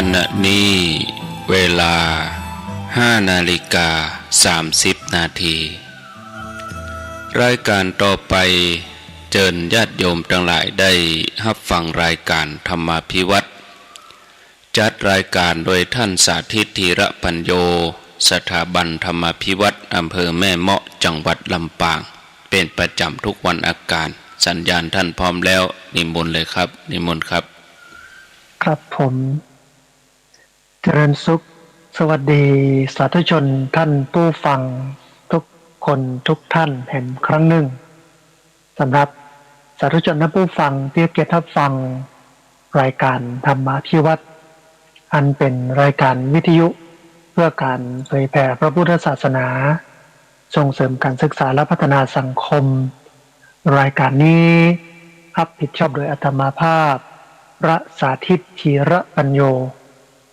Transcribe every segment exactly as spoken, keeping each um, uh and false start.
ขณะนี้เวลาห้านาฬิกาสามสิบนาที รายการต่อไป เจิญญาติโยมตังหลายได้ฮับฟังรายการธรรมาภิวัตน์ จัดรายการโดยท่านสาธิต ธีระปัญโญ สถาบันธรรมาภิวัตน์ อำเภอแม่เมาะ จังหวัดลำปาง เป๋นประจ๋ำทุกวันอังคาร สัญญาณท่านพร้อมแล้ว นิมนต์เลยครับ นิมนต์ครับ ครับผม เจริญสุข สวัสดีสาธุชนท่านผู้ฟังทุกคนทุกท่านแหมครั้งนึ่ง สำหรับสาธุชนท่านผู้ฟังตี้เกียรติฮับฟังรายการธรรมาภิวัตน์ อันเป๋นรายการวิทยุเพื่อก๋านเผยแผ่พระพุทธศาสนา ส่งเสริมก๋านศึกษาและพัฒนาสังคม รายการนี้ฮับผิดชอบโดยอาตมาภาพ พระสาธิต ธีระปัญโญ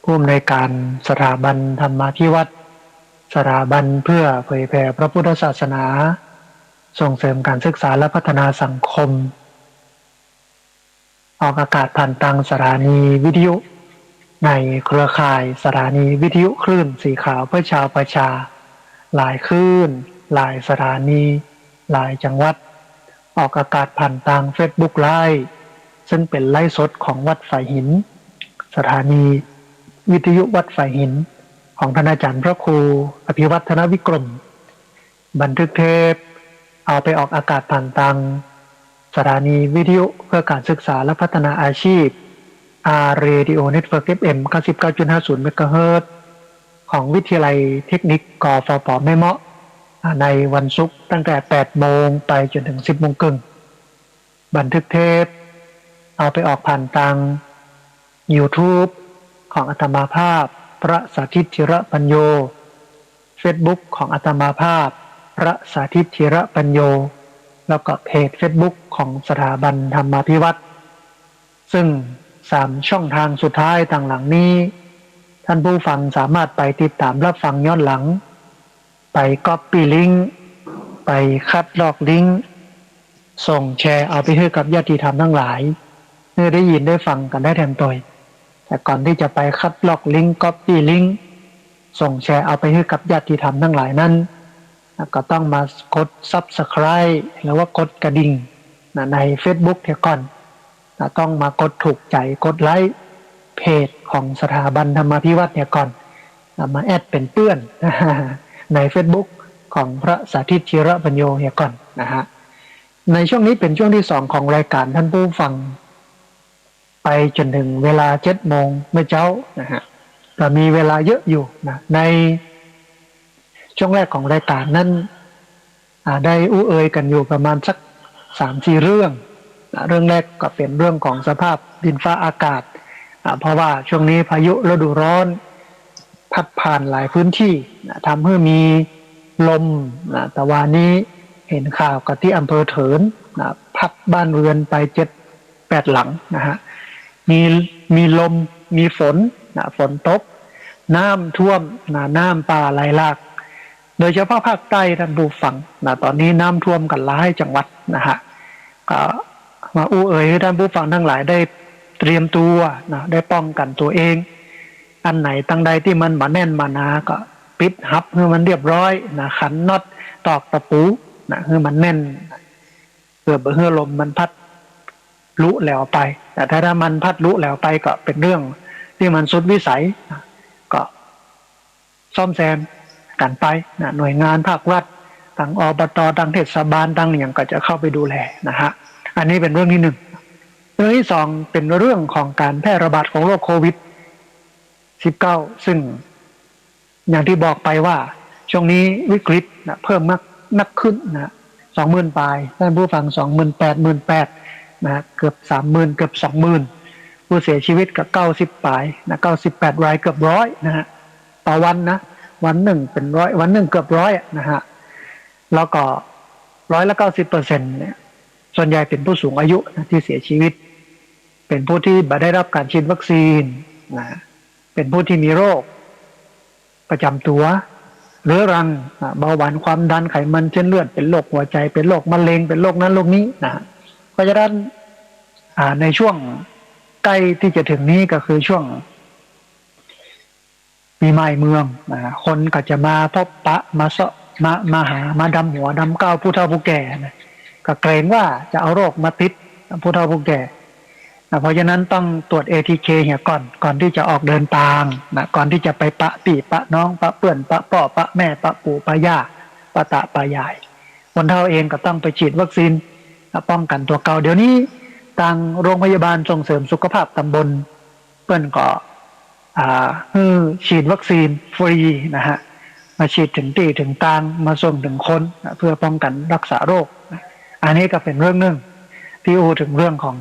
ผู้อำนวยการสถาบันธรรมาภิวัตน์ สถาบันเพื่อเผยแผ่พระพุทธศาสนา ส่งเสริมก๋านศึกษาและพัฒนาสังคม ออกอากาศผ่านตางสถานีวิทยุ ในเครือข่ายสถานีวิทยุคลื่นสีขาวเพื่อชาวประชา หลายคลื่น หลายสถานี หลายจังหวัด ออกอากาศผ่านตางเฟซบุ๊กไลฟ์ ซึ่งเป๋นไลฟ์สดของวัดฝายหิน สถานีวิทยุวัดฝายหิน ของท่านอาจ๋ารย์พระครูอภิวัฒนวิกรม บันทึกเทปเอาไปออกอากาศผ่านตางสถานีวิทยุเพื่อก๋านศึกษาและพัฒนาอาชีพ อาร์ Radio Network เอฟ เอ็ม เก้าสิบเก้าจุดห้าศูนย์ เมกะเฮิรตซ์ ของวิทยาลัยเทคนิค กฟผ แม่เมาะ ในวันศุกร์ตั้งแต่แปดโมงไปจ๋นถึงสิบโมงครึ่ง บันทึกเทปเอาไปออกผ่านตางยูทูบของอาตมาภาพ พระสาธิต ธีระปัญโญ เฟซบุ๊กของอาตมาภาพ พระสาธิต ธีระปัญโญ แล้วก็เพจเฟซบุ๊กของสถาบันธรรมาภิวัตน์ ซึ่งสามช่องทางสุดท้ายตางหลังนี้ ท่านผู้ฟังสามารถไปติดต๋ามฮับฟังย้อนหลัง ไปก๊อปปี้ลิงก์ ไปคัดลอกลิงก์ ส่งแชร์เอาไปหื้อกับญาติธรรมตังหลาย หื้อได้ยินได้ฟังกั๋นได้แถมตวย แต่ก่อนตี้จะไปคัดลอกลิงก์ ก๊อปปี้ลิงก์ ส่งแชร์เอาไปหื้อกับญาติธรรมตังหลายนั้น ก็ต้องมากด ซับสไครบ์ หรือว่ากดกระดิ่ง นะ ในเฟซบุ๊กเหียก่อน นะ ต้องมากดถูกใจ กดไลก์เพจของสถาบันธรรมาภิวัตน์เหียก่อน นะ มาแอดเป๋นเปื้อนในเฟซบุ๊กของพระสาธิต ธีระปัญโญ เหียก่อนนะฮะ ในช่วงนี้เป๋นช่วงตี้สองของรายการท่านผู้ฟัง ไปจ๋นถึงเวลาเจ็ดโมงเมื่อเจ๊านะฮะ ก็มีเวลาเยอะอยู่นะ ในช่วงแรกของรายการนั้น อ่า ได้อู้เอยกั๋นอยู่ประมาณสักสามสี่เรื่องนะ เรื่องแรกก็เป๋นเรื่องของสภาพดินฟ้าอากาศ อ่า เพราะว่าช่วงนี้พายุฤดูร้อนพัดผ่านหลายพื้นที่นะ ทำหื้อมีลมนะ ตะวานี้เห็นข่าวกั๋นตี้อำเภอเถินนะ พัดบ้านเรือนไปเจ็ดแปดหลังนะฮะ มี มีลม มีฝนนะ ฝนตก น้ำท่วมนะ น้ำป่าไหลหลาก โดยเฉพาะภาคใต้ท่านผู้ฟังนะ ต๋อนนี้น้ำท่วมกั๋นหลายจังหวัดนะฮะ ก็มาอู้เอยหื้อท่านผู้ฟังตังหลายได้เตรียมตั๋วนะ ได้ป้องกั๋นตั๋วเอง อันไหนตังใดตี้มันบ่แน่นบ่หนาก็ปิดฮับหื้อมันเรียบร้อยนะ ขันน็อต ตอกตะปูนะ หื้อมันแน่น เปื้อบ่หื้อลมมันพัดลุแหลวไป แต่ถ้า ถ้ามันพัดลุแหลวไปก็เป๋นเรื่องตี้มันสุดวิสัยนะ ก็ซ่อมแซมกั๋นไปนะ หน่วยงานภาครัฐ ตัง อบต ตังเทศบาล ตังอะหยังก็จะเข้าไปดูแลนะฮะ อันนี้เป๋นเรื่องตี้หนึ่ง เรื่องตี้สองเป๋นเรื่องของก๋านแพร่ระบาดของโรคโควิดสิบเก้า ซึ่ง อย่างตี้บอกไปว่าช่วงนี้วิกฤตนะ เพิ่มมากนักขึ้นนะ สองหมื่นปลาย ท่านผู้ฟัง สองหมื่นแปด หมื่นแปดนะ เกือบสามหมื่น เกือบสองหมื่น ผู้เสียชีวิตก็เก้าสิบปลายนะ เก้าสิบแปดราย เกือบร้อยนะฮะ ต่อวันนะ วันนึ่งเป๋นร้อย วันนึ่งเกือบร้อยอะนะฮะ แล้วก็ร้อยละเก้าสิบเปอร์เซ็นต์เนี่ย ส่วนใหญ่เป๋นผู้สูงอายุนะ ตี้เสียชีวิต เป๋นผู้ตี้บ่ได้ฮับก๋านฉีดวัคซีนนะ เป๋นผู้ตี้มีโรคประจ๋ำตั๋วเรื้อรังนะ เบาหวาน ความดัน ไขมันเส้นเลือด เป๋นโรคหัวใจ๋ เป๋นโรคมะเร็ง เป๋นโรคนั้นโรคนี้นะ เพราะฉะนั้น อ่า ในช่วงใก้ตี้จะถึงนี้ก็คือช่วง ปี๋ใหม่เมืองนะ คนก็จะมาพบปะ มาเซาะ มา มาหา มาดำหัวดำก้าวผู้เฒ่าผู้แก่นะ ก็เกรงว่าจะเอาโรคมาติดผู้เฒ่าผู้แก่นะ เพราะฉะนั้นต้องตรวจ เอ ที เค เหียก่อน ก่อนตี้จะออกเดินตางนะ ก่อนตี้จะไปปะปี้ปะน้อง ปะเปื้อน ปะป้อ ปะแม่ ปะปู่ ปะย่า ปะต๋า ปะยาย คนเฒ่าเองก็ต้องไปฉีดวัคซีนนะ ป้องกั๋นตั๋วเก่า เดี๋ยวนี้ตางโรงพยาบาลส่งเสริมสุขภาพตำบล เปิ้นก็ อ่า หื้อฉีดวัคซีนฟรีนะฮะ มาฉีดเถิงตี้เถิงตาง มาส่งเถิงคนนะ เพื่อป้องกั๋นรักษาโรคนะ อันนี้ก็เป๋นเรื่องนึ่งตี้อู้เถิงเรื่องของ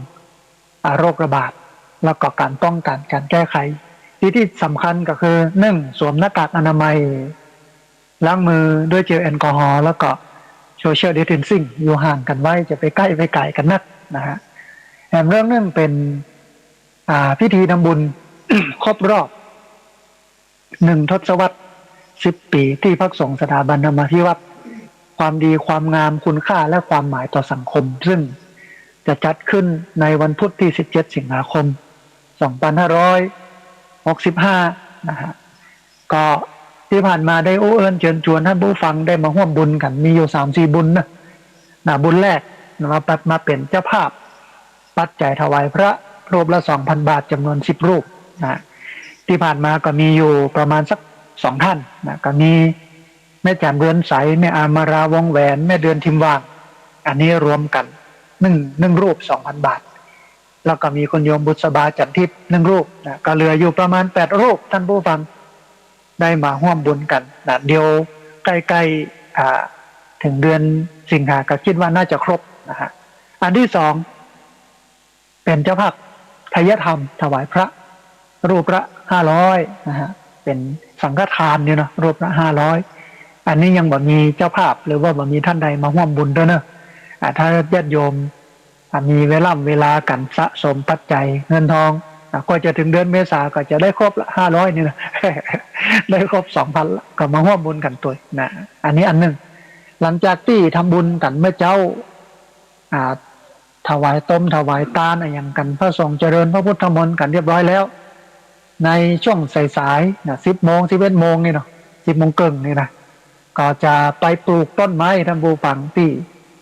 อ่า โรคระบาด แล้วก็ก๋านป้องกั๋น ก๋านแก้ไข ตี้ ตี้สำคัญก็คือ นึ่ง สวมหน้ากากอนามัย ล้างมือด้วยเจลแอลกอฮอล์ แล้วก็ social distancing อยู่ห่างกั๋นไว้ จะไปใก้ไปก๋ายกั๋นนักนะฮะ แถมเรื่องนึ่งเป๋น อ่า พิธีทำบุญ ครบรอบ หนึ่งทศวรรษ สิบปี๋ ตี้พรรคสงฆ์สถาบันธรรมาภิวัฒน์ ความดีความงาม คุณค่าและความหมายต่อสังคม ซึ่งจะจัดขึ้นในวันพุธตี้ สิบเจ็ด สิงหาคม สองพันห้าร้อยหกสิบห้า นะฮะ ก็ตี้ผ่านมาได้อู้เอิ้นเจิญจวนต้านผู้ฟังได้มาฮ่วมบุญกั๋น มีอยู่สามสี่บุญนะ นะ บุญแรกนะ มา มาเป๋นเจ้าภาพ ปัจจัยถวายพระรูปละสองพันบาท จ๋ำนวนสิบรูปนะ ตี้ผ่านมาก็มีอยู่ประมาณสักสองท่านนะ ก็มีแม่จั๋นเรือนใส แม่อามารา วงแหวน แม่เดือนทิมวาง อันนี้รวมกั๋นนึ่ง นึ่งรูปสองพันบาท แล้วก็มีคุณโยมบุษบา จันทิพย์ นึ่งรูปนะ ก็เหลืออยู่ประมาณแปดรูป ต้านผู้ฟัง ได้มาฮ่วมบุญกั๋นนะ เดี๋ยวใก้ๆ อ่า เถิงเดือนสิงหาก็กึ๊ดว่าน่าจะครบนะฮะ อันตี้สอง เป๋นเจ้าภาพไทยธรรมถวายพระรูปละห้าร้อยนะฮะ เป๋นสังฆทานนี่เนาะ รูปละห้าร้อย อันนี้ยังบ่มีเจ้าภาพหรือว่าบ่มีต้านใดมาฮ่วมบุญเต๊อะเนาะ อ่า ถ้าญาติโยม อ่ะ มีเวล่ำเวลากั๋นสะสมปัจจัยเงินทอง อ่ะ กว่าจะเถิงเดือนเมษาก็จะได้ครบละห้าร้อยนี่นะ ได้ครบสองพันละ ก็มาฮ่วมบุญกั๋นตวยนะ อันนี้อันนึ่ง หลังจากตี้ทำบุญกั๋นเมื่อเจ๊า อ่า ถวายตมถวายตานอะหยังกั๋น พระสงฆ์เจริญพระพุทธมนต์กั๋นเรียบร้อยแล้ว ในช่วงสายๆ นะ สิบโมง สิบเอ็ดโมงนี่เนาะ สิบโมงเกิ่งนี่นะ ก็จะไปปลูกต้นไม้ต้านผู้ฟังตี้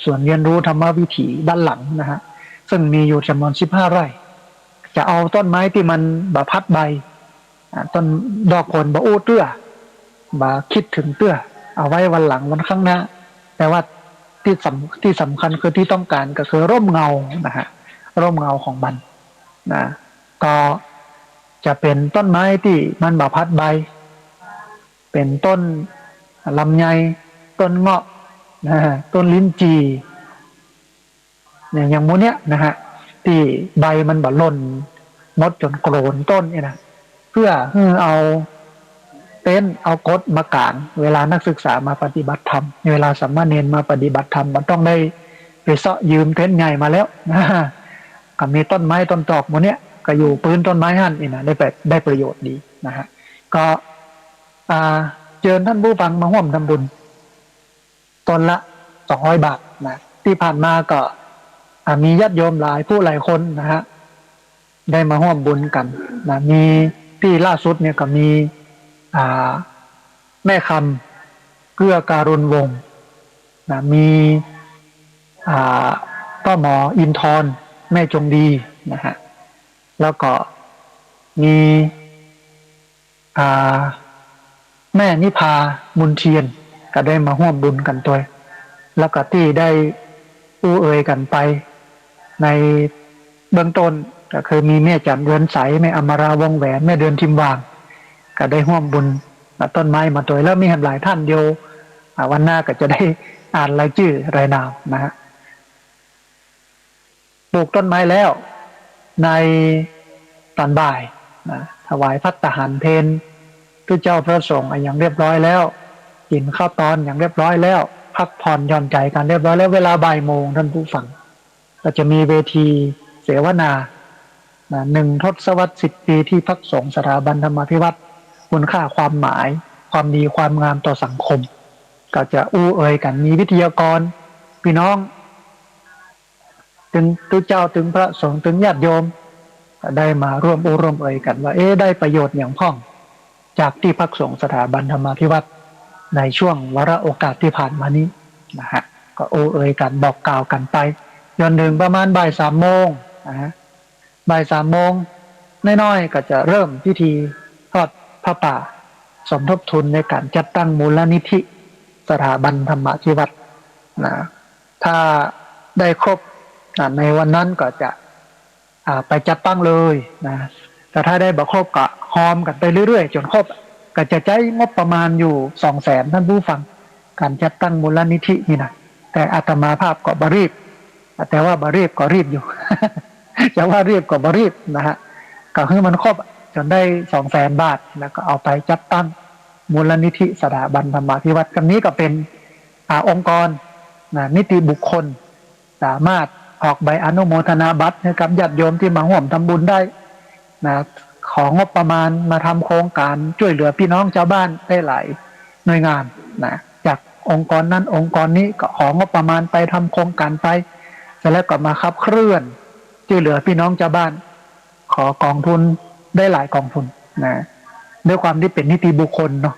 สวนเรียนรู้ธรรมวิถีด้านหลังนะฮะ ซึ่งมีอยู่จ๋ำนวนสิบห้าไร่ จะเอาต้นไม้ตี้มันบ่พัดใบ อ่า ต้นดอกผลบ่อู้เตื้อ บ่กึ๊ดเถิงเตื้อ เอาไว้วันหลังวันข้างหน้า แต่ว่าตี้สำ ตี้สำคัญคือตี้ต้องก๋านก็คือร่มเงานะฮะ ร่มเงาของมันนะ ก็จะเป๋นต้นไม้ตี้มันบ่พัดใบ เป๋นต้นลำไย ต้นเงาะนะฮะ ต้นลิ้นจี่ เนี่ย อย่างหมู่เนี้ยนะฮะ ตี้ใบมันบ่หล่นหมดจ๋นโกรนต้นเนี่ยนะ เพื่อหื้อเอาเต็นท์เอากฎมากาง เวลานักศึกษามาปฏิบัติธรรม เวลาสามเณรมาปฏิบัติธรรม บ่ต้องได้ไปเซาะยืมเต็นท์ใหญ่มาแล้วนะ ก็มีต้นไม้ต้นตอกหมู่เนี้ย ก็อยู่ปื๊นต้นไม้หั้นนี่นะ ได้แบบ ได้ประโยชน์ดีนะฮะ ก็ อ่า เจิญต้านผู้ฟังมาฮ่วมทำบุญ ต้นละสองร้อยบาทนะ ตี้ผ่านมาก็ อ่า มีญาติโยมหลายผู้หลายคนนะฮะ ได้มาฮ่วมบุญกั๋นนะ มีตี้ล่าสุดเนี่ยก็มี อ่า แม่คำ เกื้อการุณวงศ์นะ มี อ่า ป้าหมออินทร์ แม่จงดีนะฮะ แล้วก็มี อ่า แม่นิพา บุญเทียน ก็ได้มาฮ่วมบุญกั๋นตวย แล้วก็ตี้ได้อู้เอ่ยกั๋นไปในเบื้องต้น ก็คือมีแม่จั๋นเรือนใส แม่อมรา วงแหวน แม่เดือนทิมวาง ก็ได้ฮ่วมบุญ อ่า ต้นไม้มาตวย แล้วมีแหมหลายต้าน เดี๋ยว อ่า วันหน้าก็จะได้อ่านรายจื้อรายนามนะฮะ ปลูกต้นไม้แล้ว ในต๋อนบ่ายนะ ถวายภัตตาหารเพล ตุ๊เจ้าพระสงฆ์อะหยังเรียบร้อยแล้ว กิ๋นข้าวตอนอะหยังเรียบร้อยแล้ว พักผ่อนหย่อนใจ๋กั๋นเรียบร้อยแล้ว เวลาบ่ายโมง ต้านผู้ฟัง ก็จะมีเวทีเสวนา นะ หนึ่งทศวรรษสิบปีตี้พรรคสงฆ์สถาบันธรรมาภิวัฒน์ คุณค่าความหมาย ความดีความงามต่อสังคม ก็จะอู้เอ่ยกั๋น มีวิทยากร ปี้น้อง ตึงตุ๊เจ้า ตึงพระสงฆ์ ตึงญาติโยม ได้มาร่วมอู้ร่วมเอ่ยกั๋นว่า เอ๊ะ ได้ประโยชน์หยังพ่อง จากตี้พักสงฆ์สถาบันธรรมาภิวัตน์ในช่วงวาระโอกาสตี้ผ่านมานี้นะฮะ ก็อู้เอ่ยกั๋นบอกกล่าวกั๋นไป จ๋นเถิงประมาณบ่ายสามโมงนะฮะ บ่ายสามโมงน้อยๆ ก็จะเริ่มพิธีทอดผ้าป่าสมทบทุนในก๋านจัดตั้งมูลนิธิสถาบันธรรมาภิวัตน์นะ ถ้าได้ครบนะ ในวันนั้นก็จะ อ่า ไปจัดตั้งเลยนะ แต่ถ้าได้บ่ครบก็ฮอมกั๋นไปเรื่อยๆ จ๋นครบ ก็จะใจ๊งบประมาณอยู่สองแสน ต้านผู้ฟัง ก๋านจัดตั้งมูลนิธินี่นะ แต่อาตมาภาพก็บ่รีบ แต่ว่าบ่รีบก็รีบอยู่ จะว่ารีบก็บ่รีบนะฮะ ก็หื้อมันครบจ๋นได้สองแสนบาท แล้วก็เอาไปจัดตั้งมูลนิธิสถาบันธรรมาภิวัตน์ กำนี้ก็เป๋น อ่า องค์กรนะ นิติบุคคล สามารถออกใบอนุโมทนาบัตรหื้อกับญาติโยมตี้มาฮ่วมทำบุญได้นะ ของงบประมาณมาทำโครงก๋านจ้วยเหลือปี้น้องจาวบ้านได้หลายหน่วยงานนะ จากองค์กรนั้นองค์กรนี้ก็ของงบประมาณไปทำโครงก๋านไป เสร็จแล้วก็มาขับเคลื่อนจ้วยเหลือปี้น้องจาวบ้าน ขอกองทุนได้หลายกองทุนนะ ด้วยความตี้เป๋นนิติบุคคลเนาะ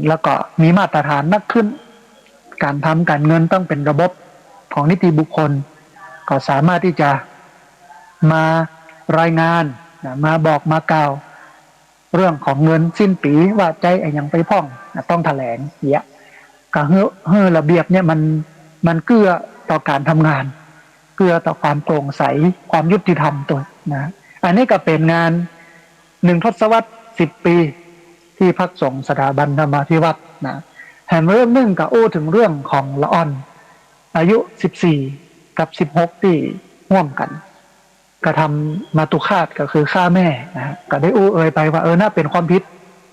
แล้วก็มีมาตรฐานนักขึ้น ก๋านทำก๋านเงินต้องเป๋นระบบของนิติบุคคล ก็สามารถตี้จะมารายงานนะ มาบอกมากล่าว เรื่องของเงินสิ้นปี๋ว่าใจ๊อะหยังไปพ่องนะ ต้องแถลงเยียะ ก็หื้อ หื้อระเบียบเนี่ยมัน มันเกื้อต่อก๋านทำงาน เกื้อต่อความโปร่งใส ความยุติธรรมตวยนะ อันนี้ก็เป๋นงานหนึ่งทศวรรษสิบปี๋ ตี้พักสงฆ์สถาบันธรรมาภิวัตน์นะ แถมเรื่องนึ่งก็อู้เถิงเรื่องของละอ่อน อายุสิบสี่กับสิบหกตี้ฮ่วมกั๋น กระทำมาตุฆาตก็คือฆ่าแม่นะฮะ ก็ได้อู้เอ่ยไปว่า เออ น่าเป๋นความผิด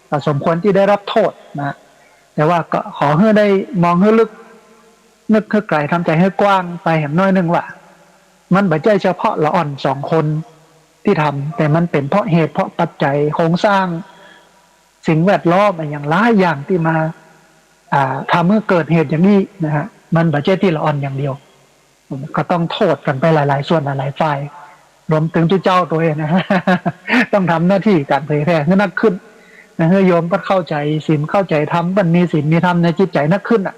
ก็สมควรตี้ได้รับโทษนะ แต่ว่าก็ขอหื้อได้มองหื้อลึก นึกหื้อไก๋ ทำใจ๋หื้อกว้างไปแหมน้อยนึ่งว่า มันบ่ใจ้เฉพาะละอ่อนสองคนตี้ทำ แต่มันเป๋นเพราะเหตุเพราะปัจจัยโครงสร้าง สิ่งแวดล้อมอะหยังหลายอย่างตี้มา อ่า ทำหื้อเกิดเหตุอย่างอี้นะฮะ มันบ่ใจ้ตี้ละอ่อนอย่างเดียว ก็ต้องโต้ษกั๋นไปหลายๆ ส่วนหลายๆ ฝ่าย รวมเถิงตุ๊เจ้าตวยนะ ต้องทำหน้าตี้ก๋านเผยแผ่หื้อนักขึ้นนะ หื้อโยมเปิ้นเข้าใจ๋ศีลเข้าใจ๋ธรรม เปิ้นมีศีลมีธรรมในจิตใจ๋นักขึ้นน่ะ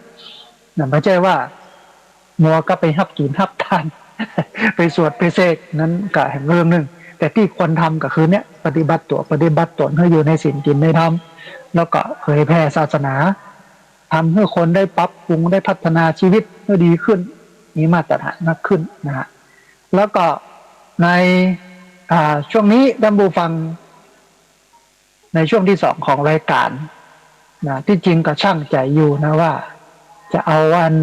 นะ บ่ใจ้ว่า มัวก็ไปฮับกิ๋นฮับตาน ไปสวดไปเสก นั้นก็แหมเรื่องนึ่ง แต่ตี้ควรทำก็คือเนี่ย ปฏิบัติตั๋วปฏิบัติต๋นหื้ออยู่ในศีลกิ๋นในธรรม แล้วก็เผยแผ่ศาสนา ทำหื้อคนได้ปรับปรุงได้พัฒนาชีวิตหื้อดีขึ้น มีมาตรฐานมากขึ้นนะฮะ แล้วก็ใน อ่า ช่วงนี้ต้านผู้ฟัง ในช่วงตี้สองของรายก๋านนะ ตี้จริงก็ชั่งใจ๋อยู่นะว่า จะเอาอัน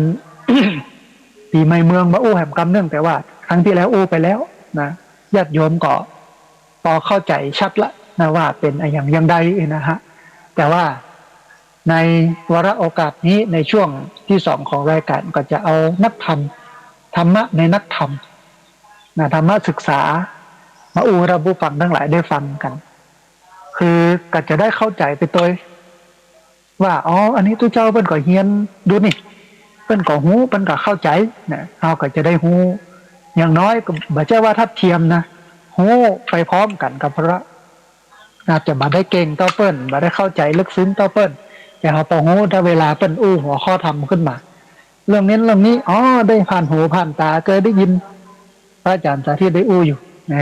ปี๋ใหม่เมืองมาอู้แหมกำนึ่ง แต่ว่าครั้งตี้แล้วอู้ไปแล้วนะ ญาติโยมก็ปอเข้าใจ๋ชัดละนะว่าเป๋นอะหยังอย่างใดนะฮะ แต่ว่าในวาระโอกาสนี้ ในช่วงตี้สองของรายก๋าน ก็จะเอานักธรรม ธรรมะในนักธรรมนะ ธรรมะศึกษา มาอู้หื้อต้านผู้ฟังตังหลายได้ฟังกั๋น คือก็จะได้เข้าใจ๋ไปตวย ว่า อ๋อ อันนี้ตุ๊เจ้าเปิ้นก็เฮียนดูนี่ เปิ้นก็ฮู้ เปิ้นก็เข้าใจ๋นะ เฮาก็จะได้ฮู้ อย่างน้อยก็บ่ใจ้ว่าทัดเทียมนะ ฮู้ไปพร้อมกั๋นกับพระ อาจจะบ่ได้เก่งเต้าเปิ้น บ่ได้เข้าใจ๋ลึกซึ้งเต้าเปิ้น แต่เฮาปอฮู้ ถ้าเวลาเปิ้นอู้หัวข้อธรรมขึ้นมา เรื่องนี้เรื่องนี้ อ๋อ ได้ผ่านหูผ่านต๋า เกยได้ยิน พระอาจ๋ารย์สาธิตได้อู้อยู่ แหม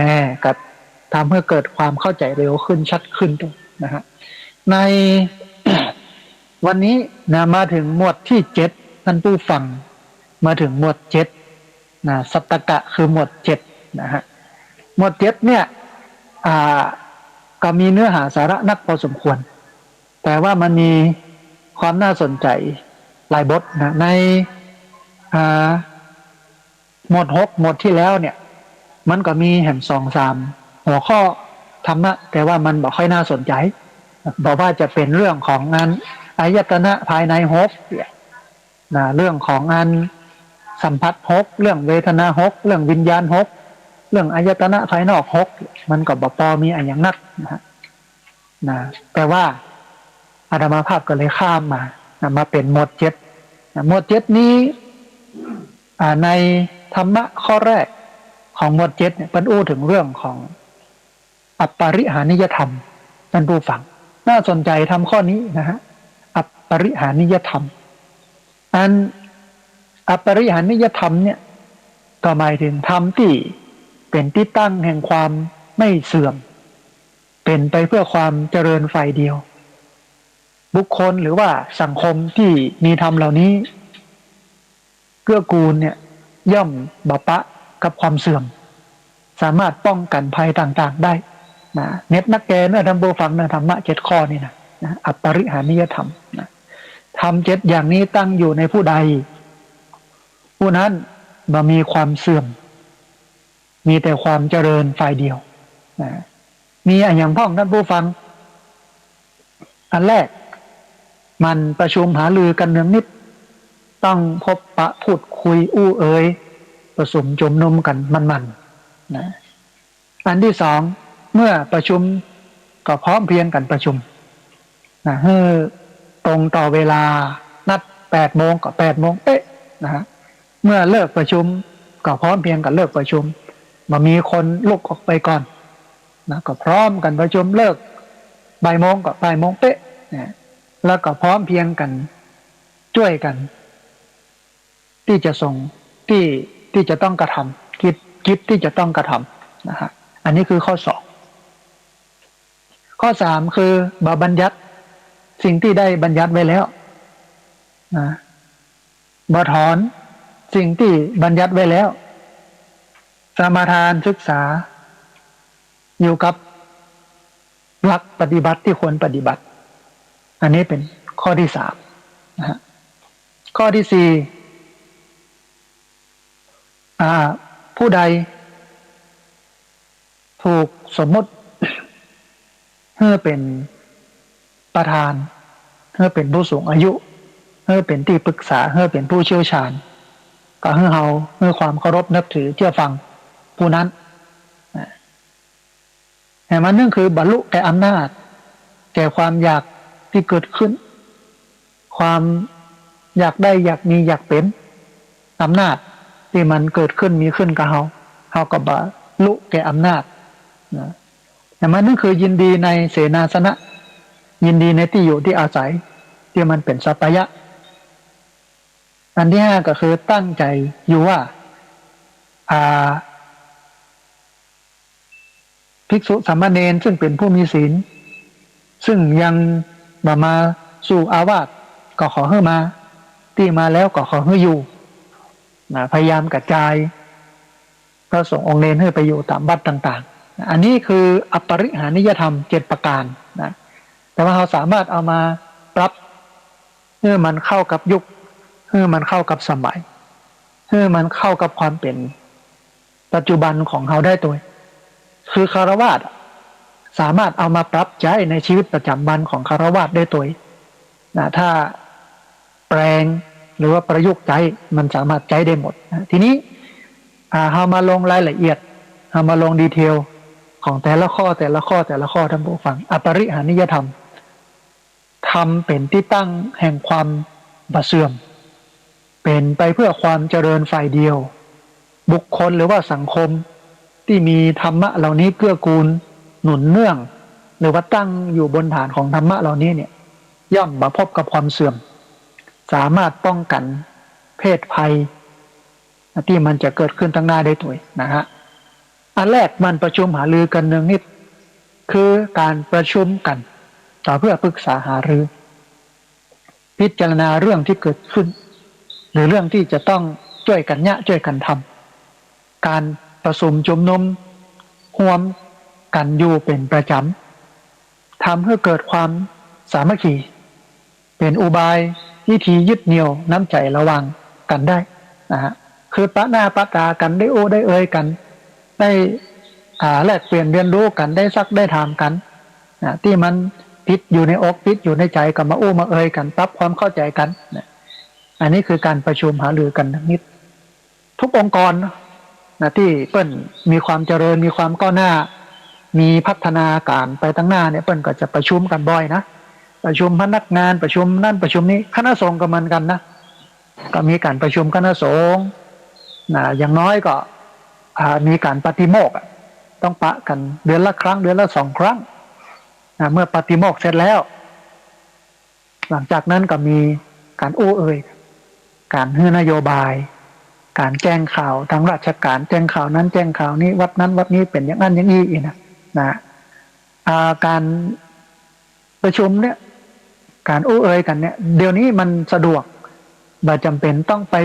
ก็ทำหื้อเกิดความเข้าใจ๋เร็วขึ้น ชัดขึ้นตวยนะฮะ ใน วันนี้นะ มาเถิงหมวดตี้เจ็ด ต้านผู้ฟัง มาเถิงหมวดเจ็ดนะ สัตตกะคือหมวดเจ็ดนะฮะ หมวดเจ็ดเนี่ย อ่า ก็มีเนื้อหาสาระนักพอสมควร แต่ว่ามันมีความน่าสนใจ๋หลายบทนะ ใน อ่า หมวดหก หมวดตี้แล้วเนี่ย มันก็มีแหมสองสามหัวข้อธรรมะ แต่ว่ามันบ่ค่อยน่าสนใจ๋ บ่ว่าจะเป๋นเรื่องของอันอายตนะภายในหกเนี่ยนะ เรื่องของอันสัมผัสหก เรื่องเวทนาหก เรื่องวิญญาณหก เรื่องอายตนะภายนอกหก มันก็บ่ปอมีอะหยังนักนะฮะ นะ แต่ว่าอาตมาภาพก็เลยข้ามมานะ มาเป๋นหมวดเจ็ดนะ หมวดเจ็ดนี้ อ่า ในธรรมะข้อแรกของหมวดเจ็ดเนี่ย เปิ้นอู้เถิงเรื่องของอปริหานิยธรรม ต้านผู้ฟัง น่าสนใจ๋ธรรมข้อนี้นะฮะ อัปปริหานิยธรรม อันอัปปริหานิยธรรมเนี่ย ก็หมายถึงธรรมตี้เป๋นตี้ตั้งแห่งความไม่เสื่อม เป๋นไปเพื่อความเจริญฝ่ายเดียว บุคคลหรือว่าสังคมตี้มีธรรมเหล่านี้ เกื้อกูลเนี่ย ย่อมบ่ปะกับความเสื่อม สามารถป้องกั๋นภัยต่างๆ ได้นะ เน็ดนักแกเน่อท่านผู้ฟังเน่อ ธรรมะเจ็ดข้อนี่นะ นะ อัปปริหานิยธรรมนะ ธรรมเจ็ดอย่างนี้ตั้งอยู่ในผู้ใด ผู้นั้นบ่มีความเสื่อม มีแต่ความเจริญฝ่ายเดียวนะ มีอะหยังพ่องท่านผู้ฟัง อันแรก หมั่นประชุมหารือกั๋นเนืองนิด ต้องพบปะพูดคุยอู้เอ่ย ประสุมจุมนุมกั๋นหมั่นๆ นะ อันตี้สอง เมื่อประชุมก็พร้อมเพรียงกั๋นประชุมนะ หื้อตรงต่อเวลา นัดแปดโมงก็แปดโมงเป๊ะนะฮะ เมื่อเลิกประชุมก็พร้อมเพรียงกั๋นเลิกประชุม บ่มีคนลุกออกไปก่อนนะ ก็พร้อมกั๋นประชุม เลิกบ่ายโมงก็บ่ายโมงเป๊ะนะ แล้วก็พร้อมเพรียงกั๋น จ้วยกั๋น ตี้จะส่ง ตี้ ตี้จะต้องกระทำ กิจ กิจตี้จะต้องกระทำนะฮะ อันนี้คือข้อสอง ข้อสามคือบ่บัญญัติสิ่งตี้ได้บัญญัติไว้แล้วนะ บ่ถอนสิ่งตี้บัญญัติไว้แล้ว สมาทานศึกษา อยู่กับหลักปฏิบัติตี้ควรปฏิบัติ อันนี้เป๋นข้อตี้สามนะฮะ ข้อตี้สี่ อ่า ผู้ใดถูกสมมุติหื้อเป๋นประธาน หื้อเป๋นผู้สูงอายุ หื้อเป๋นตี้ปรึกษา หื้อเป๋นผู้เชี่ยวชาญ ก็หื้อเฮา หื้อความเคารพนับถือเจื้อฟังผู้นั้นนะ แหมอันนึ่งคือบรรลุแก่อำนาจ แก่ความอยากตี้เกิดขึ้น ความอยากได้ อยากมี อยากเป๋น อำนาจตี้มันเกิดขึ้นมีขึ้นกับเฮา เฮาก็บรรลุแก่อำนาจนะ แหมอันนึ่งคือยินดีในเสนาสนะ ยินดีในตี้อยู่ตี้อาศัย ตี้มันเป๋นสัปปายะ อันตี้ห้าก็คือตั้งใจ๋อยู่ว่า อ่า ภิกษุสามเณรซึ่งเป๋นผู้มีศีล ซึ่งยังบ่มาสู่อาวาส ก็ขอหื้อมา ตี้มาแล้วก็ขอหื้ออยู่นะ พยายามกระจายพระสงฆ์องค์เณรหื้อไปอยู่ต๋ามวัดต่างๆ อันนี้คืออัปปริหานิยธรรมเจ็ดประการนะ แต่ว่าเฮาสามารถเอามาปรับ หื้อมันเข้ากับยุค หื้อมันเข้ากับสมัย หื้อมันเข้ากับความเป๋นปัจจุบันของเฮาได้ตวย คือฆราวาสอะ สามารถเอามาปรับใจ๊ในชีวิตประจ๋ำวันของฆราวาสได้ตวยนะ ถ้าแปลงหรือว่าประยุกต์ใจ๊ มันสามารถใจ๊ได้หมดนะ ทีนี้ อ่า เฮามาลงรายละเอียด เฮามาลงดีเทลของแต่ละข้อ แต่ละข้อ แต่ละข้อ ท่านผู้ฟัง อัปปริหานิยธรรม ธรรมเป๋นตี้ตั้งแห่งความบ่เสื่อม เป๋นไปเพื่อความเจริญฝ่ายเดียว บุคคลหรือว่าสังคมตี้มีธรรมะเหล่านี้เกื้อกูลหนุนเนื่อง หรือว่าตั้งอยู่บนฐานของธรรมะเหล่านี้เนี่ย ย่อมบ่พบกับความเสื่อม สามารถป้องกั๋นเพศภัยตี้มันจะเกิดขึ้นตางหน้าได้ตวยนะฮะ อันแรก หมั่นประชุมหารือกั๋นเนืองนิด คือก๋านประชุมกั๋นก็เพื่อปรึกษาหารือ พิจารณาเรื่องตี้เกิดขึ้น หรือเรื่องตี้จะต้องจ้วยกั๋นเยียะจ้วยกั๋นทำ ก๋านประสุมจุมนุมฮวมกั๋นอยู่เป๋นประจ๋ำ ทำหื้อเกิดความสามัคคี เป๋นอุบายวิธียึดเหนี่ยวน้ำใจ๋ระหว่างกั๋นได้นะฮะ คือปะหน้าปะต๋ากั๋น ได้อู้ได้เอ่ยกั๋น ได้ อ่า แลกเปลี่ยนเรียนรู้กั๋น ได้ซักได้ถามกั๋นนะ ตี้มันติดอยู่ในอกติดอยู่ในใจ๋ก็มาอู้มาเอ่ยกั๋น ปรับความเข้าใจ๋กั๋นนะ อันนี้คือก๋านประชุมหารือกั๋นเนืองนิด ทุกองค์กรนะ ตี้เปิ้นมีความเจริญ มีความก้าวหน้า มีพัฒนาก๋ารไปตางหน้าเนี่ย เปิ้นก็จะประชุมกั๋นบ่อยนะ ประชุมพนักงาน ประชุมนั่นประชุมนี้ คณะสงฆ์ก็เหมือนกั๋นนะ ก็มีก๋านประชุมคณะสงฆ์นะ อย่างน้อยก็ อ่า มีก๋านปาฏิโมกข์อะ ต้องปะกั๋นเดือนละครั้ง เดือนละสองครั้ง นะ เมื่อปาฏิโมกข์เสร็จแล้ว หลังจากนั้นก็มีก๋านอู้เอ่ย ก๋านหื้อนโยบาย ก๋านแจ้งข่าวตางราชก๋าน แจ้งข่าวนั้นแจ้งข่าวนี้ วัดนั้นวัดนี้เป๋นอย่างนั้นอย่างอี้อีกนะ นะ อ่า ก๋านประชุมเนี่ย ก๋านอู้เอ่ยกั๋นเนี่ย เดี๋ยวนี้มันสะดวก บ่จ๋ำเป๋นต้องไป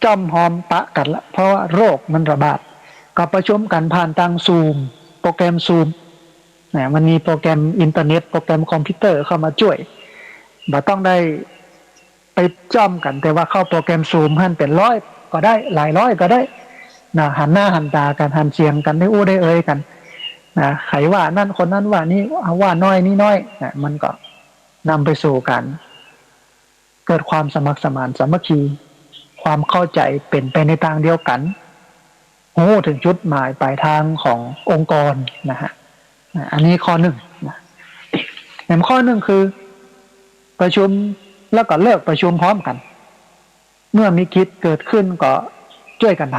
จ้อมฮอมปะกั๋นละ เพราะว่าโรคมันระบาด ก็ประชุมกั๋นผ่านตาง Zoom โปรแกรม Zoom นะ มันมีโปรแกรมอินเทอร์เน็ต โปรแกรมคอมพิวเตอร์เข้ามาจ้วย บ่ต้องได้ไปจ้อมกั๋น แต่ว่าเข้าโปรแกรม Zoom หั้นเป๋นร้อยก็ได้ หลายร้อยก็ได้นะ หันหน้าหันต๋ากั๋น หันเสียงกั๋น ได้อู้ได้เอ่ยกั๋นนะ ใผว่านั้นคนนั้นว่านี้ ว่าน้อยนี้น้อยนะ มันก็นำไปสู่ก๋าน เกิดความสมัครสมานสามัคคี ความเข้าใจ๋เป๋นไปในตางเดียวกั๋น ฮู้เถิงจุดหมายปลายตางขององค์กรนะฮะ นะ อันนี้ข้อหนึ่งนะ แหมข้อหนึ่งคือ ประชุมแล้วก็เลิกประชุมพร้อมกั๋น เมื่อมีกิจเกิดขึ้นก็จ้วยกั๋นท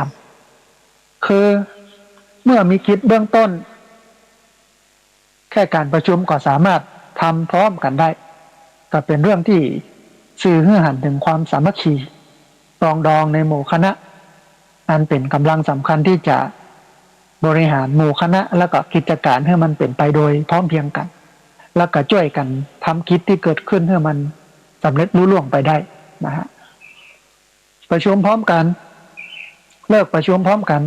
ำ คือเมื่อมีกิจเบื้องต้น แค่ก๋านประชุมก็สามารถทำพร้อมกั๋นได้ ก็เป๋นเรื่องตี้สื่อหื้อหันเถิงความสามัคคี ปรองดองในหมู่คณะ อันเป๋นก๋ำลังสำคัญตี้จะบริหารหมู่คณะ แล้วก็กิจก๋านหื้อมันเป๋นไปโดยพร้อมเพียงกั๋น แล้วก็จ้วยกั๋นทำกิจตี้เกิดขึ้นหื้อมันสำเร็จลุล่วงไปได้นะฮะ ประชุมพร้อมกั๋น เลิกประชุมพร้อมกั๋น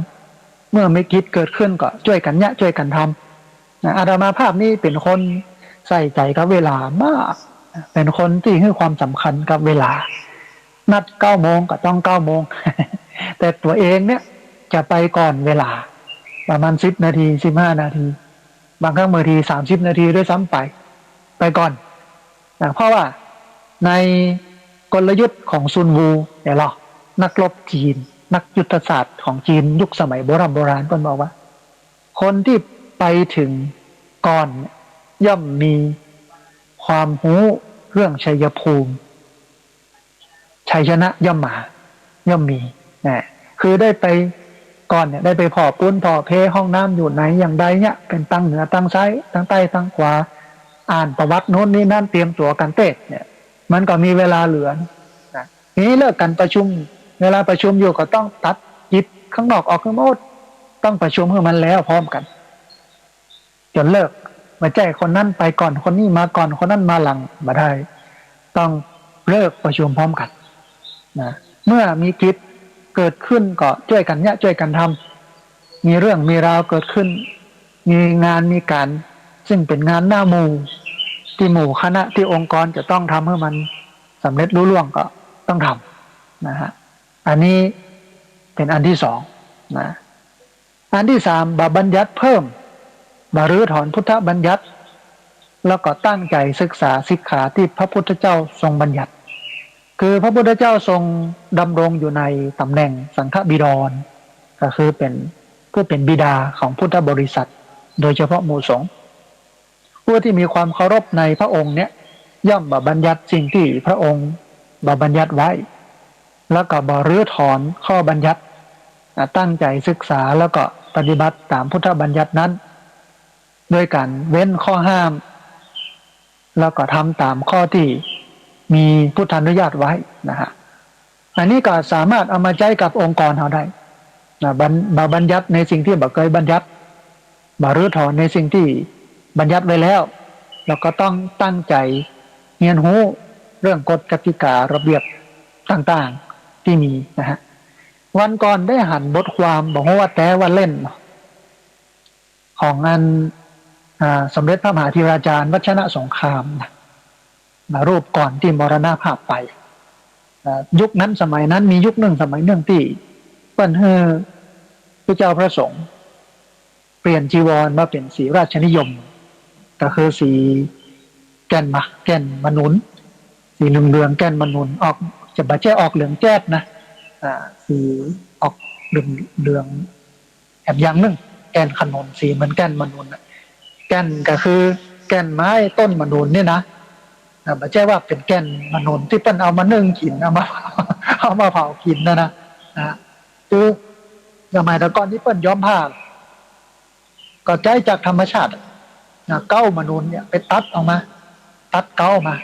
เมื่อมีกิจเกิดขึ้นก็จ้วยกั๋นเยียะจ้วยกั๋นทำนะ อาตมาภาพนี้เป๋นคนใส่ใจ๋กับเวลามาก เป๋นคนตี้หื้อความสำคัญกับเวลา นัดเก้าโมงก็ต้องเก้าโมง แต่ตั๋วเองเนี่ยจะไปก่อนเวลา ประมาณสิบนาที สิบห้านาที บางครั้งบางทีสามสิบนาทีด้วยซ้ำไป ไปก่อนนะ เพราะว่าในกลยุทธ์ของซุนวูเนี่ยเหรอ นักรบจีน นักยุทธศาสตร์ของจีนยุคสมัยโบร่ำโบราณ เปิ้นบอกว่า คนตี้ไปเถิงก่อนย่อมมีความฮู้เรื่องชัยภูมิ ชัยชนะย่อมมา ย่อมมีนะ คือได้ไปก่อนเนี่ย ได้ไปผ่อปูนผ่อเพ ห้องน้ำอยู่ไหนอย่างใดเนี่ย เป๋นตางเหนือตางซ้าย ตางใต้ตางขวา อ่านประวัติโน้นนี่นั่น เตรียมตั๋วกั๋นเต๊อะเนี่ย มันก็มีเวลาเหลือนะ ทีนี้เลิกกั๋นประชุม เวลาประชุมอยู่ก็ต้องตัดกิจข้างนอกออกหื้อหมด ต้องประชุมหื้อมันแล้วพร้อมกั๋น จ๋นเลิก บ่ใจ้คนนั้นไปก่อน คนนี้มาก่อน คนนั้นมาหลัง บ่ได้ ต้องเลิกประชุมพร้อมกั๋นนะ เมื่อมีกิจเกิดขึ้นก็จ้วยกั๋นเยียะจ้วยกั๋นทำ มีเรื่องมีราวเกิดขึ้น มีงานมีก๋าน ซึ่งเป๋นงานหน้าหมู่ ตี้หมู่คณะตี้องค์กรจะต้องทำหื้อมันสำเร็จลุล่วงก็ต้องทำนะฮะ อันนี้เป๋นอันตี้สองนะ อันตี้สาม บ่บัญญัติเพิ่ม บ่รื้อถอนพุทธบัญญัติ แล้วก็ตั้งใจ๋ศึกษาสิกขาตี้พระพุทธเจ้าทรงบัญญัติ คือพระพุทธเจ้าทรงดำรงอยู่ในต๋ำแหน่งสังฆบิดร ก็คือเป๋นผู้เป๋นบิดาของพุทธบริษัท โดยเฉพาะหมู่สงฆ์ ผู้ตี้มีความเคารพในพระองค์เนี่ย ย่อมบ่บัญญัติสิ่งตี้พระองค์บ่บัญญัติไว้ แล้วก็บ่รื้อถอนข้อบัญญัติ อ่า ตั้งใจ๋ศึกษาแล้วก็ปฏิบัติต๋ามพุทธบัญญัตินั้น ด้วยก๋านเว้นข้อห้าม แล้วก็ทำต๋ามข้อตี้มีพุทธานุญาตไว้นะฮะ อันนี้ก็สามารถเอามาใจ๊กับองค์กรเฮาได้นะ บัญ- บ่บัญญัติในสิ่งตี้บ่เกยบัญญัติ บ่รื้อถอนในสิ่งตี้บัญญัติไว้แล้ว แล้วก็ต้องตั้งใจ๋เฮียนฮู้เรื่องกฎกติการะเบียบต่างๆ ตี้มีนะฮะ วันก่อนได้หันบทความ บ่ฮู้ว่าแต๊ว่าเล่นเนาะ ของอัน อ่า สมเด็จพระมหาธีราจารย์วัชรสงครามนะ นะ รูปก่อนตี้มรณภาพไป อ่า ยุคนั้นสมัยนั้นมียุคนึ่งสมัยนึ่งตี้เปิ้นหื้อพระเจ้าพระสงฆ์เปลี่ยนจีวรมาเป๋นสีราชนิยม ก็คือสีแก่นมะ- แก่นมะนุน สีเหลืองๆ แก่นมะนุน ออก จะบ่ใจ้ออกเหลืองแจ๊ดนะ อ่า สีออกเหลืองๆ แหมอย่างนึ่ง แก่นขนุน สีเหมือนแก่นมะนุนน่ะ แก่นก็คือแก่นไม้ต้นมะนุนเนี่ยนะ อ่า บ่ใจ้ว่าเป๋นแก่นมะนุนตี้เปิ้นเอามานึ่งกิ๋น เอามา เอามาเผากิ๋นนะนะ นะ คือสมัยแต่ก่อนตี้เปิ้นย้อมผ้า ก็ใจ๊จากธรรมชาติ นะ เก๊ามะหนุนเนี่ยไปตัดออกมา ตัดเก๊ามา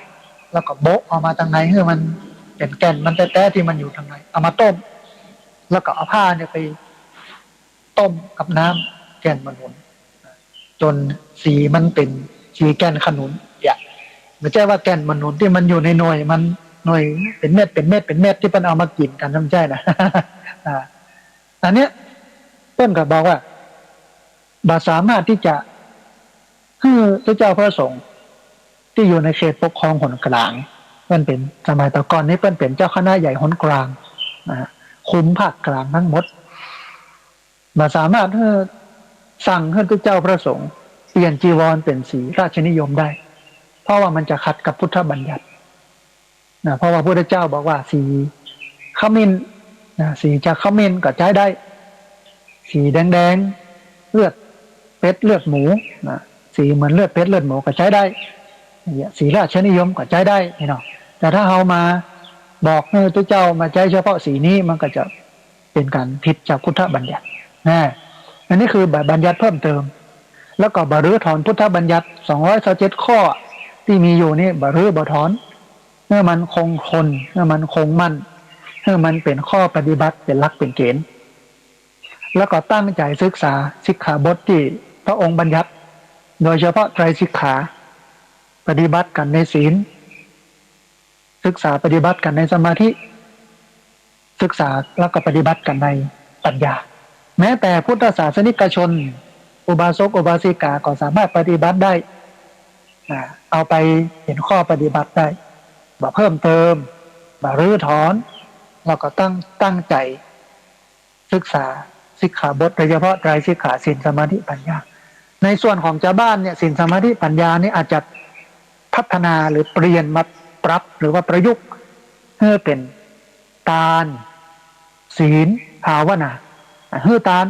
แล้วก็โบะออกมาตังใน หื้อมันเป๋นแก่นมันแต๊ๆ ตี้มันอยู่ตังใน เอามาต้ม แล้วก็เอาผ้าเนี่ยไปต้มกับน้ำแก่นมะหนุน จ๋นสีมันเป๋นสีแก่นขนุนเนี่ย บ่ใจ้ว่าแก่นมะหนุนตี้มันอยู่ในหน่วยมัน หน่วยเป๋นเม็ด เป๋นเม็ด เป๋นเม็ด ตี้เปิ้นเอามากิ๋นกั๋น บ่ใจ้นะ อ่า อันเนี้ยเปิ้นก็บอกว่า บ่สามารถตี้จะหื้อพระเจ้าพระสงฆ์ตี้อยู่ในเขตปกครองหนกลาง เปิ้นเป๋น สมัยตะก่อนนี้เปิ้นเป๋นเจ้าคณะใหญ่หนกลางนะฮะ คุมภาคกลางตังหมด บ่สามารถหื้อ สั่งหื้อพระเจ้าพระสงฆ์เปลี่ยนจีวรเป๋นสีราชนิยมได้ เพราะว่ามันจะขัดกับพุทธบัญญัติ นะ เพราะว่าพุทธเจ้าบอกว่าสีขมิ้นนะ สีจากขมิ้นก็ใจ๊ได้ สีแดงๆ เลือดเป็ดเลือดหมูนะ สีเหมือนเลือดเป็ดเลือดหมูก็ใจ๊ได้ เนี่ย สีราชนิยมก็ใจ๊ได้นี่เนาะ แต่ถ้าเฮามาบอกหื้อตุ๊เจ้ามาใจ๊เฉพาะสีนี้ มันก็จะเป๋นก๋านผิดจากพุทธบัญญัตินะ อันนี้คือบัญญัติเพิ่มเติม แล้วก็บ่รื้อถอนพุทธบัญญัติ สองร้อยซาวเจ็ดข้อตี้มีอยู่นี่ บ่รื้อบ่ถอน หื้อมันคงทน หื้อมันคงมั่น หื้อมันเป๋นข้อปฏิบัติ เป๋นหลักเป๋นเก๋ณฑ์ แล้วก็ตั้งใจ๋ศึกษาสิกขาบทตี้พระองค์บัญญัติ โดยเฉพาะไตรสิกขา ปฏิบัติกั๋นในศีล ศึกษาปฏิบัติกั๋นในสมาธิ ศึกษาแล้วก็ปฏิบัติกั๋นในปัญญา แม้แต่พุทธศาสนิกชน อุบาสกอุบาสิกาก็สามารถปฏิบัติได้ อ่า เอาไปเป๋นข้อปฏิบัติได้ บ่เพิ่มเติม บ่รื้อถอน แล้วก็ตั้ง ตั้งใจ๋ศึกษาสิกขาบท โดยเฉพาะไตรสิกขา ศีล สมาธิ ปัญญา ในส่วนของจาวบ้านเนี่ย ศีล สมาธิ ปัญญานี่อาจจะพัฒนาหรือเปลี่ยนมาปรับหรือว่าประยุกต์หื้อเป๋นตาน ศีล ภาวนา อ่ะ หื้อตาน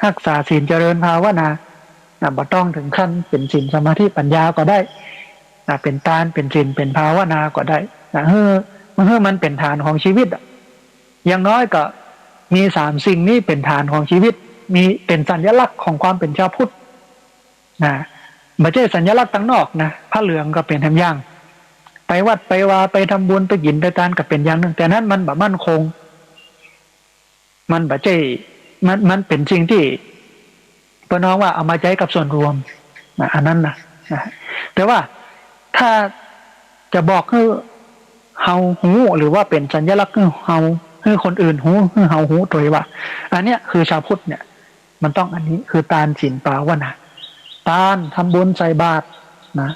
ฮักษาศีล เจริญภาวนา อ่ะ บ่ต้องเถิงขั้นเป๋นศีล สมาธิ ปัญญาก็ได้ อ่ะ เป๋นตาน เป๋นศีล เป๋นภาวนาก็ได้ อ่ะ หื้อ หื้อมันเป๋นฐานของชีวิต อ่ะ อย่างน้อยก็มีสามสิ่งนี้เป๋นฐานของชีวิต มีเป๋นสัญลักษณ์ของความเป๋นชาวพุทธ นะ บ่ใจ้สัญลักษณ์ตังนอกนะ ผ้าเหลืองก็เป๋นแหมอย่าง ไปวัดไปวา ไปทำบุญ ไปกิ๋นไปตานก็เป๋นอย่างนึ่ง แต่นั้นมันบ่มั่นคง มันบ่ใจ้ มัน มันเป๋นสิ่งตี้เปิ้นฮ้องว่าเอามาใจ๊กับส่วนรวมนะ อันนั้นนะ นะ แต่ว่าถ้าจะบอกหื้อเฮาฮู้ หรือว่าเป๋นสัญลักษณ์หื้อเฮา หื้อคนอื่นฮู้ หื้อเฮาฮู้ตวยว่า อันเนี้ยคือชาวพุทธเนี่ย มันต้องอันนี้ คือตาน ศีล ภาวนา ตาน ทำบุญใส่บาตรนะ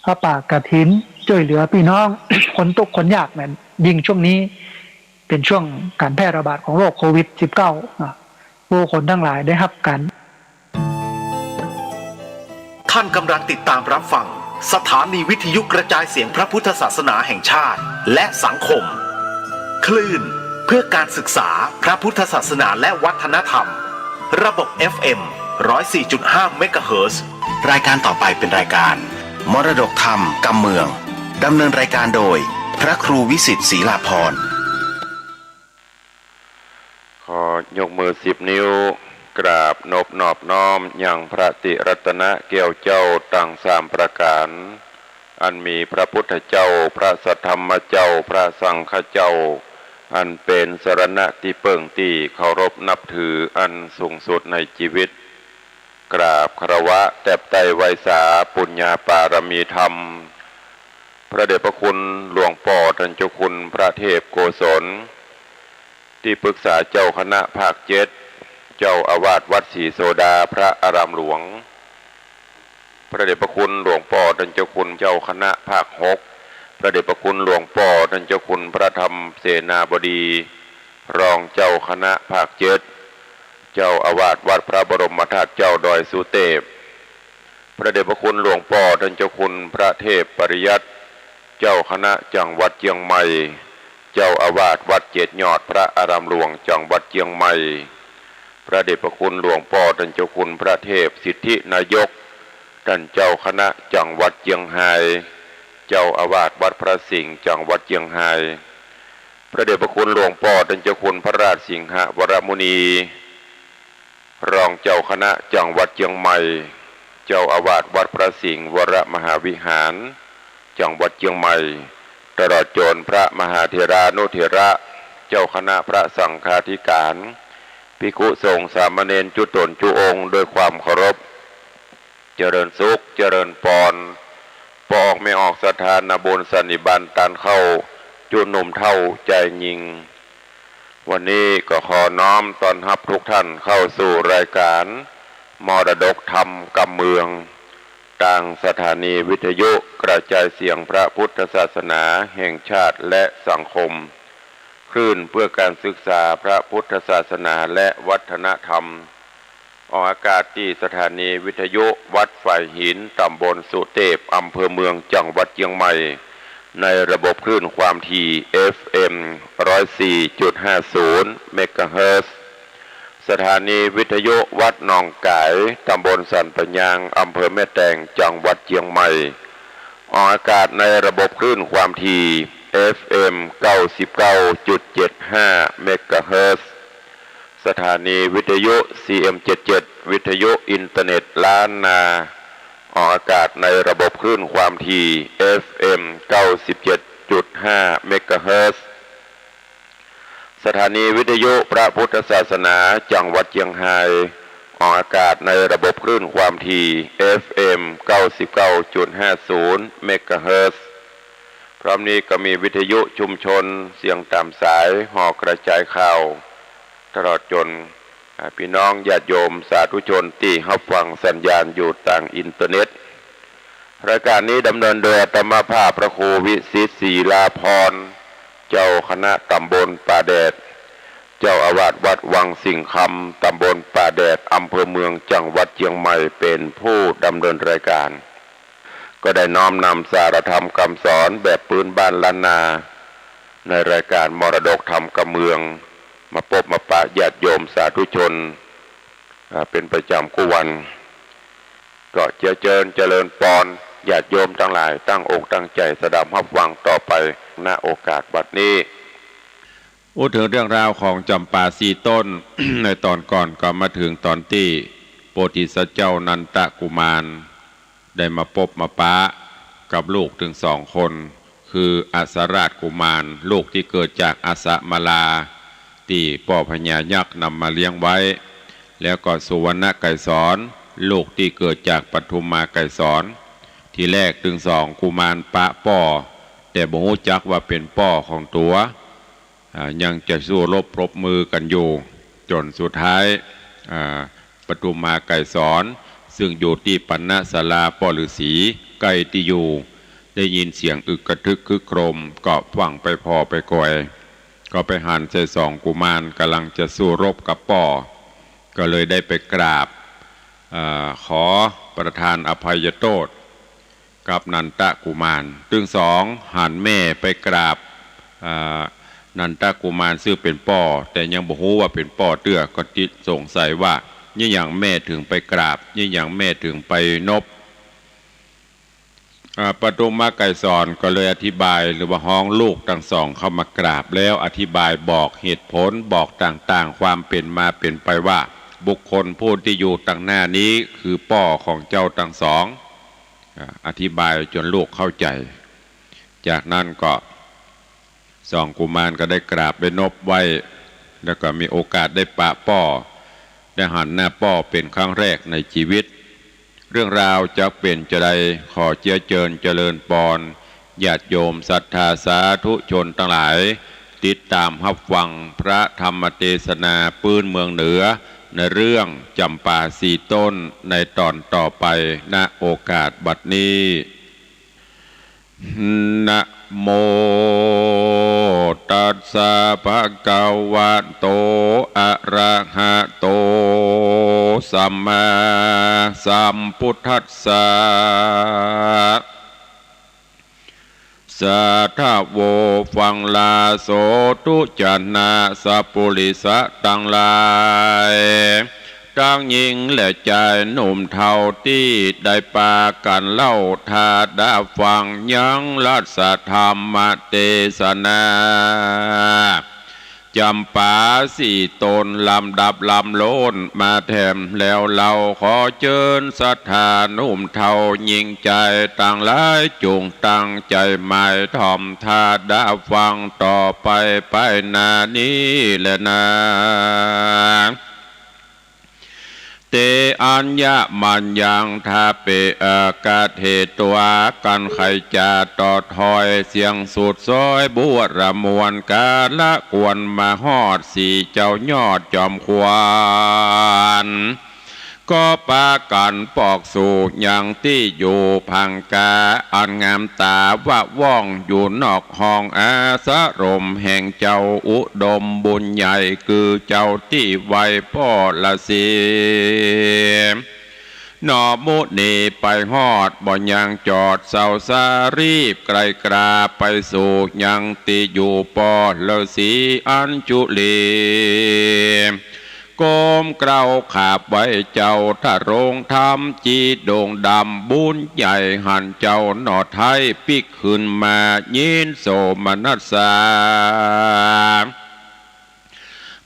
ผ้าป่ากฐิน จ้วยเหลือปี้น้อง คนตุ๊กข์คนยากนั่น ยิ่งช่วงนี้เป๋นช่วงก๋านแพร่ระบาดของโรคโควิดสิบเก้านะ ผู้คนตังหลายได้ฮับก๋าน ท่านกำลังติดตามรับฟังสถานีวิทยุกระจายเสียงพระพุทธศาสนาแห่งชาติและสังคม คลื่นเพื่อการศึกษาพระพุทธศาสนาและวัฒนธรรม ระบบ เอฟ เอ็ม ร้อยสี่จุดห้า เมกะเฮิรตซ์ รายการต่อไปเป็นรายการมรดกธรรมกำเมือง ดำเนินรายการโดยพระครูวิสิทธิ์ ศรีลาภรณ์ ขอยกมือสิบนิ้ว กราบนบนอบน้อมยังพระติรัตนะแก้วเจ้าตังสามประก๋าน อันมีพระพุทธเจ้า พระสัทธรรมเจ้า พระสังฆเจ้า อันเป๋นสรณะตี้เปิ้งตี้เคารพนับถืออันสูงสุดในจีวิต กราบคารวะแตบไต้ไหว้สาปุญญาปารมีธรรม พระเดชพระคุณหลวงป้อต้านเจ้าคุณพระเทพโกศล ตี้ปรึกษาเจ้าคณะภาคเจ็ด เจ้าอาวาสวัดศรีโสดาพระอารามหลวง พระเดชพระคุณหลวงป้อต้านเจ้าคุณเจ้าคณะภาคหก พระเดชพระคุณหลวงป้อต้านเจ้าคุณพระธรรมเสนาบดี รองเจ้าคณะภาคเจ็ด เจ้าอาวาสวัดพระบรมธาตุเจ้าดอยสุเตพ พระเดชพระคุณหลวงป้อต้านเจ้าคุณพระเทพปริยัติ เจ้าคณะจังหวัดเจียงใหม่ เจ้าอาวาสวัดเจ็ดยอดพระอารามหลวงจังหวัดเจียงใหม่ พระเดชพระคุณหลวงป้อต้านเจ้าคุณพระเทพสิทธินายก ต้านเจ้าคณะจังหวัดเจียงฮาย เจ้าอาวาสวัดพระสิงห์จังหวัดเจียงฮาย พระเดชพระคุณหลวงป้อต้านเจ้าคุณพระราชสิงหวรมุนี รองเจ้าคณะจังหวัดเจียงใหม่ เจ้าอาวาสวัดพระสิงห์วรมหาวิหาร จังหวัดเจียงใหม่ ตลอดจ๋นพระมหาเถรานุเถระ เจ้าคณะพระสังฆาธิการ ภิกขุสงฆ์สามเณรจุ๊ต๋นจุ๊องค์ ด้วยความเคารพ เจริญสุข เจริญปอน ป้อออกแม่ออกศรัทธานาบุญสันนิบาตตานเข้า จุ๊หนุ่มเฒ่าจายญิง วันนี้ก็ขอน้อมต้อนฮับทุกท่านเข้าสู่รายการมรดกธรรมกำเมือง ตางสถานีวิทยุกระจายเสียงพระพุทธศาสนาแห่งชาติและสังคม คลื่นเพื่อการศึกษาพระพุทธศาสนาและวัฒนธรรม ออกอากาศตี้สถานีวิทยุวัดฝายหิน ตำบลสุเตพ อำเภอเมือง จังหวัดเจียงใหม่ ในระบบคลื่นความถี่ เอฟเอ็ม ร้อยสี่จุดห้าศูนย์ เมกะเฮิรตซ์ สถานีวิทยุวัดหนองก๋าย ตำบลสันปะยาง อำเภอแม่แตง จังหวัดเจียงใหม่ ออกอากาศในระบบคลื่นความถี่ เอฟเอ็ม เก้าสิบเก้าจุดเจ็ดห้า เมกะเฮิรตซ์ สถานีวิทยุ ซีเอ็มเจ็ดเจ็ด วิทยุอินเทอร์เน็ตล้านนา ออกอากาศในระบบคลื่นความถี่ เอฟเอ็ม เก้าสิบเจ็ดจุดห้า เมกะเฮิรตซ์ สถานีวิทยุพระพุทธศาสนาจังหวัดเจียงฮาย ออกอากาศในระบบคลื่นความถี่ เอฟเอ็ม เก้าสิบเก้าจุดห้าศูนย์ เมกะเฮิรตซ์ พร้อมนี้ก็มีวิทยุชุมชนเสียงต๋ามสาย หอกระจายข่าว ตลอดจ๋น อ่า ปี้น้องญาติโยมสาธุชนตี้ฮับฟังสัญญาณอยู่ตางอินเทอร์เน็ต รายการนี้ดำเนินโดยอาตมาภาพพระครูวิสิทธิ์ศรีลาภรณ์ เจ้าคณะตำบลป่าแดด เจ้าอาวาสวัดวังสิงห์คำ ตำบลป่าแดด อำเภอเมือง จังหวัดเจียงใหม่ เป๋นผู้ดำเนินรายการ ก็ได้น้อมนำสารธรรมกำสอนแบบปื๊นบ้านล้านนา ในรายการมรดกธรรมกำเมือง มาปบมาปะญาติโยมสาธุชน อ่า เป๋นประจ๋ำกู้วัน ก็เจียเจิญเจริญปอน ญาติโยมตังหลายตั้งอกตั้งใจ๋สดับฮับฟังต่อไป ณ โอกาสบัดนี้ อู้เถิงเรื่องราวของจ๋ำปาสี่ต้น ในต๋อนก่อนก็มาเถิงต๋อนตี้โพธิสัตว์เจ้านันทกุมาร ได้มาปบมาปะกับลูกตึงสองคน คืออัสสราชกุมาร ลูกตี้เกิดจากอัสสมาลา ตี้ป้อพญายักษ์นำมาเลี้ยงไว้ แล้วก็สุวรรณไกรสร ลูกตี้เกิดจากปทุมมาไกรสร ทีแรกตึงสองกุมารปะป้อ แต่บ่ฮู้จักว่าเป๋นป้อของตั๋ว อ่า ยังจะสู้รบปรบมือกั๋นอยู่ จ๋นสุดท้าย อ่า ปทุมมาไกรสร ซึ่งอยู่ตี้ปัณณศาลาป้อฤๅษี ใก้ตี้อยู่ ได้ยินเสียงอึกกระทึกครึกโครม ก็ฟั่งไปผ่อไปกอย ก็ไปหันใส่สองกุมารก่ำลังจะสู้รบกับป้อ ก็เลยได้ไปกราบ เอ่อ ขอประทานอภัยโต้ษ กับนันทกุมาร ตึงสองหันแม่ไปกราบ อ่า นันทกุมารซึ่งเป๋นป้อ แต่ยังบ่ฮู้ว่าเป๋นป้อเตื้อ ก็ติดสงสัยว่า เยียะหยังแม่เถิงไปกราบ เยียะหยังแม่เถิงไปนบ อ่า ปทุมมาไกรสรก็เลยอธิบาย หรือว่าฮ้องลูกตึงสองเข้ามากราบ แล้วอธิบายบอกเหตุผล บอกต่างๆ ความเป๋นมาเป๋นไปว่า บุคคลผู้ตี้อยู่ตังหน้านี้คือป้อของเจ้าตึงสอง อ่า อธิบายจ๋นลูกเข้าใจ๋ จากนั้นก็สองกุมารก็ได้กราบได้นบไหว้ แล้วก็มีโอกาสได้ปะป้อ ได้หันหน้าป้อเป๋นครั้งแรกในจีวิต เรื่องราวจะเป๋นจาใด ขอเจียเจิญเจริญปอน ญาติโยมศรัทธาสาธุชนตังหลาย ติดต๋ามฮับฟังพระธรรมเตสนาปื๊นเมืองเหนือ ในเรื่องจ๋ำปาสี่ต้น ในต๋อนต่อไป ณ โอกาสบัดนี้ นะโมตัสสะ ภะคะวะโต อะระหะโต สัมมาสัมพุทธัสสะ สาธะโว ฟังลาโส ทุจนะ สัปปุริสะตังหลาย ตังญิงและจายหนุ่มเฒ่าตี้ได้ปากั๋นเล่าถ้าดะฟังยังรัสธรรมเตสนา จ๋ำปาสี่ต๋น ลำดับลำโล้นมาแถมแล้ว เฮาขอเจิญศรัทธาหนุ่มเฒ่าญิงใจ๋ตังหลาย จุ่งตั้งใจ๋หมายถ่อมต๋าดาฟังต่อไป ไปหน้านี้แลนา เต อัญญมัญญัง ถ้าเป๋น เอ่อ กะเต ตั๋วกั๋นใค่จะต่อถ้อย เสี้ยงสุดซ้อย บุระมวล กาละกวนมาฮอด สี่เจ้ายอดจอมขวัญ ก็ปากั๋นปอกสู่ยังตี้อยู่ ผังกาอันงามต๋า วะว่องอยู่นอกห้อง อาสรมแห่งเจ้าอุดมบุญใหญ่ คือเจ้าตี้ไหว้ป้อราศี หนอมุนีไปฮอดบ่ยังจอดเซาซา รีบไกลกราไปสู่ยังตี้อยู่ป้อราศีอัญจุลี ก้มเกล้าขาบไหว้เจ้าทรงธรรม จีดงดำบุญใหญ่ หันเจ้าหน่อไท้ปิ๊กขึ้นมา ยินโสมนัสสา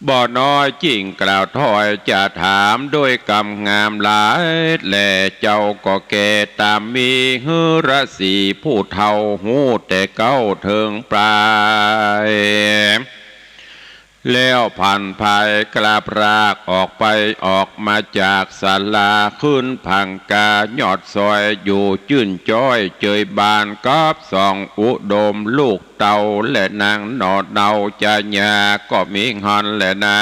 บ่น้อยจิ่งกล่าวถ้อยจะถาม ด้วยกำงามหลายแล เจ้าก็แก่ต๋ามมี ฤๅษีผู้เฒ่าฮู้แต่เก๊าเถิงปลาย แล้วผันผายกราบลากออกไป ออกมาจากศาลา ขึ้นผังกายอดซอย อยู่จื้นจ้อยเจยบานกับสองอุดมลูกเต้า และนางหน่อเนาจะญาก็มีหั้นแลนา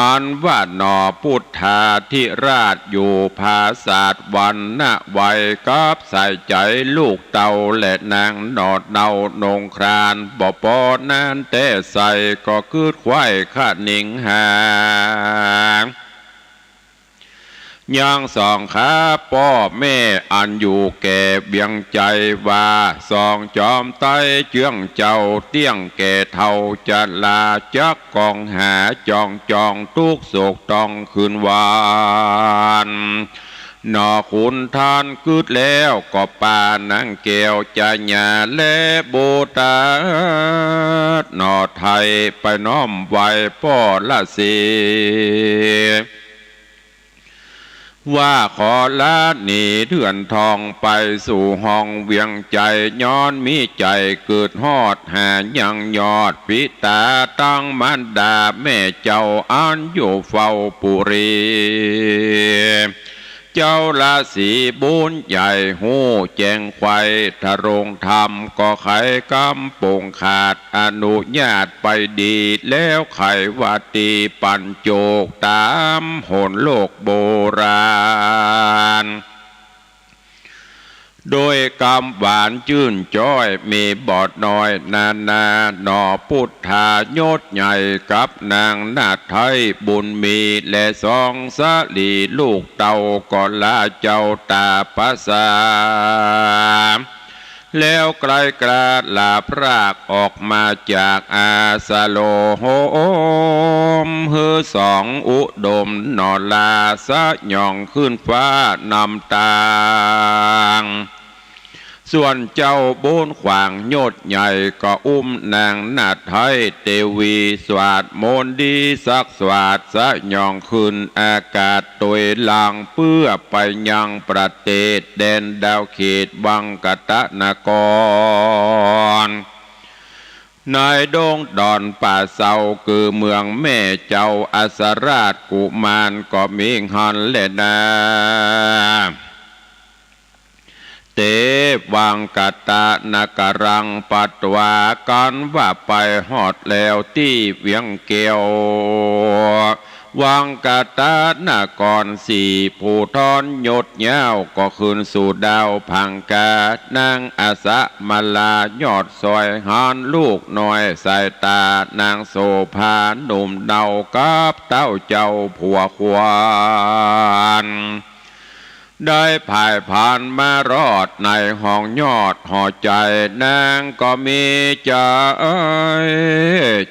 อันว่าหน่อปุทธาธิราชอยู่ผาสาทหวั่นนะไหวกับใส่ใจ๋ลูกเต้า และนางหน่อเนาหนงคราน บ่ปอนั้นแต๊ใส่ก็กึ๊ดไขว้คะนิงหา ยังสองขาป้อแม่อันอยู่แก่เวียงใจ๋ ว่าสองจอมไต้เจื้องเจ้า เตี้ยงแก่เฒ่าจะลา จักกองหาจ้องจ้อง ตุ๊กข์โศกต้องคืนวัน หน่อขุนทานกึ๊ดแล้วก็ปานางแก้วจะญา และบุตรหน่อไท้ไปน้อมไหว้ป้อราศี ว่าขอลาหนีเฮือนทองไปสู่ห้องเวียงใจ๋ ย้อนมีใจ๋กึ๊ดฮอดหายังยอดปิต๋า ตังมารดาแม่เจ้าอันอยู่เฝ้าปุรี เจ้าราศีบุญใหญ่ฮู้แจ้งไขว้ทรงธรรม ก็ไขกำปงขาดอนุญาตไปดี แล้วไขว่าตี้ปั๋นโจกต๋ามหนโลกโบราณ โดยกำหวานจื้นจ้อยมีบ่น้อยนานา หน่อปุทธายศใหญ่กับนางนาไท้บุญมี และสองสลีลูกเต้าก็ลาเจ้าต๋าประสา แล้วไกลกราลาพรากออกมาจากอาสรม หื้อสองอุดมหน่อลาสยองขึ้นฟ้านำตาง ส่วนเจ้าบุญขวางยศใหญ่ก็อุ้มนางนาไท้เตวี สวาดมนต์ดีสักสวาดสยองขึ้นอากาศตวยหลัง เปื้อไปยังประเทศแดนดาวเขตวังกัตนคร ในดงดอนป่าเซา คือเมืองแม่เจ้าอัสสราชกุมารก็มีหั้นแลนา เต วังกัตนครัง ปัตวา กันว่าไปฮอดแล้วตี้เวียงแก้ว วังกัตนคร สี่ผู้ทอนยศยาวก็ขึ้นสู่ดาวผังกา นางอสมลายอดซอย หันลูกน้อยสายต๋านางโสภาหนุ่มเนากับเต้าเจ้าผัวขวัญ ได้ผ่ายผ่านมารอดในห้องยอดหอใจ๋ นางก็มีใจ๋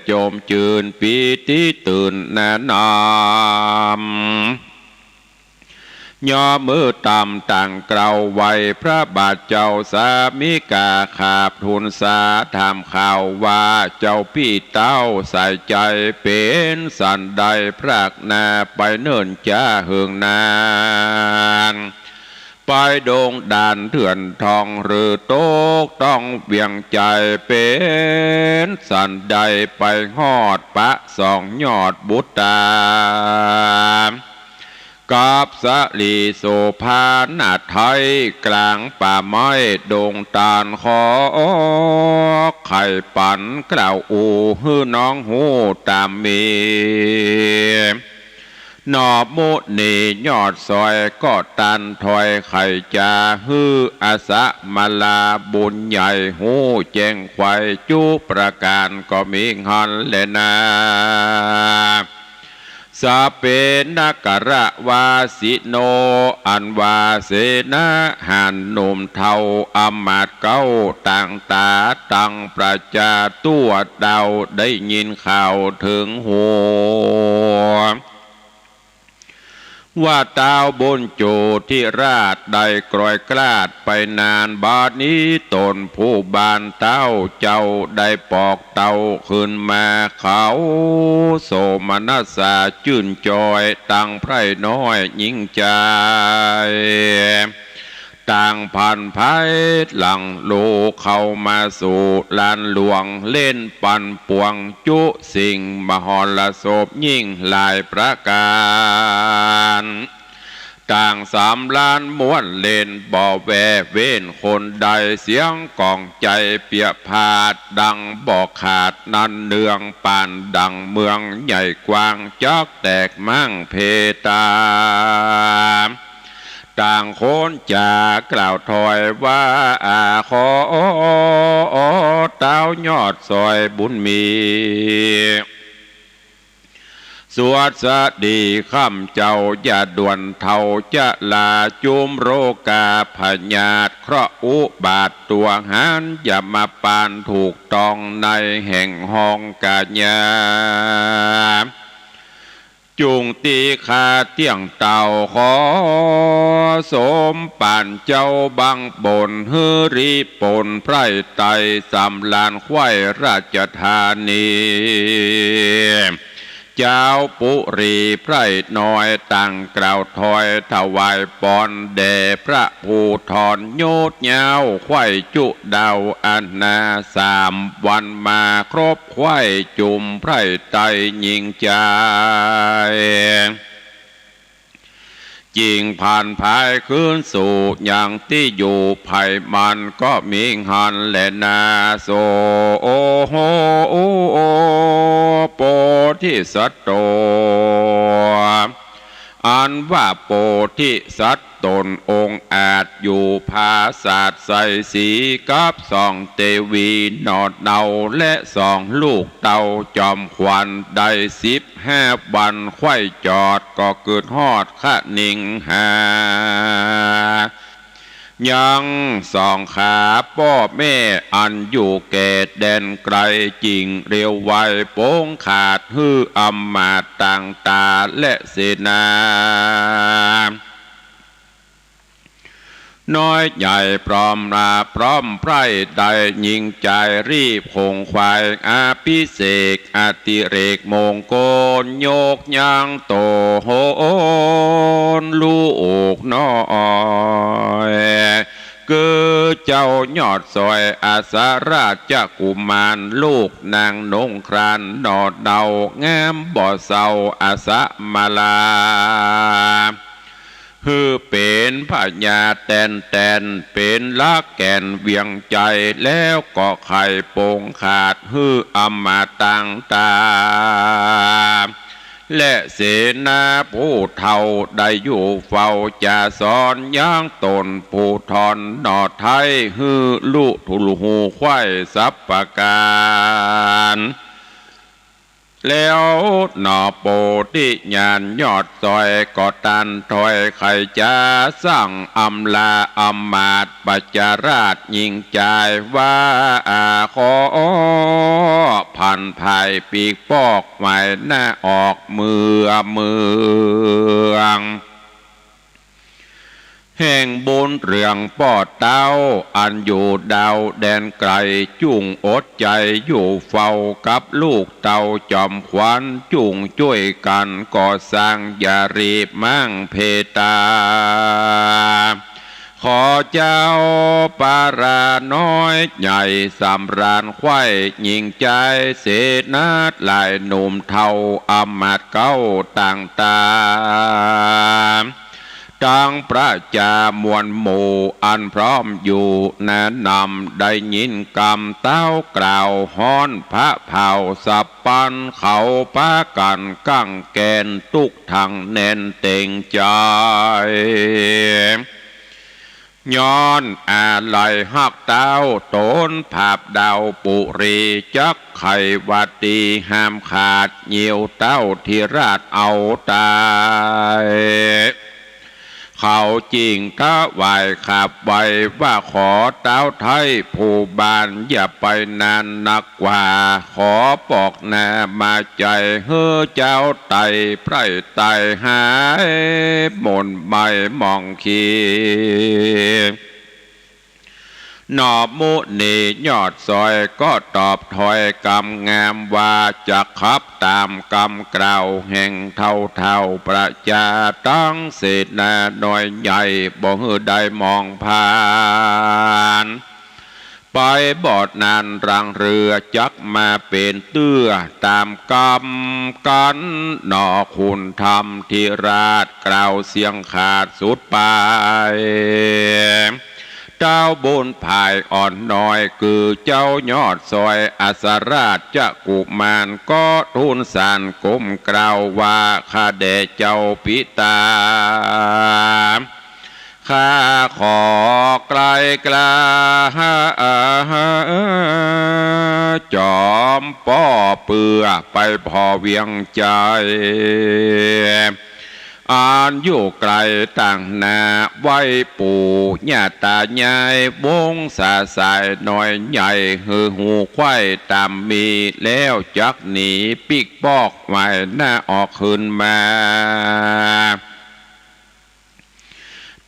จมจื้นปีติตื่นแนะนำ ยอมมือต่ำตั้งเกล้าไหว้พระบาทเจ้าสามิกา ขาบทูลสาถามข่าวว่า เจ้าปี้เต้าใส่ใจ๋เป๋นสันใด พรากหน้าไปเนิ่นจ๊าเหิงนาน ไปดงด่านเถื่อนทองหรือตกต้องเวียงใจ๋ เป๋นสันใดไปฮอดปะสองยอดบุตรา กับสลีโสภาหน้าไท้กลางป่าไม้ดงตาล ขอไขปันกล่าวอู้หื้อน้องฮู้ต๋ามมี หนอมุนียอดซอยก็ตันถอยไขจ๋า หื้ออาสะมาลาบุญใหญ่ฮู้แจ้งไขว่จุประก๋านก็มีหั้นแลนา สเปนกรวาสิโน อันว่าเสนาหารหนุ่มเฒ่าอำมาตย์เก๊าต่างต๋าตังประจาตั๋วเต้าได้ยินข่าวเถิงหู ว่าต้าวบุญโจทิราชได้กลอยกลาดไปนาน บาดนี้ต๋นผู้บ้านต้าวเจ้าได้ปอกเต้าคืนมา เขาโสมนัสสาจื้นจอยตังใผน้อยยิ่งใจ๋ ต่างผ่านภายหลังลูกเข้ามาสู่ลานหลวง เล่นปั่นป่วงจุสิ่งมหรสพยิ่งหลายประก๋าน ต่างสำราญม่วนเล่นบ่แว่เว้นคนใด เสียงก้องใจ๋เปียผาดดังบ่ขาด นั่นเนืองปานดังเมืองใหญ่กว้าง จักแตกม้างเพตา ต่างคนจ๋ากล่าวถอยว่า อา ขอต้าวยอดซอยบุญมี สวัสดีข้ามเจ้า อย่าด่วนเฒ่าจะลา จุมโรคาพยาธิเคราะห์อุบาทตั๋วหาร อย่ามาปานถูกต้องในแห่งห้องกายา จุ่งตี้ข้าเตี้ยงเต้า ขอสมปานเจ้าบังบน หื้อรีปนไพร่ไตสำราญไขว้ราชธานี เจ้าปุรีไพร่น้อยต่างกล่าวถอยถวายปอนแด่พระภูธร โยชน์ยาวไขว้จุดาวอันนา สามวันมาครบ ไขว้จุมไพร่ไตยิ่งใจ๋ จิ่งผ่านภายคืนสู่ยังตี้อยู่ ไผมันก็มีหั้นแลนา โส โอโห โอ โอ โพธิสัตโต อันว่าโพธิสัตว์ต๋นองอาจอยู่ผาสาทไสสีกับสองเตวีหนอเนาและสองลูกเต้าจอมขวัญ ได้สิบห้าวันไขว้จอดก็กึ๊ดฮอดคะนิงหา ยังสองขาป้อแม่อันอยู่แก่แดนไกล จิ่งเรียวไวปงขาดหื้ออำมาตย์ต่างต๋าและเสนา น้อยใหญ่พร้อมหน้าพร้อมไพร่ ได้ยิ่งใจ๋รีบขงไขว้อภิเษกอติเรกมงคล ยกยังโตโหนลูกน้อย คือเจ้ายอดซอยอาสาราชกุมาร ลูกนางนงครานหนอเนา งามบ่เศร้าอาสะมาลา หื้อเป๋นพญาแต๋นแต๋น เป๋นหลักแก่นเวียงใจ๋ แล้วก็ไขปงขาดหื้ออำมาตย์ต่างต๋า และเสนาผู้เฒ่าได้อยู่เฝ้าจะสอนยังต๋นผู้ธรหนอไท้ หื้อลุถูกหูไขว้สัพประก๋าน แล้วหนอโพธิญาณยอดซอยก็ตันถอยไขจ๋า สั่งอำลาอำมาตย์ปัจจาราชยิ่งใจ๋ว่า อา ขอผันภายปีกปอกหมายหน้าออกเมือเมือง แห่งบุญเรื่องป้อเต้า อันอยู่ดาวแดนไก๋ จุ่งอดใจ๋อยู่เฝ้ากับลูกเต้าจอมขวัญ จุ่งจ้วยกั๋นก่อสร้าง อย่ารีบม้างเพตา ขอเจ้าปาราน้อยใหญ่ สำราญใคว่หญิงจาย เสนาหลายหนุ่มเฒ่า อำมาตย์เก๊าต่างต๋า ตังประจามวลหมู่ อันพร้อมอยู่หน้านำ ได้ยินกำเต้ากล่าวฮ้อน พระเผ่าสัพพันเขาปากั๋นกั๋งแก๋น ตุ๊กตังแน่นเต็งใจ๋ ย้อนอาลัยฮักเต้า ต๋นผาบดาวปุรี จักใค่วาตีห้ามขาด เยียวเต้าธิราชเอาต๋าย เขาจึ่งถวายขับไหว้ว่า ขอเต้าไท้ผู้บ้าน อย่าไปนานนักกว่า ขอปอกหน้ามาใจ๋ หื้อเจ้าไต่ไพร่ไต่หาย หม่นไหม้หมองขี้ หนอมุนียอดซอยก็ตอบถ้อยกำงามว่า จักขับต๋ามกำกล่าวแห่งเฒ่าเฒ่าประจา ตังเสนาน้อยใหญ่ บ่หื้อได้มองผ่าน ไปบ่นานหลังเรือ จักมาเป๋นเตื้อต๋ามกำกั๋น หนอขุนธรรมธิราชกล่าวเสียงขาดสุดปาย เต้าบุญภายอ่อนน้อย คือเจ้ายอดซอยอัสราชกุมาร ก็ทูลสานก้มกล่าวว่า ข้าแด่เจ้าปิตา ข้าขอไกลกล้า จอมป้อเปื้อไปผ่อเวียงใจ๋ อันอยู่ไก๋ต่างหน้า ไหว้ปู่ย่าต๋ายายวงศาสายน้อยใหญ่ หื้อฮู้ใค่ต๋ามมี แล้วจักหนีปิ๊กปอกไหว้หน้าออกคืนมา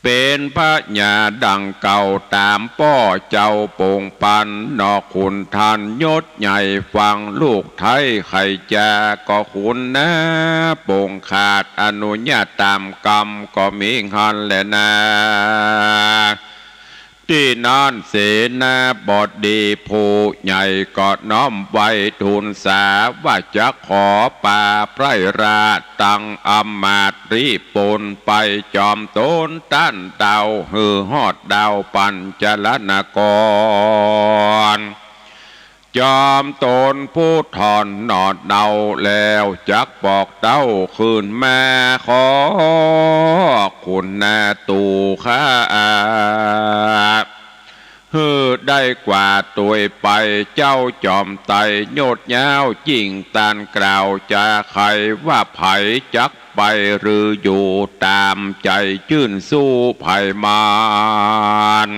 เป๋นพญาดั่งเก่าต๋ามป้อเจ้าโป่งปัน หนอขุนทันยศใหญ่ฟังลูกไท้ใค่จา ก็ขุนนาโป่งขาดอนุญาตต๋ามกำ ก็มีหั้นแลนา ตี้นั้นเสนาบดีผู้ใหญ่ก็น้อมไหว้ทูลสา ว่าจักขอปาไพร่ราชตังอำมาตย์รีบปนไป จอมต๋นต้านเต้าหื้อฮอดดาวปัญจรนคร จอมต๋นผู้ถ่อนหนอดเดาแล้ว จักปอกเต้าคืนมา ขอขุนนาตู่ข้า หื้อได้กว่าตวยไป เจ้าจอมไตรยศยาวยิ่ง ต้านกล่าวจาใค่ว่า ใผจักไปหรืออยู่ ต๋ามใจ๋จื้นสู้ใผมาน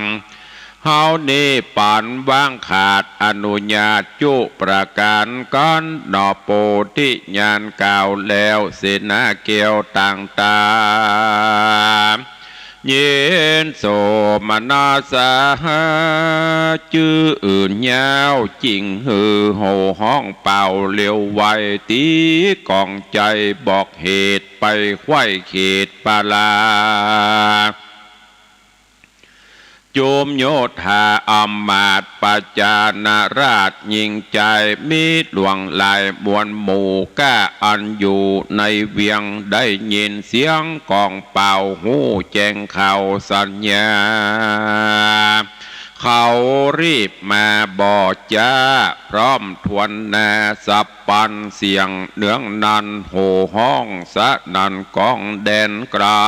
เฮานี้ปันวางขาดอนุญาตจุประก๋านกั๋น หนอโปธิญาณกล่าวแล้ว เสนาแก้วต่างต๋า ยินโสมนัสสา จื้ออื่นยาว จึ่งหื้อโห่ฮ้องเป่าเร็วไว ตี๋ก๋องใจ๋บอกเหตุ ไปใคว่เขตปาลา จุมโยธาอำมาตย์ประจานาราชยิ่งใจ๋ มิตรหลวงหลายมวลหมู่ ก้าอันอยู่ในเวียง ได้ยินเสียงก๋องเป่า ฮู้แจ้งข่าวสัญญา เขารีบมาบ่จ๊า พร้อมทวนหน้าสัพพันเสียง เนืองนันโห่ฮ้องสนั่นก้องแดนไก๋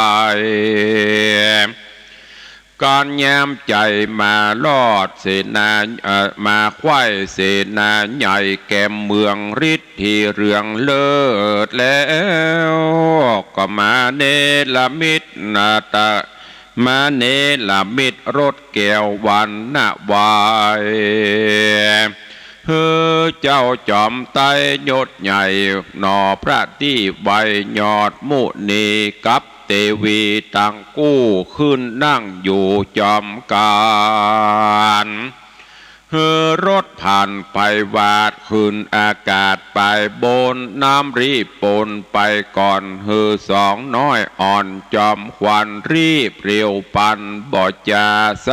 ก๋านยามใจ๋มารอดเสนา เอ่อ มาใคว่เสนาใหญ่ แก่มเมืองฤทธิเรืองเลิศแล้ว ก็มาเนรมิตนาตะ มาเนรมิตรถแก้ววรรณะไว้ หื้อเจ้าจอมไตรยศใหญ่ หนอพระตี้ไวยอดมุนีกับ เตวีตังกู้ขึ้นนั่งอยู่จอมกั๋น หื้อรถผ่านไปวาดขึ้นอากาศไปบน น้ำรีบปนไปก่อน หื้อสองน้อยอ่อนจอมขวัญรีบเร็วปัน บ่จาส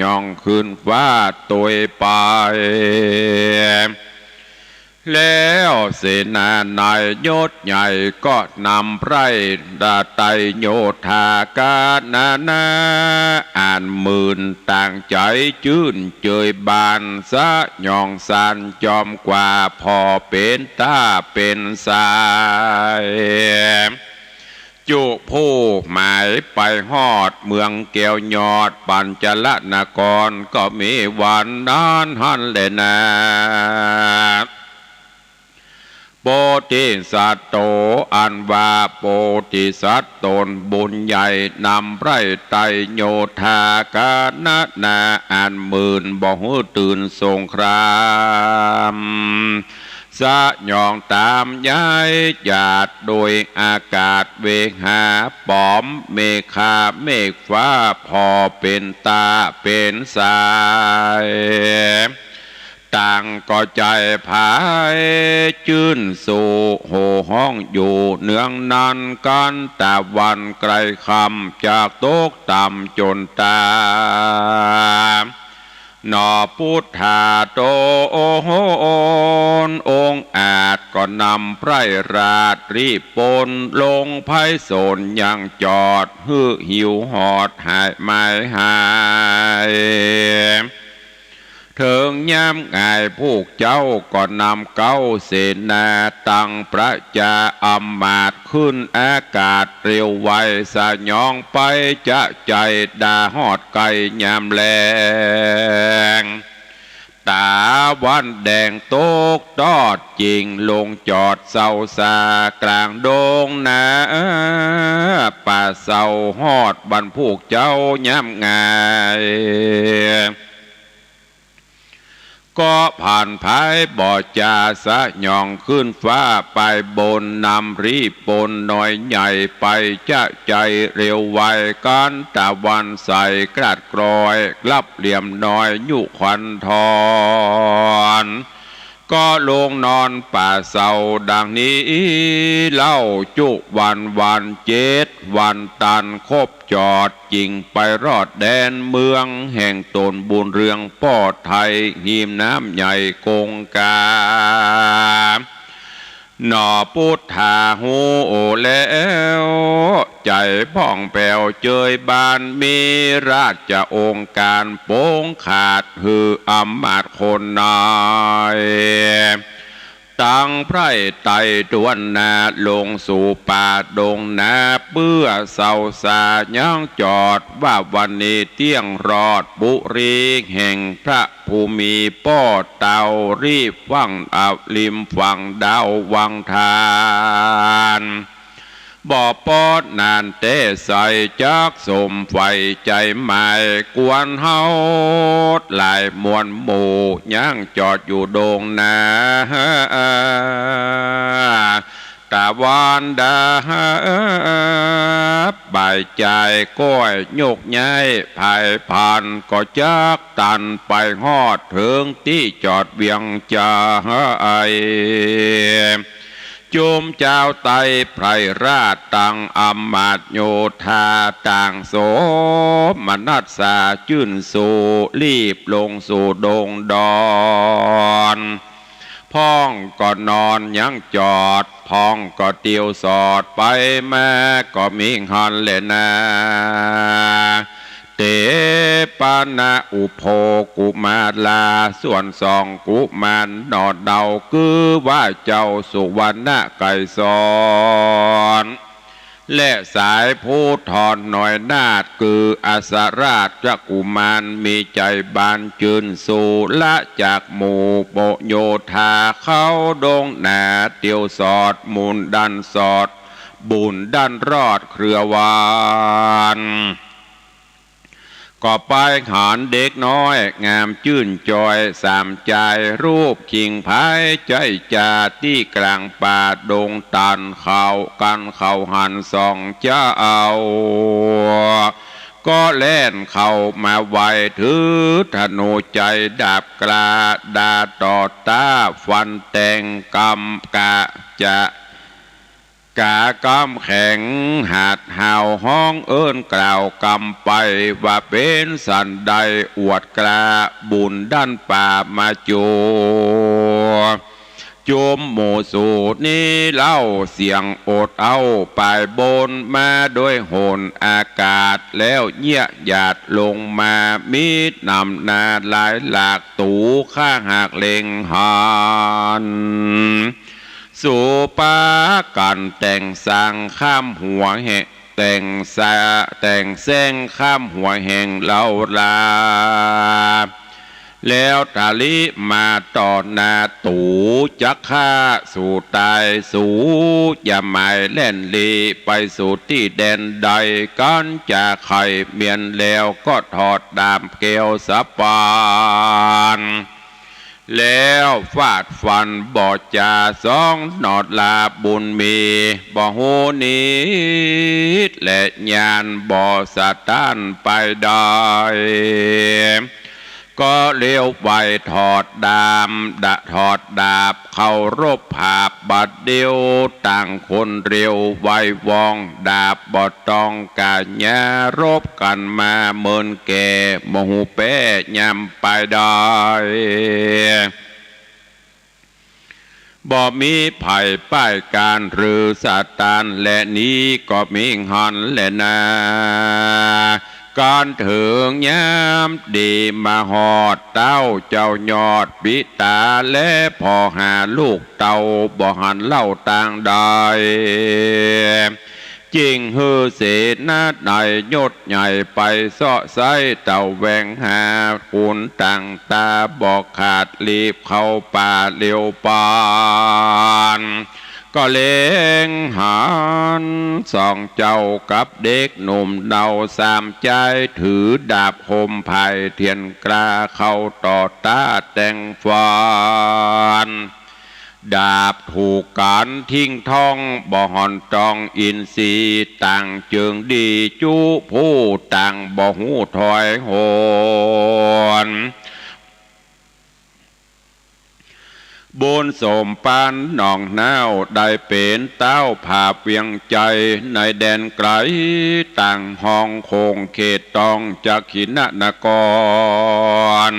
ยองขึ้นฟ้าตวยไป แล้วเสนานายยศใหญ่ก็นำไพร่ไตรโยธากานานา อันหมื่นต่างใจ๋จื้นเจยบาน สยองสานจอมกว่าผ่อเป๋นต้าเป๋นสาย จุผู้หมายไปฮอดเมืองแก้วยอดปัญจลนคร ก็มีวันนั้นหั้นแลนา โพธิสัตว์โต อันว่าโพธิสัตว์ต๋นบุญใหญ่ นำไพร่ไตรโยธากานานา อันหมื่นบ่หื้อตื่นสงคราม สยองต๋ามย้ายหยาดโดยอากาศเวหา ป๋อมเมฆาเมฆฟ้าผ่อเป๋นต้าเป๋นสาย ต่างก็ใจ๋ผายจื้นสู่ โห่ฮ้องอยู่เนืองนั้น กั๋นตะวันใก้ค่ำ จักตกต่ำจ๋นต๋าย หนอปุทธาโต องค์อาจก็นำไพร่ราชรีบปน ลงไพศาลยังจอด หื้อหิวหอดหายหมายหาย เถิงยามงายพวกเจ้าก็นำเก๊าเสนา ตังประจาอำมาตย์ขึ้นอากาศเร็วไว สยองไปจะใจ๋ดาฮอดใก้ยามแลง ต๋าวันแดงตกตอดจิ่ง ลงจอดเซาซากลางดงนาป่าเซา ฮอดบรรพวกเจ้ายามงาย ก็ผ่านผายบ่จาสยองขึ้นฟ้าไปบน นำรีบปนน้อยใหญ่ไปจะใจ๋เร็วไว กั๋นตะวันใสกลาดกลอย กลับเหลี่ยมน้อยยุควันทอน ก็ลงนอนป่าเซาดังนี้เล่า จุวันวันเจ็ดวันตันครบจอด จิ่งไปรอดแดนเมืองแห่งต๋นบุญเรืองป้อไทย ฮิมน้ำใหญ่กงกา หนอปุทธาฮู้แล้ว ใจ๋ผ่องแผ้วเจยบาน มีราชองค์ก๋านปงขาด หื้ออำมาตย์คนน้อย ตังไพร่ไต่ถ้วนหน้า ลงสู่ป่าดงนา เปื้อเซาซายังจอด ว่าวันนี้เตี้ยงรอดปุรีแห่งพระภูมิป้อเต๋า รีบฟั่งอับริมฝั่งดาววังทาน บ่ปอดนานแต๊ใส จักสมใฝ่ใจ๋หมาย กวนเฮาหลายมวลหมู่ ยังจอดอยู่ดงนา ตะวันดาบ บ่ายจายก้อยยกย้ายผายผ่าน ก็จักตันไปฮอดเถิงตี้จอดเวียงจันทน์ จุมจาวไตไพร่ราชตังอำมาตย์โยธาต่างโสมนัสสาจื้นสู่ รีบลงสู่ดงดอน พ่องก็นอนยังจอด พ่องก็เตียวสอดไปมา ก็มีหั้นแลนา เตปะนะอุโภกุมารา ส่วนสองกุมารหน่อเดา คือว่าเจ้าสุวรรณไกรสร และสายภูธรน้อยนาถ คืออัสสราชกุมาร มีใจ๋บานจื้นสู่ ละจากหมู่โปโยธา เข้าดงนาเตียวสอด บุญดันสอด บุญดันรอดเครือวัน ก็ไปหันเด็กน้อยงามจื้นจอย สามจายรูปคิงไพร ใจ๊จ่าตี้กล๋างป่าดงตัน เขากั๋นเขาหันสองเจ้า ก็แล่นเข้ามาไว ถือธนูใจ๋ดาบกล้า ดาต่อต้าฟันแตงกำกะจะ ก๋ากำแข็งหัดห่าวฮ้องเอิ้นกล่าวกำไป ว่าเป๋นสันใดอวดกล้าบุญดั้นป่ามาจัว จุมหมู่สูนี้เล่า เสียงโอดเอ้าปายบนมาโดยหนอากาศ แล้วเยียะหยาดลงมา มีหนำนาหลายหลาก ตั๋วข้าหากเล็งหัน สูปากั๋นแต่งสร้างข้ามหัวแห่ง แต่งสะ แต่งแสร้งข้ามหัวแห่งเล่าลา แล้วทะลิมาต่อหน้าตั๋ว จักฆ่าสูต๋าย สูอย่าหมายแล่นหลีไปสู่ตี้แดนใด กั๋นจะใค่เมียนแล้วก็ถอดดาบแก้วสะปาน แล้วฟาดฟันบ่จ่าสองหนอดลาบุญมี บ่ฮู้นิดและญาณบ่สะต้านไปได้ ก็เร็วไวถอดดาบ ดะ ถอดดาบเคารพผาบบัดเดียว ต่างคนเร็วไวว่อง ดาบบ่ต้องก๋าหญ้า รบกั๋นมาเมินแก่ บ่ฮู้แป๊ยามไปได้ บ่มีใผป้ายก๋านหรือสะต้าน และนี้ก็มีหันแลนา กั๋นเถิงยามดีมาฮอด เต้าเจ้ายอดปิต๋า และผ่อหาลูกเต้า บ่หันเล่าตางใด จึงหื้อเสนาในยศใหญ่ไปเซาะไซ้ ตะแหวงหาขุนต่างต๋า บ่ขาดรีบเข้าป่าเร็วปาน ก็เล็งหันสองเจ้ากับเด็กหนุ่มเนาสามจาย ถือดาบคมไพรเทียนกล้า เข้าต่อต้าแต่งฟัน ดาบถูกกั๋นทิ้งท้อง บ่หันตองอินทรีย์ ต่างเจิงดีจุผู้ ต่างบ่ฮู้ถอยหน บุญสมปานหนองน้าว ได้เป๋นเต้าผาบเวียงไจ ในแดนไก๋ต่างฮองโขงเขตตองจักขิณนคร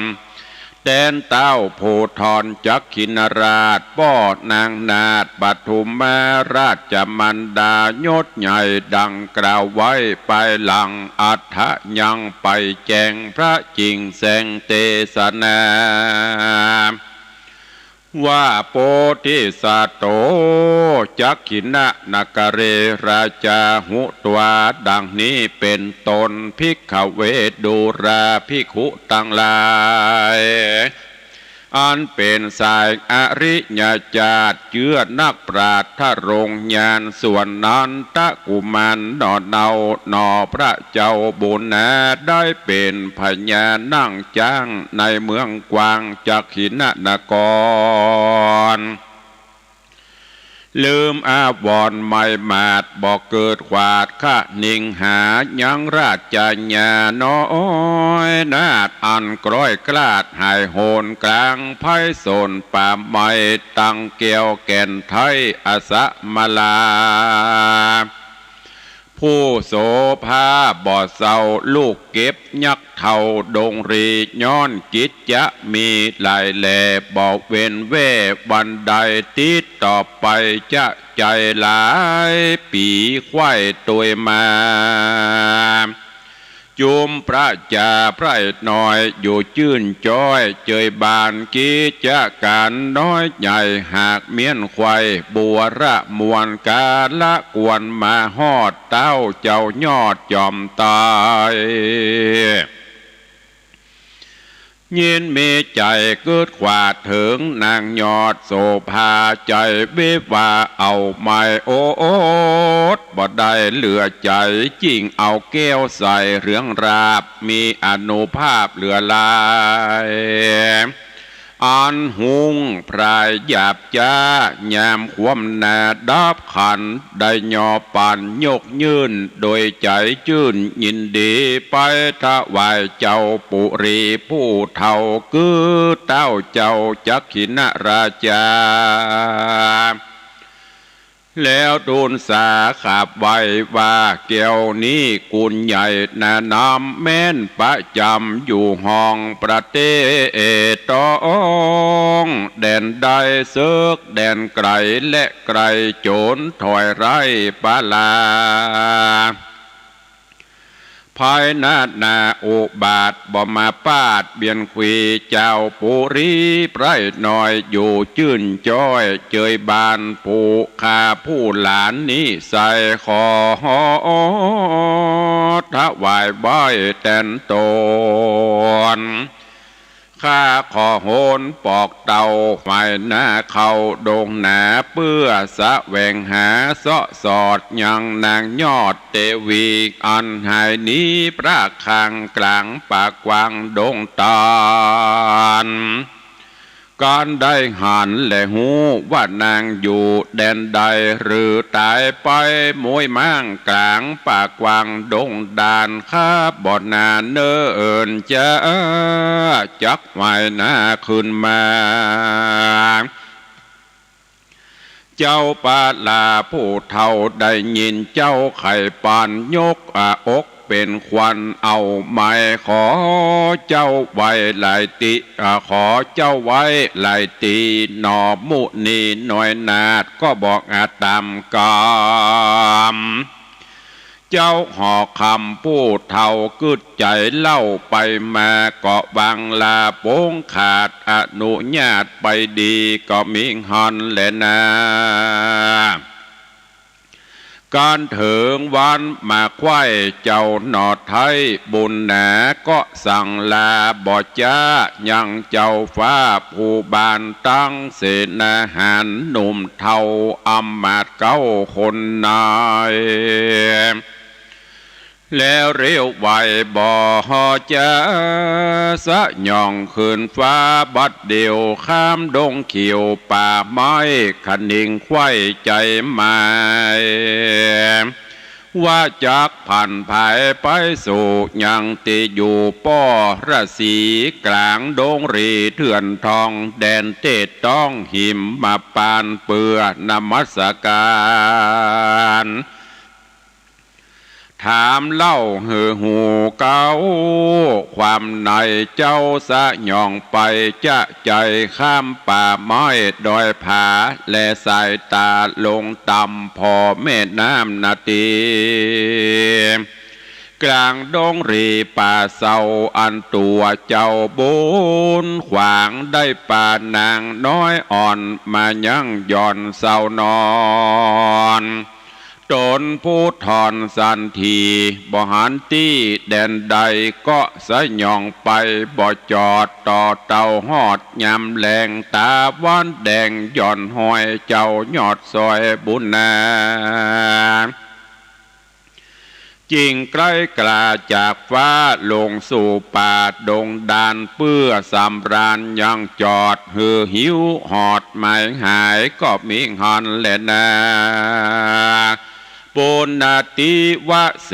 แต๋นเต้าภูธรจักขิณราช ป้อนางนาถปทุมมาราชมารดา ยศใหญ่ดังกล่าวไว้ ไปหลังอัฏฐยังไปแจ้งพระจิ่งแสงเตสนา ว่า โพธิสัตโต จักขิณนคเร ราจาหุตวา ดังนี้เป๋นต้น ภิกขเว ดูราภิกขุตังหลาย อันเป๋นสายอริยจาติ เจื้อนักปราชญ์ทรงญาณ ส่วนนันทกุมารหนอเนา หนอพระเจ้าบุญนา ได้เป๋นพญานั่งจ๊างในเมืองกว้างจักขิณนคร ลืมอาวรณ์ไมยหมาด บ่เกิดขวาดคะนิงหา ยังราชญาน้อยนาถอันกร้อยกล้าดหายโหน กลางไพศาลป่าไม้ ตังแก้วแก่นไทยอสมลา ผู้โสภาบ่เศร้า ลูกเก็บยักษ์เฒ่าดงรี ย้อนกิจจะมีหลายแล บ่เว้นแว่วันใด ติดต่อไปจะไจหลายปี ใคว่ตวยมา จุมประจาไพร่น้อย อยู่จื้นจ้อยเจยบาน กิจก๋านน้อยใหญ่หากเมี้ยนใคว่ บัวระมวลกาละควร มาฮอดเต้าเจ้ายอดจอมไตร ยินมีใจ๋กึ๊ดขวาดเถิงนางยอดโสภา ใจ๋วิวาห์เอาไหม้อดบ่ได้เหลือใจ๋ จิ่งเอาแก้วใส่เหลืองราบ มีอานุภาพเหลือหลาย อันฮุ้งพรายหยาบจ๊า ยามคว่ำหน้าดับขัน ได้ยอปันยกยื่น โดยใจ๋จื้นยินดี ไปถวายเจ้าปุรีผู้เฒ่า คือเต๊าเจ้าจักขิณราชา แล้วทูลสาขาบไหว้ว่า แก้วนี้กุณใหญ่นานาม แม้นประจ๋ำอยู่ห้องประเต๊ะตอง แดนใดเสิกแดนไก๋และไก๋โจ๋นถอยไร้ปาลา ภายหน้านาอุบาทบ่มาปาดเบียนขวี เจ้าปุรีไพร่น้อยอยู่จื้นจ้อย เจยบานผู้ข้าผู้หลานนิสัย ขอถวายไหว้แตนตน ข้าขอโหนปอกเต้า ไหว้นาเข้าดงนา เปื้อแสวงหาเซาะสอดยังนางยอดเตวี อันหายหนีพรากข้างก๋างป่ากว้างดงตาล กันได้หันและฮู้ว่านางอยู่แดนใด หรือต๋ายไปม้วยม่างก๋างป่ากว้างดงตาล ข้าบ่นาเนิ่นจ๊า จักไหว้นาขึ้นมา เจ้าปาลาผู้เฒ่าได้ยินเจ้าไขปาน ยกอาอกเป๋นขวัญเอาไหม้ ขอเจ้าไหว้หลายตี้ อา ขอเจ้าไหว้หลายตี้ หนอมุนีน้อยนาฏ ก็บ่อาจต๋ามกำ เจ้าหอคำผู้เฒ่ากึ๊ดใจ๋เล่าไปมา ก็วางลาปงขาดอนุญาตไปดี ก็มีหั้นแลนา กันเถิงวันมาไขว้เจ้าหนอไท้บุญหนา ก็สั่งลาบ่จ๊ายังเจ้าฟ้าผู้บาน ตังเสนาหารหนุ่มเฒ่าอำมาตย์เก๊าคนนาย แล้วเร็วไวบ่จ๊า สะหย่องขึ้นฟ้าบัดเดี่ยว ข้ามดงเขียวป่าไม้ คะนิงไขว้ใจ๋หมาย ว่าจักผันผายไปสู่ยังตี้อยู่ป้อราศี ก๋างดงหรีเถื่อนทอง แดนเต๊ะต้องหิมมาปาน เปื้อนมัสก๋าน ถามเล่าหื้อฮู้เก๊า ความในเจ้าสะหย่องไป จะใจ๋ข้ามป่าไม้ดอยผา แลสายต๋าลงต่ำผ่อแม่น้ำนาตี ก๋างดงหรีป่าเซา อันตั๋วเจ้าบุญขวาง ได้ปานางน้อยอ่อน มายังหย่อนเซานอน ต๋นผู้ทอนสันทีบ่หันตี้แดนใด ก็สะหย่องไปบ่จอด ต่อเต้าฮอดยามแลง ต๋าวันแดงหย่อนห้อย เจ้ายอดซอยบุญนา จิ่งไกลกล้าจากฟ้าลงสู่ป่าดงดาน เปื้อสำราญยังจอด หื้อหิวฮอดหมายหาย ก็มีหั้นแลนา ปุณณติวะเส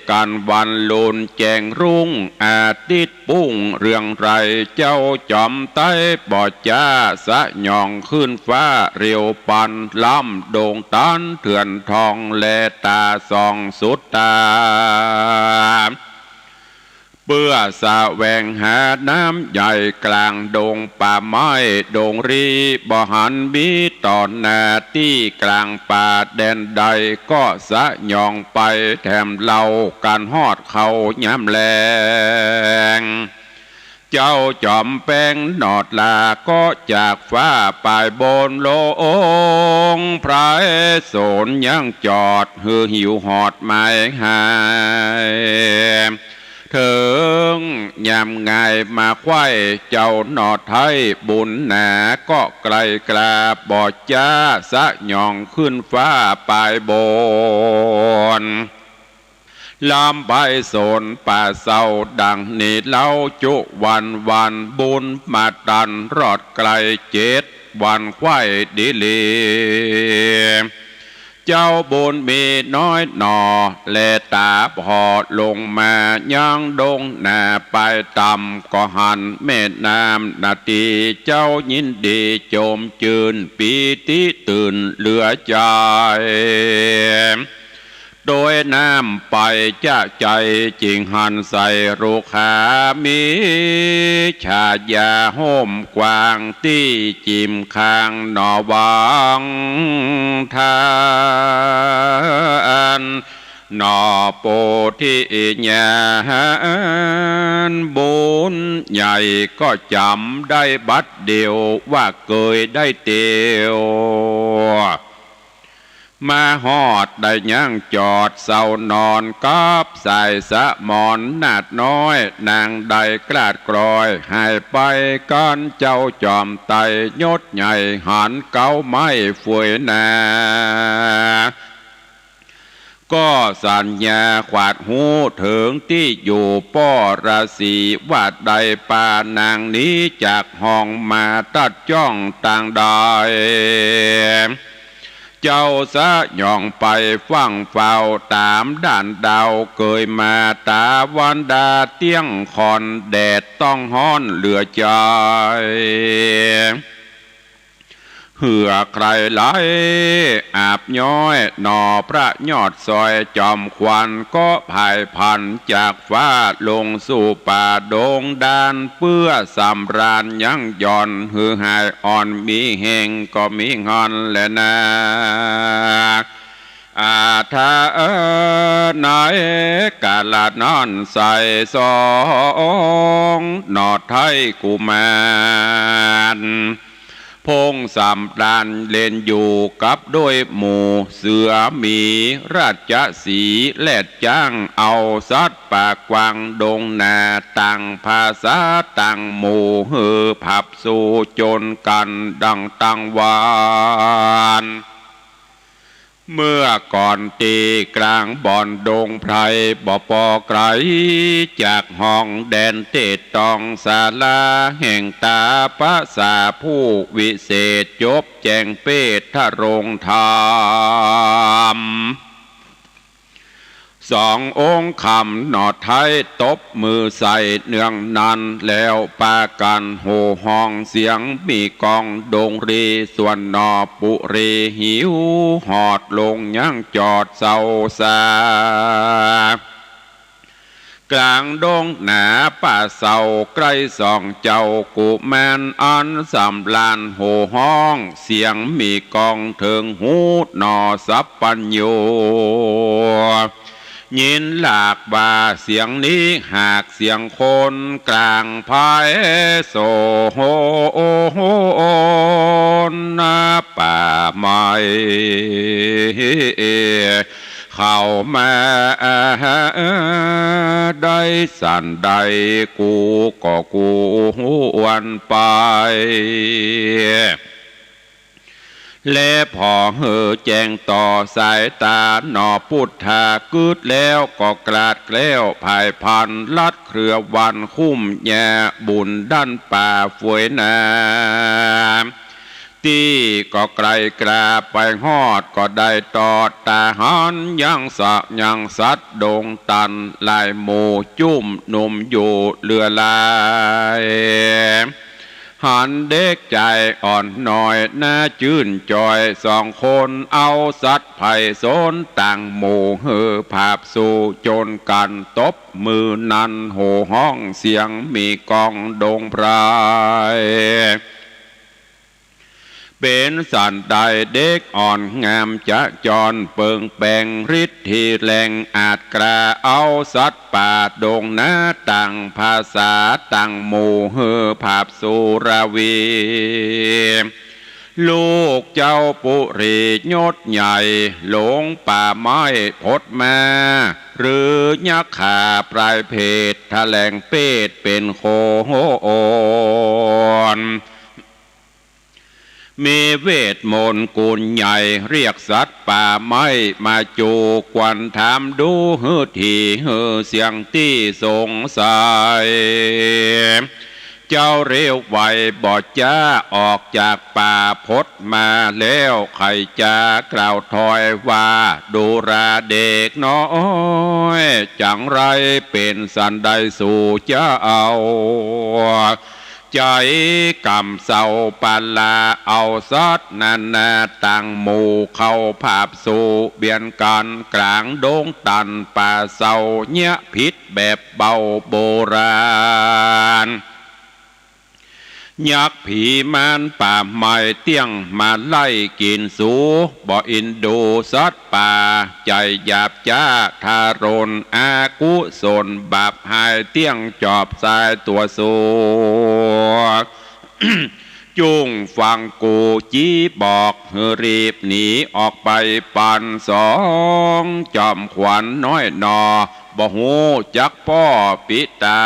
กั๋นวันลุนแจ้งรุ่ง อาทิตย์ปุ้งเรืองไร้ เจ้าจ๋อมไต๊บ่จ๊า สะหย่องขึ้นฟ้าเร็วปัน ล้ำดงตันเถื่อนทอง แลต๋าส่องสุดต๋า เปื้อแสวงหาน้ำใหญ่ก๋างดงป่าไม้ดงหรี บ่หันมีต่อหน้าตี้ก๋างป่าแดนใด ก็สะหย่องไปแถมเล่า กั๋นฮอดเข้ายามแลง เจ้าจ๋อมแป้งหนอดลา ก็จากฟ้าไปบนลง ไพรสนยังจอด หื้อหิวฮอดหมายหาย เถิงยามงายมาใคว่ เจ้าหน่อไท้บุญหนา เกาะไกลกล้าบ่จ๊า สยองขึ้นฟ้าไปบน ลำไปสนป่าเศร้าดังนี้เล่า จุวันวันบุญมาตัน รอดไกลเจ็ดวันใคว่ดีหลี เจ้าบุญมีน้อยหน่อ แลต๋าผ่อลงมายังดงนา ไปต่ำก็หันแม่น้ำนาตี เจ้ายินดีจมจื้น ปีติตื่นเหลือใจ๋ โดยน้ำไปจ๊ะใจ๋ จึงหันใส่ลูกขา มีฉายาฮ่มกว้าง ตี้จิ่มข้างหน่อวังทาน หน่อโพธิญาณ บุญใหญ่ก็จ๋ำได้บัดเดียว ว่าเกยได้เตียว มาฮอดได้ยังจอดเซานอน กับสายสะหมอนนาดน้อย นางได้กลาดกลอย หายไปก้อนเจ้าจอมไตรยศใหญ่ หันเก๊าไม้เฟยหนา ก็สัญญาขวาดฮู้เถิงตี้อยู่ป้อราศี ว่าได้ปานางนี้จากห้องมาตัดจ้องตางใด เจ้าสยองไปฟั่งเฝ้าต๋ามด้านดาว เกยมาต๋าวันดาเตี้ยงค่อน แดดต้องฮ้อนเหลือใจ๋ เหื่อใคร่ไหลอาบย้อย หน่อพระยอดซอยจอมขวัญ ก็ผายผันจากฟ้าลงสู่ป่าดงดาน เปื้อสำราญยั้งหย่อน หื้อหายอ่อนมีแฮงก็มีฮอนแลนา อาทาเอ๋ย ในกาละนั้นไส้สองหน่อไท้กุมาร พงสำราญเล่นอยู่กับด้วยหมู่ เสือหมีราชสีห์แลดจ๊าง เอาสัตว์ป่ากวางดงนา ต่างภาษาต่างหมู่ หื้อผับสู่จนกั๋นดังตังวา เมื่อก่อนตี้กลางบ่อนดงไพร บ่ปอไก๋จากห้องแดนเทศต้อง ศาลาแห่งต๋าภาษาผู้วิเศษ จบแจ้งเปตรงธรรม สององค์คำหน่อไท้ตบมือใส่เนืองนั้น แล้วปากั๋นโห่ฮ้องเสียงมีก้อง ดงรีส่วนหน่อปุรีหิว ฮอดลงยังจอดเซาสา กลางดงหนาป่าเซาใก้สองเจ้ากุมาร อันสำราญโห่ฮ้องเสียงมีก้อง เถิงหูหน่อสัพพัญญู ยินหลากว่าเสียงนี้หากเสียงคน กลางไพรโสนป่าไม้ เข้ามาได้สันใด กูก็ควรไป และผ่อหื้อแจ้งต่อสายต๋าหน่อปุทธา กึ๊ดแล้วก็กลาดแคล้วผายพรรณ ลัดเครือวันคุ้มแย่บุญดั้นป่าเฟยนา ตี้ก็ไก๋กล้าไปฮอด ก็ได้ตอดต๋าหันยังสะยังสัตว์ดงตัน หลายหมู่จุ้มนุมอยู่เหลือหลาย หันเด็กจายอ่อนน้อยหน้าจื้นจอยสองคน เอาสัตว์ไพศาลต่างหมู่ หื้อผาบสู่จนกั๋นตบมือนั้น โห่ฮ้องเสียงมีก้องดงไพร เป๋นสันใดเด็กอ่อนงามจะจร เปิงแป๋งฤทธิ์แรงอาจกล้า เอาสัตว์ป่าดงนาต่างภาษาต่างหมู่ หื้อผาบสู่ราวี ลูกเจ้าปุริยศใหญ่ หลงป่าไม้พดมา หรือยักขาปลายเพด แถลงเปศเป๋นโขน มีเวทมนต์กุลใหญ่ เรียกสัตว์ป่าไม้มาจู ควรถามดูหื้อถี่ หื้อเสี้ยงตี้สงสัย เจ้าเร็วไวบ่จ๊า ออกจากป่าพดมาแล้ว ใค่จะกล่าวถอยว่า ดูราเด็กน้อย จั๋งไรเป๋นสันใดสูเจ้า ใจ๋กำเศร้าปะละ เอาสัตว์นานาต่างหมู่ เข้าผาบสู่เบียนกั๋นก๋างดงตันป่าเศร้า เยียะผิดแบบเบาโบราณ ยักษ์ผีมารป่าไม้เตี้ยงมาไล่กิ๋นสู บ่อินดูสัตว์ป่า ใจ๋หยาบจ๊าทารุณ อกุศลบาปหาย เตี้ยงจอบสายตั๋วสู จุ่งฟังกู๋จี้บอก หื้อรีบหนีออกไปปันสอง จอมขวัญน้อยหนอ บ่ฮู้จักป้อปิตา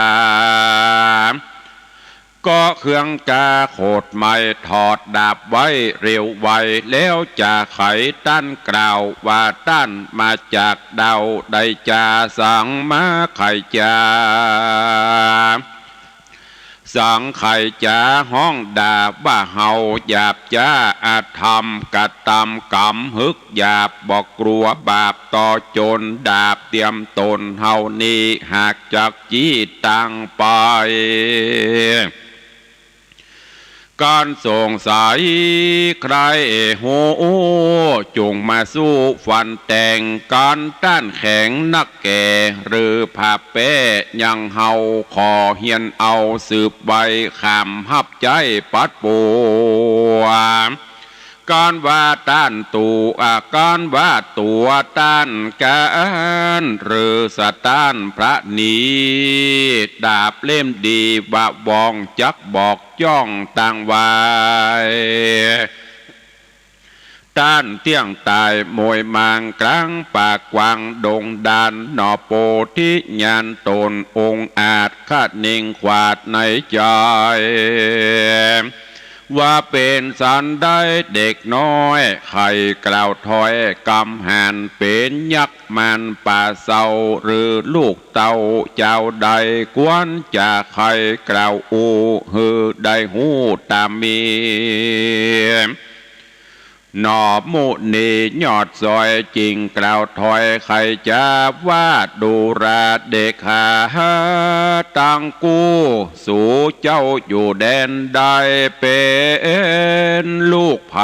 เกาะเครื่องกาโขดไม้ ถอดดาบไว้เร็วไว แล้วจะไขต้านกล่าวว่า ต้านมาจากเดา ได้จาสังมาไขจา สังไขจ๋าฮ้องด่าว่า เฮาหยาบจ๊าอธรรม กระตำกรรมหึกหยาบ บ่กลัวบาปต่อจน ดาบเตียมต๋นเฮานี้ หากจักจี้ตังไป การสงสัยใคร่ฮู้ จุ่งมาสู้ฟันแต่ง ก๋านต้านแข็งนักแก่ หรือผาบแป๊ยังเฮา ขอเฮียนเอาสืบไว้ ขามฮับใจ๊ปัดปัว ก๋านว่าต้านตั๋ว ก๋านว่าตั๋วต้านก๋าน หรือสะต้านพระหนี ดาบเล่มดีวะวอง จักบอกจ้องตังไว้ ต้านเตี้ยงต๋ายมวยมาง ก๋างป่ากว้างดงดาน หนอโปธิญาณต๋นองอาจ คะเน่งขวาดในใจ๋ ว่าเป๋นสันใดเด็กน้อย ใค่กล่าวถอยกำหาน เป๋นยักษ์มารป่าเศร้า หรือลูกเต้าจาวใด ควรจะใค่กล่าวอู้ หื้อได้ฮู้ต๋ามมี หนอมุนียอดซอย จึ่งกล่าวถอยไขจ๋าว่า ดูราเด็กหาตังกู้ สูเจ้าอยู่แดนใด เป๋นลูกใผ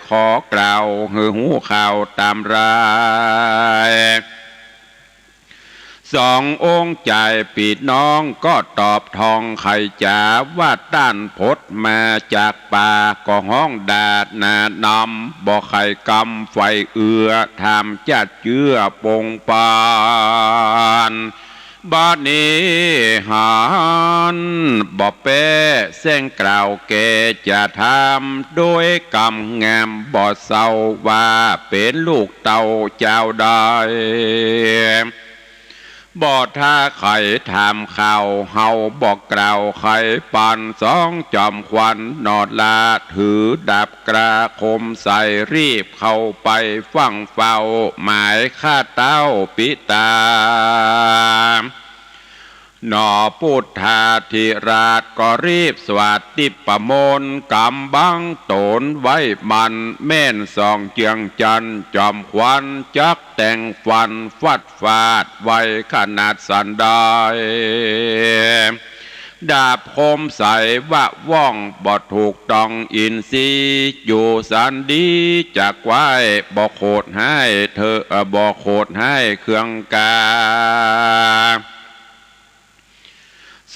ขอกล่าวหื้อฮู้ข่าวต๋ามราย สององค์จายปี้น้องก็ตอบทองไขจ๋าว่า ต้านผดมาจากป่า ก็ฮ้องด่าหน้านำ บ่ใค่กำไฟเอื้อ ถามจัดเจื้อปงปาน บัดนี้หัน บ่แป๊แส้งกล่าวแก่จะถาม โดยกำงามบ่เศร้า ว่าเป๋นลูกเต้าจาวใด บ่ถ้าใค่ถามข่าว เฮาบ่กล่าวไขปัน สองจอมขวัญหนอลา ถือดาบกล้าคมใส รีบเข้าไปฟั่งเฝ้า หมายข้าเต้าปิตา หนอปุทธาธิราชก็รีบสวาดทิปมนต์ กำบังต๋นไว้มั่น แม่นส่องเจืองจันทร์ จอมขวัญจักแต่งฟัน ฟัดฟาดไวขนาดสันใด ดาบคมใสวะว่อง บ่ถูกต้องอินทรีย์ อยู่สันดีจักไว้ บ่โขดฮ้ายเถอะ บ่โขดฮ้ายเคืองกา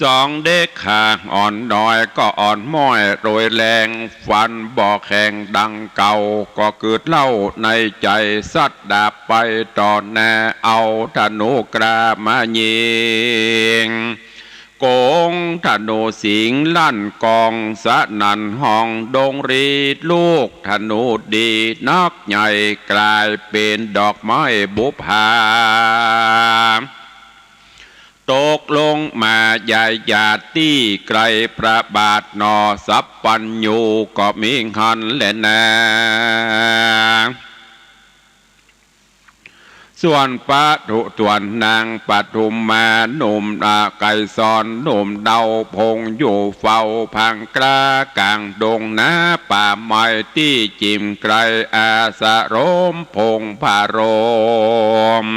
สองเด็กข้าอ่อนน้อยก็อ่อนม้อยโดยแรง ฟันบ่แข็งดังเก่า ก็กึ๊ดเล่าในใจ๋ สัดดาบไปต่อหน้า เอาธนูกล้ามายิง กงธนูสิงห์ลั่นกองสนั่นฮ้อง ดงรีลูกธนูดีนักใหญ่ กลายเป๋นดอกไม้บุปผา ตกลงมาใหญ่หยาดตี้ไกล พระบาทหน่อสัพพัญญู ก็มีหั้นแลนา ส่วนปะทุ ส่วนนางปทุมมา หนุ่มอาไกรสร หนุ่มดาวพงอยู่เฝ้า พังกล้ากลางดงนาป่าไม้ ตี้จิ่มไกลอาสรมพงผาโรม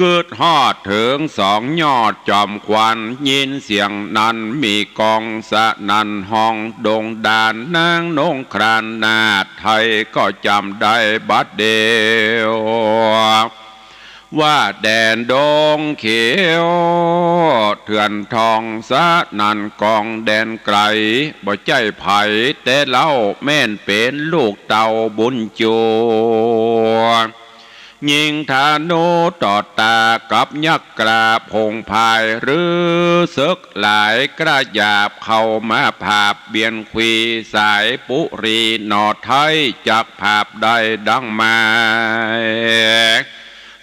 กึ๊ดฮอดเถิงสองยอดจอมขวัญ ยินเสียงนั้นมีกองสนั่นฮ้อง ดงดานนางนงครานนาถไทย ก็จ๋ำได้บัดเดียว ว่าแดนดงเขียวเถื่อนทองสนั่นกองแดนไกล บ่ใจ้ใผแต่เล่า แม่นเป๋นลูกเต้าบุญจู ยิงธนูต่อตากับยักษ์กล้าพงพาย ฤๅเสิกหลายกล้าหยาบ เข้ามาผาบเบียนขวีสายปุรีหน่อไทย จักผาบได้ดังหมาย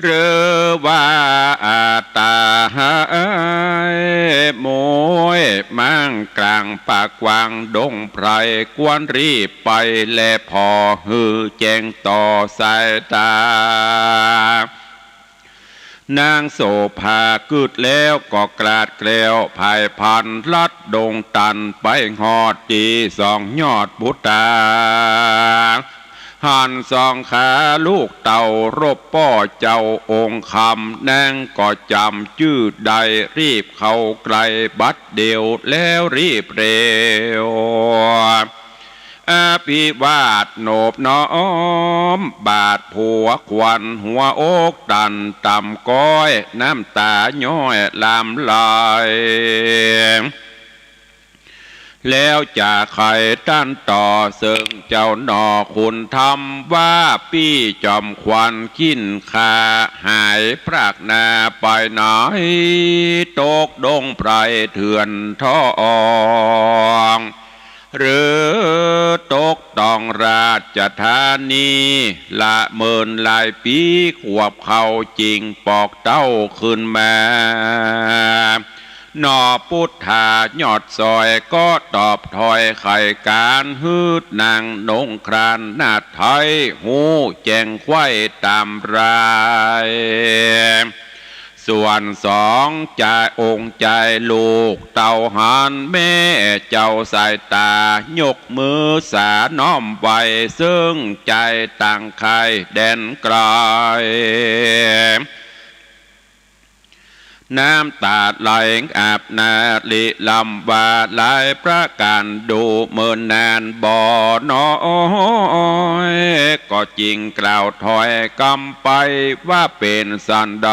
ฤๅว่าอาตาหายมวย มั่งกลางป่ากว้างดงไพร ควรรีบไปแลผ่อ หื้อแจ้งต่อสายตา นางโสภากึ๊ดแล้วก็กลาดแกล้ว ผายพลันลัดดงตัน ไปฮอดตี้สองยอดปุตตา หันสองขาลูกเต้ารบป้อเจ้าองค์คำ นางก็จ๋ำจื้อได้ รีบเข้าใกล้บัดเดียว แล้วรีบเร็ว อภิวาทโนบน้อม บาทผัวขวัญหัวอกตันต่ำก้อย น้ำตาย้อยหลั่งไหล แล้วจะใค่ต้านต่อ เซิ่งเจ้าหน่อคุณธรรม ว่าปี้จอมขวัญขิ้นข้า หายพรากนาไปไหน ตกดงไพรเถื่อนทอง ฤๅตกต้องราชธานี ละเมินหลายปี๋ ขวบเข้าจิ่งปอกเต้าขึ้นมา หน่อปุทธายอดซอย ก็ตอบถ้อยไขก๋าน หื้อนางนงครานนาถไทย ฮู้แจ้งไขว้ต๋ามราย ส่วนสองจายองค์จายลูกเต้าหัน แม่เจ้าสายตายกมือสาน้อมไหว้ เซิ่งจายต่างค่ายแดนไกล น้ำต๋าไหลอาบหน้าลิลำว่า หลายประก๋านดูเมินนานบ่น้อย ก็จิ่งกล่าวถ้อยกำไป ว่าเป๋นสันใด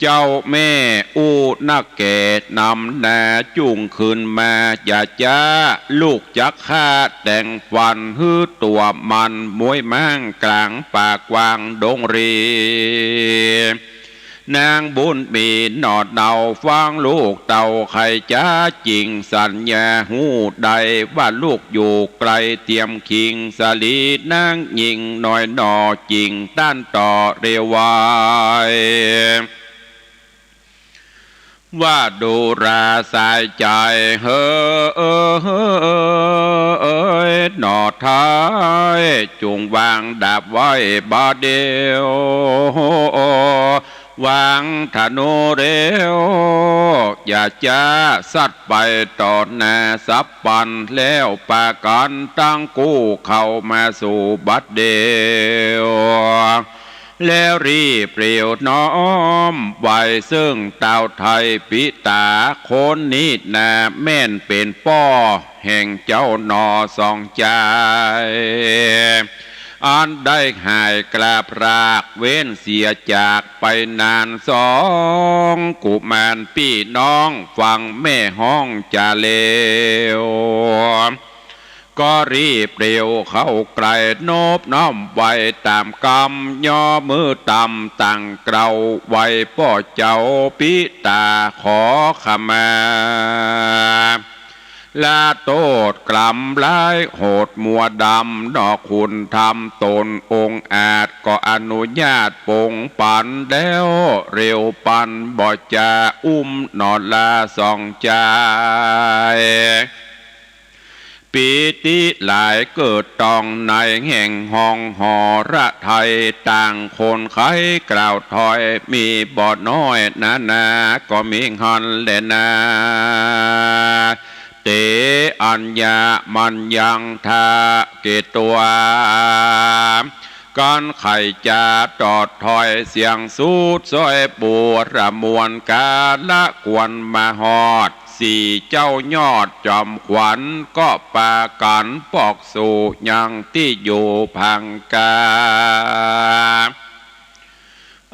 เจ้าแม่อู้นักแก่นำหน้าจุ่งขึ้นมา อย่าจ๊า ลูกจักฆ่าแต่งฟัน หื้อตั๋วมันมวยมั่งกลางป่ากว้างดงรี นางบุญมีหน่อเนาฟังลูกเต้าไขจ๋า จิ่งสัญญาฮู้ได้ ว่าลูกอยู่ไกลเตียมคิงสลี นางญิงน้อยหน่อจิ่งต้านต่อเร็วไว ว่าดูราสายใจ๋ เฮย หน่อไทย จุ่งวางดาบไว้บ่าเดียว วางธนูเร็ว อย่าจ๊า สัตว์ไปต่อหน้าสับปัน แล้วปากั๋นตังกู้เข้ามาสู่บัดเดียว แล้วรีบเร็วน้อมไหว้ เซิ่งเต้าไทยปิต๋า คนนี้นาแม่นเป๋นป้อแห่งเจ้าหน่อสองจาย อันได้หายกล้าพราก เว้นเสียจากไปนาน สองกุมารปี้น้อง ฟังแม่ฮ้องจ๋าเร็ว ก็รีบเร็วเข้าใกล้ นบน้อมไหว้ต๋ามกำ ย่อมือต่ำตั้งเกล้า ไหว้ป้อเจ้าปิตา ขอขมา ละโต้ษกรรมร้ายโหดมัวดำ นอกคุณธรรมต๋นองอาจ ก็อนุญาตปงปัน แล้วเร็วปันบ่จะอุ้มหนอลาสองจาย ปีติหลายเกิดตองใน แห่งห้องหอระไทย ต่างคนใค่กล่าวถ้อย มีบ่น้อยนานา ก็มีหั้นแลนา เต อัญญะ มัญญัง ทะ เกตวา กั๋นใค่จะตอดถ้อยเสียงสุด ซ้อยบัวระมวลกาละควรมาฮอด สี่เจ้ายอดจอมขวัญ ก็ปากั๋นปอกสู่ยังตี้อยู่พังกา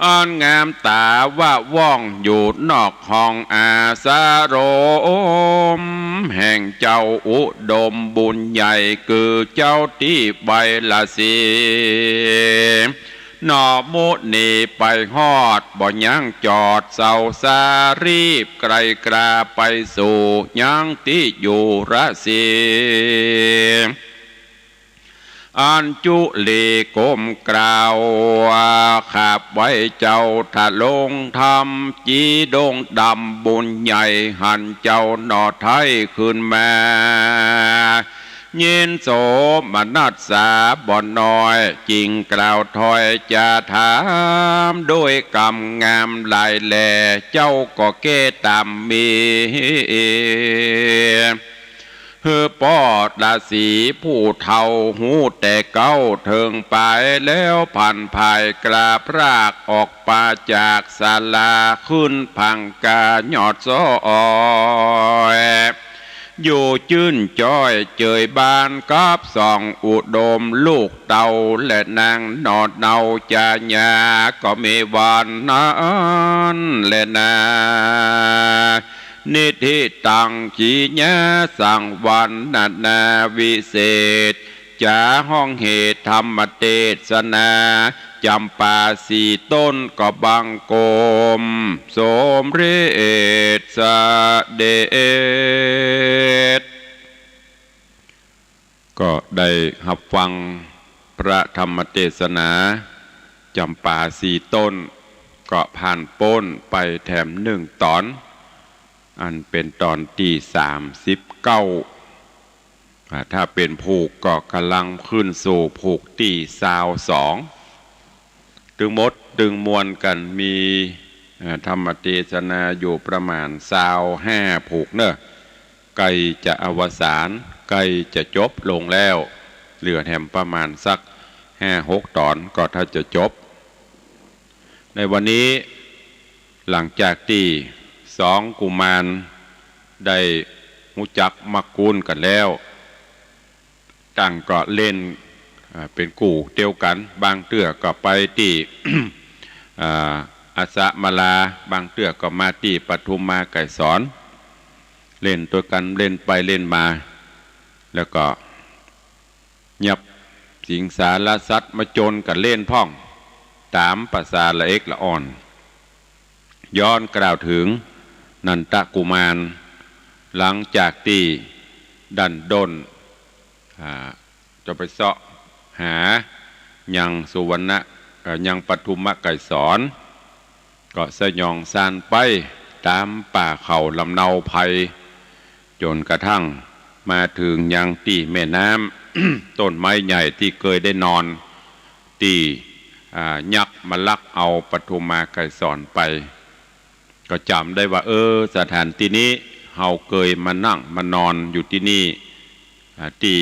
อันงามต๋าว่าว่องอยู่นอกห้องอาสรม แห่งเจ้าอุดมบุญใหญ่ คือเจ้าตี้ไวรสี นอมุนีไปฮอดบ่ยังจอดเซาซา รีบไกลกราไปสู่ยังตี้อยู่ระสี อันจุลีก้มกราบ ข้าไว้เจ้าทะลงธรรม จีดงดำบุญใหญ่ หันเจ้าหน่อไท้คืนมา ยินโสมนัสสาบ่น้อย จึงกล่าวถ้อยจะถาม ด้วยกำงามหลายแล เจ้าก็แก้ต๋ามมี หื้อป้อราศีผู้เฒ่า ฮู้แต่เก๊าเถิงปาย แล้วผันผายกล้าพราก ออกปาจากศาลา ขึ้นพังกายอดซ้อย อยู่จื้นจ้อยเจยบ้าน กับสองอุดมลูกเต้า และนางหน่อเนาจาญา ก็มีวันนั้นแลนา นิธิตัง กิริยาสังวรรณนาวิเศษ จ๋าฮ้องเหตุธรรมเตสนา จ๋ำปาสี่ต้นก็บังคม สมเร็จเสด็จ ก็ได้ฮับฟังพระธรรมเตสนา จ๋ำปาสี่ต้น ก็ผ่านป๊นไปแถมนึ่งต๋อน อันเป๋นต๋อนตี้สามสิบเก้า อ่า ถ้าเป๋นผูกก็ก่ำลังขึ้นสู่ผูกตี้ซาวสอง ตึงหมดตึงมวลกั๋นมี อ่า ธรรมเตสนาอยู่ประมาณซาวห้าผูกเน่อ ใก้จะอวสาน ใก้จะจบลงแล้ว เหลือแถมประมาณสักห้าหกต๋อนก็ถ้าจะจบ ในวันนี้หลังจากตี้สองกุมารได้ฮู้จักมักกู๋นกั๋นแล้ว ต่างก็เล่น อ่า เป๋นกู่เตียวกั๋น บางเตื้อก็ไปตี้ อ่า อาสมรา บางเตื้อก็มาตี้ปทุมมาไกรสร เล่นตวยกั๋น เล่นไปเล่นมา แล้วก็ ยับสิงสารสัตว์มาจนกั๋นเล่นพ่อง ต๋ามประสาละเอกละอ่อน ย้อนกล่าวเถิงนันทกุมาร หลังจากตี้ดั้นด้น อ่า จะไปเซาะหายังสุวรรณะ เอ่อ ยังปทุมไกรสร ก็สยองซานไปต๋ามป่าเขาลำเนาไพร จ๋นกระทั่งมาเถิงยังตี้แม่น้ำ ต้นไม้ใหญ่ตี้เกยได้นอน ตี้ อ่า ยักษ์มาลักเอาปทุมมาไกรสรไป ก็จ๋ำได้ว่า เออ สถานตี้นี้ เฮาเกยมานั่งมานอนอยู่ตี้นี่ อ่า ตี้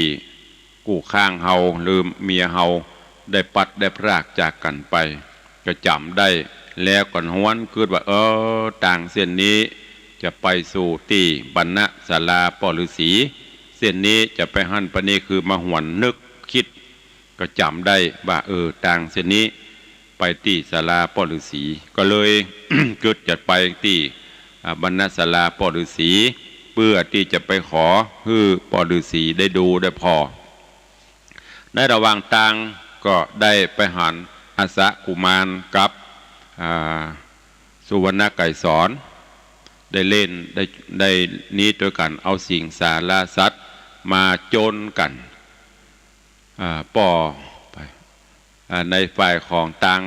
กู้ค้างเฮา หรือเมียเฮาได้ปัดได้พรากจากกั๋นไป ก็จ๋ำได้ แล้วก็หวนกึ๊ดว่า เออ ตางเส้นนี้จะไปสู่ตี้บรรณศาลาป้อฤๅษี เส้นนี้จะไปหั้นไปนี่ คือมาหวนนึกกึ๊ด ก็จ๋ำได้ว่า เออ ตางเส้นนี้ไปตี้ศาลาป้อฤๅษี ก็เลย กึ๊ดจะไปตี้ อ่า บรรณศาลาป้อฤๅษี เปื้อตี้จะไปขอหื้อป้อฤๅษีได้ดูได้ผ่อ ในระหว่างตางก็ได้ไปหันอาสะกุมารกับ อ่า สุวรรณไกรสร ได้เล่น ได้ ได้นี้ตวยกั๋น เอาสิงสารสัตว์มาโจนกั๋น อ่า ป้อไป อ่า ในฝ่ายของตาง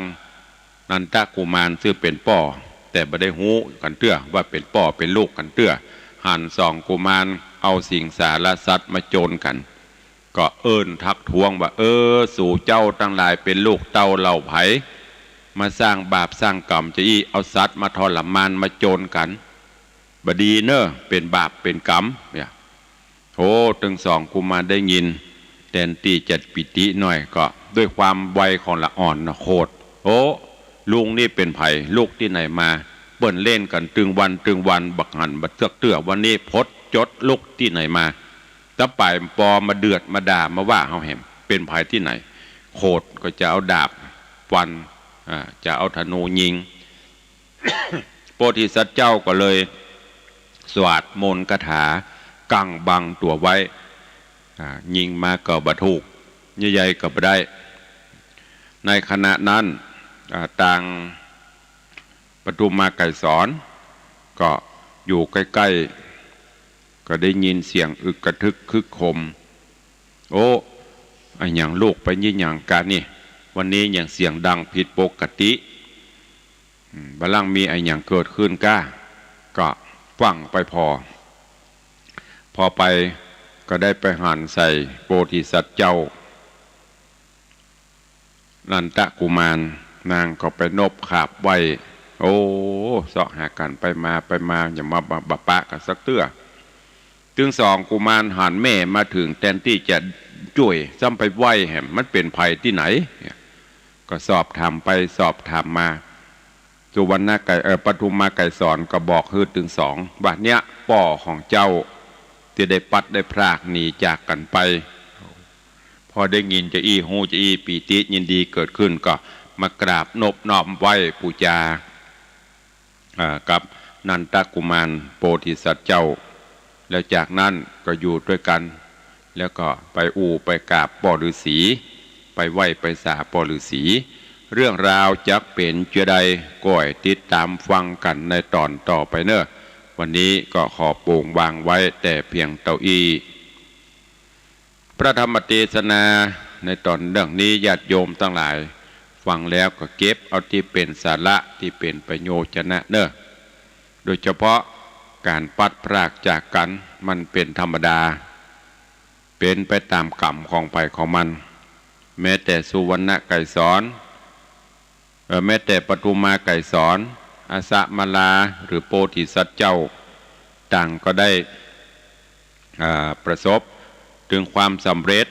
นันทกุมารซึ่งเป๋นป้อ แต่บ่ได้ฮู้กั๋นเตื้อว่าเป๋นป้อเป๋นลูกกั๋นเตื้อ หันสองกุมารเอาสิงสารสัตว์มาโจนกั๋น ก็เอิ้นทักท้วงว่า เออ สูเจ้าตังหลายเป๋นลูกเต้าเหล่าใผ มาสร้างบาปสร้างก๋รรมจาอี้ เอาสัตว์มาทรมานมาโจนกั๋น บ่ดีเน่อ เป๋นบาปเป๋นก๋รรม เนี่ย โอ้ ตึงสองกุมารได้ยิน แตนตี้จะปีติหน่อยก็ ด้วยความไวของละอ่อนนะ โขด โอ้ ลุงนี่เป๋นใผ ลูกตี้ไหนมา เปิ้นเล่นกั๋นตึงวันตึงวัน บ่หันบ่เทือกเตื้อ วันนี้พดจด ลูกตี้ไหนมา ตะป๋ายปอมาเดือดมาด่ามาว่าเฮาแหม เป๋นใผตี้ไหน โขดก็จะเอาดาบฟัน อ่า จะเอาธนูยิง โพธิสัตว์เจ้าก็เลยสวดมนต์คาถากั๋งบังตั๋วไว้ อ่า ยิงมาก็บ่ถูก ใหญ่ๆ ก็บ่ได้ ในขณะนั้น อ่า ตางปทุมมาไกรสรก็อยู่ใก้ๆ ก็ได้ยินเสียงอึกกระทึกครึกโครม โอ้ อะหยังลูก เป๋นอะหยังกานี่ วันนี้หยังเสียงดังผิดปกติ อืม บ่าลางมีอะหยังเกิดขึ้นก้า ก็ฟั่งไปผ่อ ผ่อไปก็ได้ไปหันใส่โพธิสัตว์เจ้า นันทกุมาร นางก็ไปนบขาบไหว้ โอ้ เซาะหากั๋นไปมาไปมา อย่ามาบ่ บ่ปะกั๋นสักเตื้อ ตึงสองกุมารหันแม่มาเถิง แตนตี้จะจ้วย ซ้ำไปไหว้แหม มันเป๋นใผตี้ไหน เนี่ย ก็สอบถามไปสอบถามมา สุวรรณไกร เอ่อ ปทุมมาไกรสรก็บอกหื้อตึงสองว่า เนี่ย ป้อของเจ้าตี้ได้ปัดได้พรากหนีจากกั๋นไป พอได้ยินจาอี้ ฮู้จาอี้ ปีติยินดีเกิดขึ้น ก็มากราบนบน้อมไหว้ปู๋จา อ่า กับนันทกุมารโพธิสัตว์เจ้า แล้วจากนั้นก็อยู่ตวยกั๋น แล้วก็ไปอู้ไปกราบป้อฤๅษี ไปไหว้ไปสาป้อฤๅษี เรื่องราวจักเป๋นจาใด ก้อยติดต๋ามฟังกั๋นในต๋อนต่อไปเน่อ วันนี้ก็ขอโป๋งวางไว้แต่เพียงเต้าอี้ พระธรรมเตสนาในต๋อนเรื่องนี้ ญาติโยมตังหลายฟังแล้วก็เก็บเอาตี้เป๋นสาระตี้เป๋นประโยชน์นะเน่อ โดยเฉพาะก๋านปัดพรากจากกั๋น มันเป๋นธรรมดา เป๋นไปต๋ามก๋รรมของใผของมัน แม้แต่สุวรรณไกรสร เอ่อ แม้แต่ปทุมมาไกรสร อาสะมาลา หรือโพธิสัตว์เจ้า ต่างก็ได้ อ่า ประสบเถิงความสำเร็จ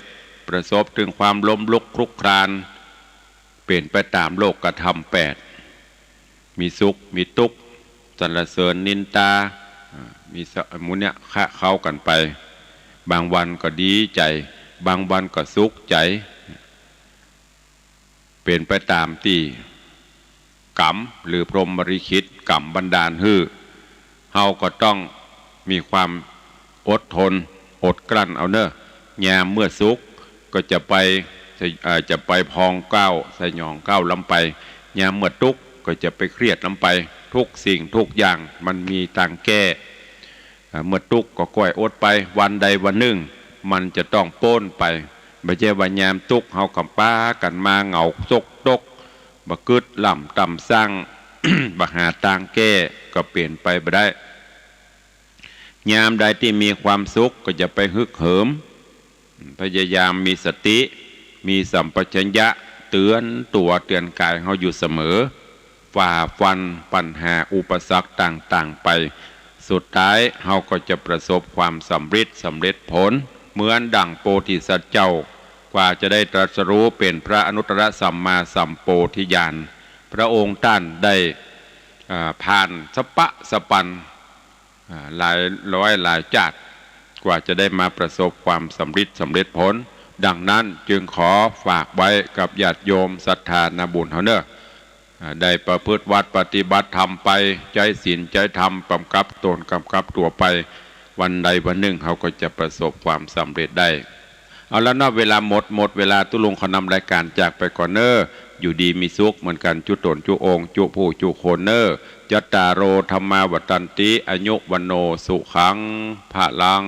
ประสบเถิงความล้มลุกคลุกคลาน เป๋นไปต๋ามโลกธรรมแปด มีสุข มีตุ๊กข์ สรรเสริญนินทา อ่า มีสะ หมู่เนี่ยคะเคล้ากั๋นไป บางวันก็ดีใจ๋ บางวันก็สุขใจ๋ เป๋นไปต๋ามตี้ก๋รรมหรือพรหมลิขิตก๋รรมบันดาลหื้อ เฮาก็ต้องมีความอดทน อดกลั้นเอาเน่อ ยามเมื่อสุขก็จะไป เอ่อ จะไปพองเกล้าสยองเกล้าล้ำไป ยามเมื่อตุ๊กข์ก็จะไปเครียดล้ำไป ทุกสิ่งทุกอย่างมันมีตางแก้ อ่า เมื่อตุ๊กข์ก็ก้อยอดไป วันใดวันนึ่งมันจะต้องป๊นไป บ่ใจ้ว่ายามตุ๊กข์เฮาก็ปากั๋นมาเหงาซกตก บ่กึ๊ดหล่ำต่ำซั้ง บ่หาตางแก้ ก็เป๋นไปบ่ได้ ยามใดตี้มีความสุขก็จะไปฮึกเหิม พยายามมีสติ มีสัมปชัญญะ เตือนตั๋วเตือนกายเฮาอยู่เสมอ ฝ่าฟันปัญหาอุปสรรคต่างๆ ไป สุดท้ายเฮาก็จะประสบความสำริดสำเร็จผล เหมือนดั่งโพธิสัตว์เจ้า กว่าจะได้ตรัสรู้เป๋นพระอนุตตรสัมมาสัมโพธิญาณ พระองค์ต้านได้ อ่า ผ่านสะปะสะปัน อ่า หลายร้อยหลายจาติ กว่าจะได้มาประสบความสำริดสำเร็จผล ดังนั้นจึงขอฝากไว้กับญาติโยมศรัทธานาบุญเฮาเน่อ อ่า ได้ประพฤติวัตรปฏิบัติธรรมไป ใจ๊ศีลใจ๊ธรรมกำกับต๋นกำกับตั๋วไป วันใดวันนึ่งเฮาก็จะประสบความสำเร็จได้ เอาละเนาะ เวลาหมด หมดเวลา ตุ๊ลุงขอนำรายก๋านจากไปก่อนเน่อ อยู่ดีมีสุขเหมือนกั๋น จุ๊ต๋นจุ๊องค์ จุ๊ผู้จุ๊คนเน่อ จัตตาโร ธัมมา วัฑฒันติ อายุ วัณโณ สุขัง พลัง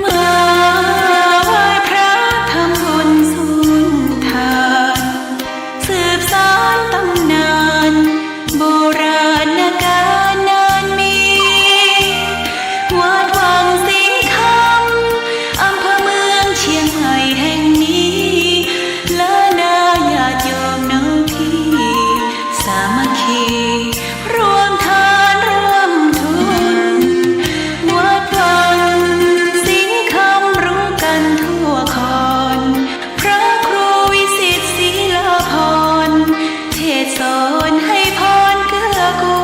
มาไหว้พระทำบุญสุนทาน สืบสานต๋ำนานโบราณก๋าลนานมี วัดวังสิงห์คำ อำเภอเมืองเชียงใหม่แห่งนี้ และนาญาติโยมน้องพี่ สามัคคี ร่วมทานร่วมทุน วัดวังสิงห์คำรู้กั๋นทั่วคอน พระครูวิสิทธิ์ศรีลาภรณ์ เทศน์สอนให้พรเกื้อกู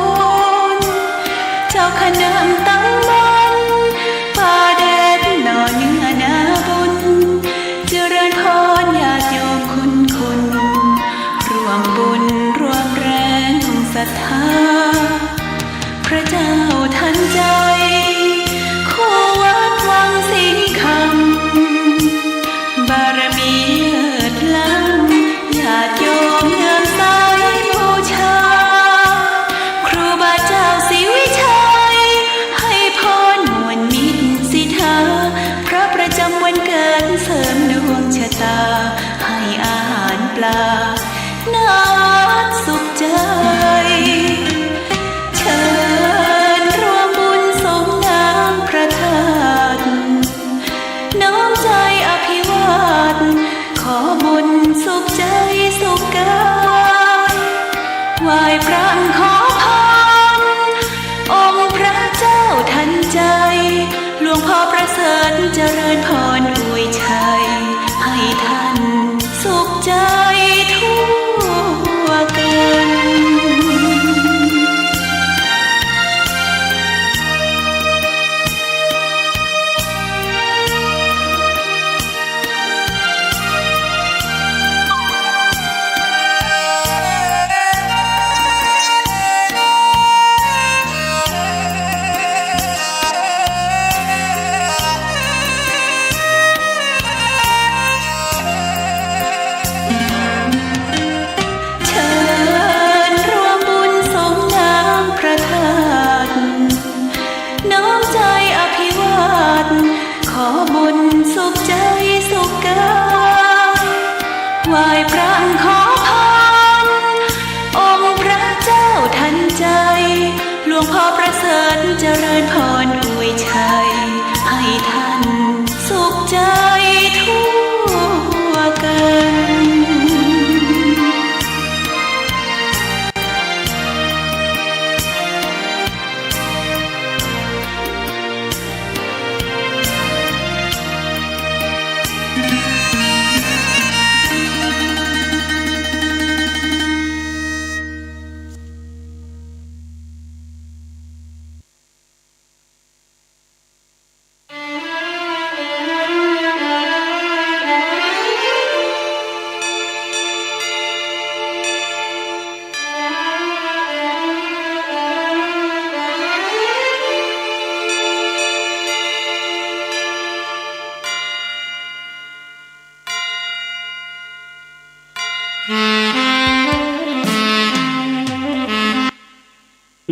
ล เจ้าคณะตำบลป่าแดดหน่อเนื้อนาบุญ เจริญพรญาติโยมคุณคุณ ร่วมบุญร่วมแรงศรัทธา พระเจ้าทันใจ คู่วัดวังสิงห์คำ บารมีเลิศล้ำ ญาติโยมเลื่อมใสบูชา ครูบาเจ้าศรีวิชัย ให้พรม่วนมิตรสิทธา พระประจำวันเกิดเสริมดวงชะตา ให้อาหารปลา ณ วัดสุขใจ เชิญร่วมบุญสงน้ำพระธาตุ น้อมใจอภิวาท ขอบุญสุขใจสุขกาย ไหว้พระขอพร องค์พระเจ้าทันใจ หลวงพ่อประเสริฐเจริญพรอวยชัย ให้ท่านสุขใจทั่วกัน เชิญร่วมบุญสงน้ำพระธาตุ น้อมใจอภิวาท ขอบุญสุขใจสุขกาย ไหว้พระขอพร องค์พระเจ้าทันใจ หลวงพ่อประเสริฐเจริญพรอวยชัย ให้ท่านสุขใจทั่วกัน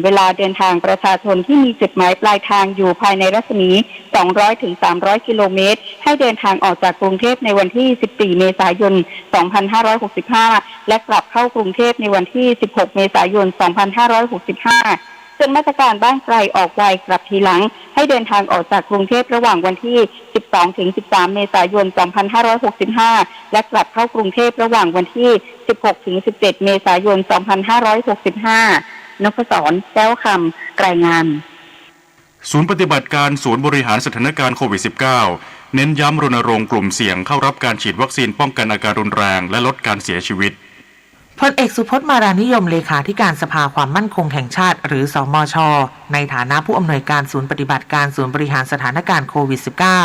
เวลาเดินทางประชาชนที่มีจุดหมายปลายทางอยู่ภายในรัศมี สองร้อย ถึง สามร้อย กิโลเมตร ให้เดินทางออกจากกรุงเทพฯในวันที่ สิบสี่ เมษายน สองพันห้าร้อยหกสิบห้า และกลับเข้ากรุงเทพฯในวันที่ สิบหก เมษายน สองพันห้าร้อยหกสิบห้า ส่วนมาตรการบ้านไกลออกไวกลับทีหลัง ให้เดินทางออกจากกรุงเทพฯระหว่างวันที่ สิบสอง ถึง สิบสาม เมษายน สองพันห้าร้อยหกสิบห้า และกลับเข้ากรุงเทพฯระหว่างวันที่ สิบหก ถึง สิบเจ็ด เมษายน สองพันห้าร้อยหกสิบห้า นพศร แก้วคำ รายงาน ศูนย์ปฏิบัติการศูนย์บริหารสถานการณ์โควิด สิบเก้า เน้นย้ำรณรงค์กลุ่มเสี่ยงเข้ารับการฉีดวัคซีนป้องกันอาการรุนแรงและลดการเสียชีวิต พลเอกสุพจน์ มารานิยม เลขาธิการสภาความมั่นคงแห่งชาติ หรือ สมช ในฐานะผู้อำนวยการศูนย์ปฏิบัติการศูนย์บริหารสถานการณ์โควิด สิบเก้า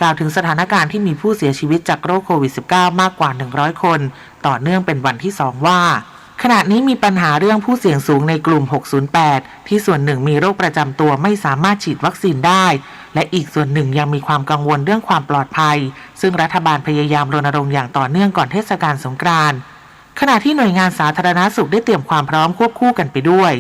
กล่าวถึงสถานการณ์ที่มีผู้เสียชีวิตจากโรคโควิด สิบเก้า มากกว่า หนึ่งร้อย คน ต่อเนื่องเป็นวันที่สองว่า ขณะนี้มีปัญหาเรื่องผู้เสี่ยงสูงในกลุ่ม หกศูนย์แปด ที่ส่วนหนึ่งมีโรคประจำตัวไม่สามารถฉีดวัคซีนได้ และอีกส่วนหนึ่งยังมีความกังวลเรื่องความปลอดภัย ซึ่งรัฐบาลพยายามรณรงค์อย่างต่อเนื่องก่อนเทศกาลสงกรานต์ ขณะที่หน่วยงานสาธารณสุขได้เตรียมความพร้อมควบคู่กันไปด้วย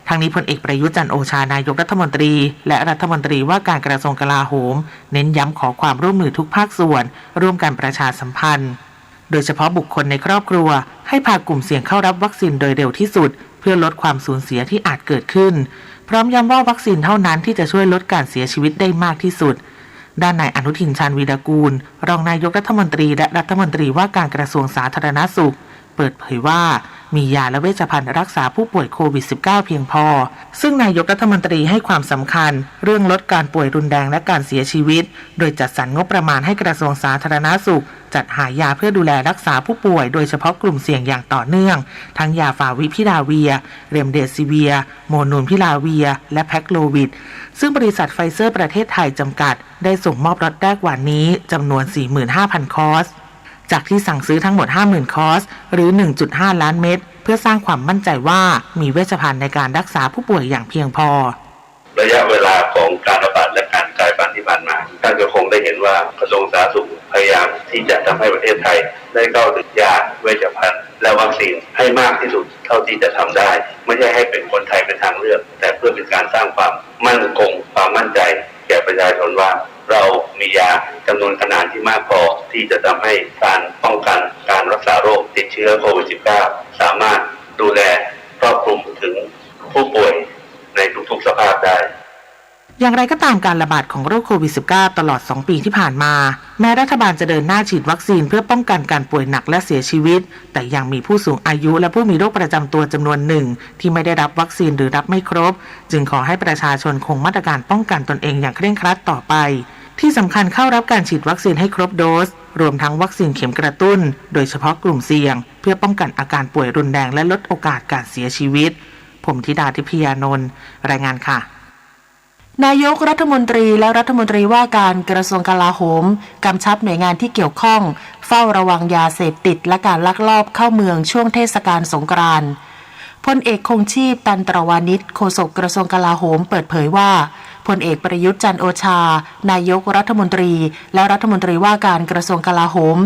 ทั้งนี้พลเอกประยุทธ์ จันทร์โอชา นายกรัฐมนตรี และรัฐมนตรีว่าการกระทรวงกลาโหม เน้นย้ำขอความร่วมมือทุกภาคส่วน ร่วมกันประชาสัมพันธ์ โดยเฉพาะบุคคลในครอบครัว ให้พากลุ่มเสี่ยงเข้ารับวัคซีนโดยเร็วที่สุด เพื่อลดความสูญเสียที่อาจเกิดขึ้น พร้อมย้ำว่าวัคซีนเท่านั้นที่จะช่วยลดการเสียชีวิตได้มากที่สุด ด้านนายอนุทิน ชาญวีรกูล รองนายกรัฐมนตรี และรัฐมนตรีว่าการกระทรวงสาธารณสุข เปิดเผยว่า มียาและเวชภัณฑ์รักษาผู้ป่วยโควิด สิบเก้า เพียงพอ ซึ่งนายกรัฐมนตรีให้ความสำคัญเรื่องลดการป่วยรุนแรงและการเสียชีวิต โดยจัดสรรงบประมาณให้กระทรวงสาธารณสุข จัดหายาเพื่อดูแลรักษาผู้ป่วย โดยเฉพาะกลุ่มเสี่ยงอย่างต่อเนื่อง ทั้งยาฟาวิพิราเวีย เรมเดซิเวีย โมนูลพิราเวีย และแพ็กโลวิด ซึ่งบริษัทไฟเซอร์ประเทศไทยจำกัด ได้ส่งมอบล็อตแรกวันนี้จำนวน สี่หมื่นห้าพัน คอร์ส จากที่สั่งซื้อทั้งหมด ห้าหมื่น คอร์ส หรือ หนึ่งจุดห้า ล้านเม็ด เพื่อสร้างความมั่นใจว่ามีเวชภัณฑ์ในการรักษาผู้ป่วยอย่างเพียงพอ ระยะเวลาของการระบาดและการกลายพันธุ์ที่ผ่านมา ท่านก็คงได้เห็นว่ากระทรวงสาธารณสุขพยายามที่จะทำให้ประเทศไทยได้เข้าถึงยาเวชภัณฑ์และวัคซีนให้มากที่สุดเท่าที่จะทำได้ ไม่ใช่ให้เป็นคนไทยเป็นทางเลือก แต่เพื่อเป็นการสร้างความมั่นคง ความมั่นใจแก่ประชาชนว่า เรามียาจำนวนขนาดที่มากพอที่จะทำให้การป้องกันการรักษาโรคติดเชื้อโควิด สิบเก้า สามารถดูแลครอบคลุมถึงผู้ป่วยในทุกๆสภาพได้ อย่างไรก็ตาม การระบาดของโรคโควิด สิบเก้า ตลอดสองปีที่ผ่านมา แม้รัฐบาลจะเดินหน้าฉีดวัคซีนเพื่อป้องกันการป่วยหนักและเสียชีวิต แต่ยังมีผู้สูงอายุและผู้มีโรคประจำตัวจำนวนหนึ่งที่ไม่ได้รับวัคซีนหรือรับไม่ครบ จึงขอให้ประชาชนคงมาตรการป้องกันตนเองอย่างเคร่งครัดต่อไป ที่สำคัญเข้ารับการฉีดวัคซีนให้ครบโดส รวมทั้งวัคซีนเข็มกระตุ้น โดยเฉพาะกลุ่มเสี่ยง เพื่อป้องกันอาการป่วยรุนแรงและลดโอกาสการเสียชีวิต ผมธิดา ทิพยานนท์ รายงานค่ะ นายกรัฐมนตรีและรัฐมนตรีว่าการกระทรวงกลาโหม กำชับหน่วยงานที่เกี่ยวข้อง เฝ้าระวังยาเสพติดและการลักลอบเข้าเมืองช่วงเทศกาลสงกรานต์ พลเอกคงชีพ ตันตรวานิช โฆษกกระทรวงกลาโหม เปิดเผยว่า พลเอกประยุทธ์ จันทร์โอชา นายกรัฐมนตรี และรัฐมนตรีว่าการกระทรวงกลาโหม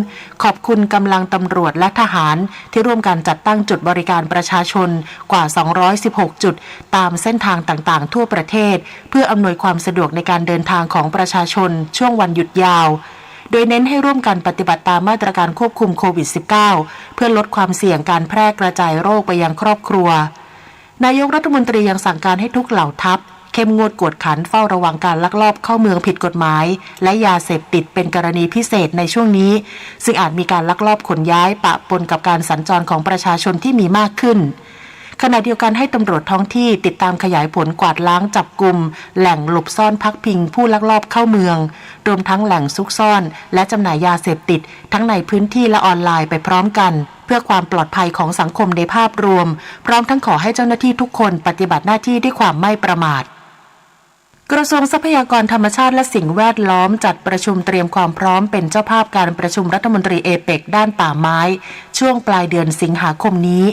ขอบคุณกำลังตำรวจและทหาร ที่ร่วมกันจัดตั้งจุดบริการประชาชนกว่า สองร้อยสิบหก จุด ตามเส้นทางต่างๆ ทั่วประเทศ เพื่ออำนวยความสะดวกในการเดินทางของประชาชนช่วงวันหยุดยาว โดยเน้นให้ร่วมกันปฏิบัติตามมาตรการควบคุมโควิด สิบเก้า เพื่อลดความเสี่ยงการแพร่กระจายโรคไปยังครอบครัว นายกรัฐมนตรียังสั่งการให้ทุกเหล่าทัพ เข้มงวดกวดขันเฝ้าระวังการลักลอบเข้าเมืองผิดกฎหมาย และยาเสพติดเป็นกรณีพิเศษในช่วงนี้ ซึ่งอาจมีการลักลอบขนย้ายปะปนกับการสัญจรของประชาชนที่มีมากขึ้น ขณะเดียวกันให้ตำรวจท้องที่ติดตามขยายผลกวาดล้างจับกุม แหล่งหลบซ่อนพักพิงผู้ลักลอบเข้าเมือง รวมทั้งแหล่งซุกซ่อน และจำหน่ายยาเสพติด ทั้งในพื้นที่และออนไลน์ไปพร้อมกัน เพื่อความปลอดภัยของสังคมในภาพรวม พร้อมทั้งขอให้เจ้าหน้าที่ทุกคนปฏิบัติหน้าที่ด้วยความไม่ประมาท กระทรวงทรัพยากรธรรมชาติและสิ่งแวดล้อมจัดประชุมเตรียมความพร้อมเป็นเจ้าภาพการประชุมรัฐมนตรีเอเปกด้านป่าไม้ ช่วงปลายเดือนสิงหาคมนี้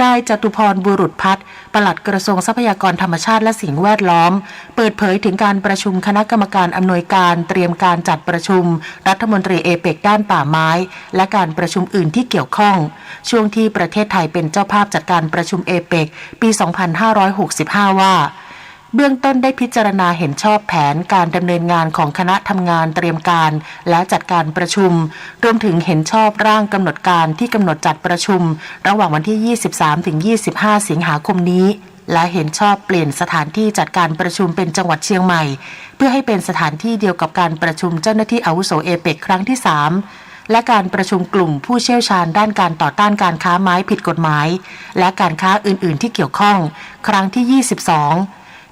นายจตุพร บุรุษพัฒน์ ปลัดกระทรวงทรัพยากรธรรมชาติและสิ่งแวดล้อม เปิดเผยถึงการประชุมคณะกรรมการอำนวยการเตรียมการจัดประชุมรัฐมนตรีเอเปกด้านป่าไม้ และการประชุมอื่นที่เกี่ยวข้อง ช่วงที่ประเทศไทยเป็นเจ้าภาพจัดการประชุมเอเปกปี สองพันห้าร้อยหกสิบห้า ว่า เบื้องต้นได้พิจารณาเห็นชอบแผนการดำเนินงานของคณะทำงานเตรียมการและจัดการประชุม รวมถึงเห็นชอบร่างกำหนดการที่กำหนดจัดประชุมระหว่างวันที่ ยี่สิบสาม ถึง ยี่สิบห้า สิงหาคมนี้ และเห็นชอบเปลี่ยนสถานที่จัดการประชุมเป็นจังหวัดเชียงใหม่ เพื่อให้เป็นสถานที่เดียวกับการประชุมเจ้าหน้าที่อาวุโสเอเปกครั้งที่ สาม และการประชุมกลุ่มผู้เชี่ยวชาญด้านการต่อต้านการค้าไม้ผิดกฎหมาย และการค้าอื่นๆที่เกี่ยวข้อง ครั้งที่ ยี่สิบสอง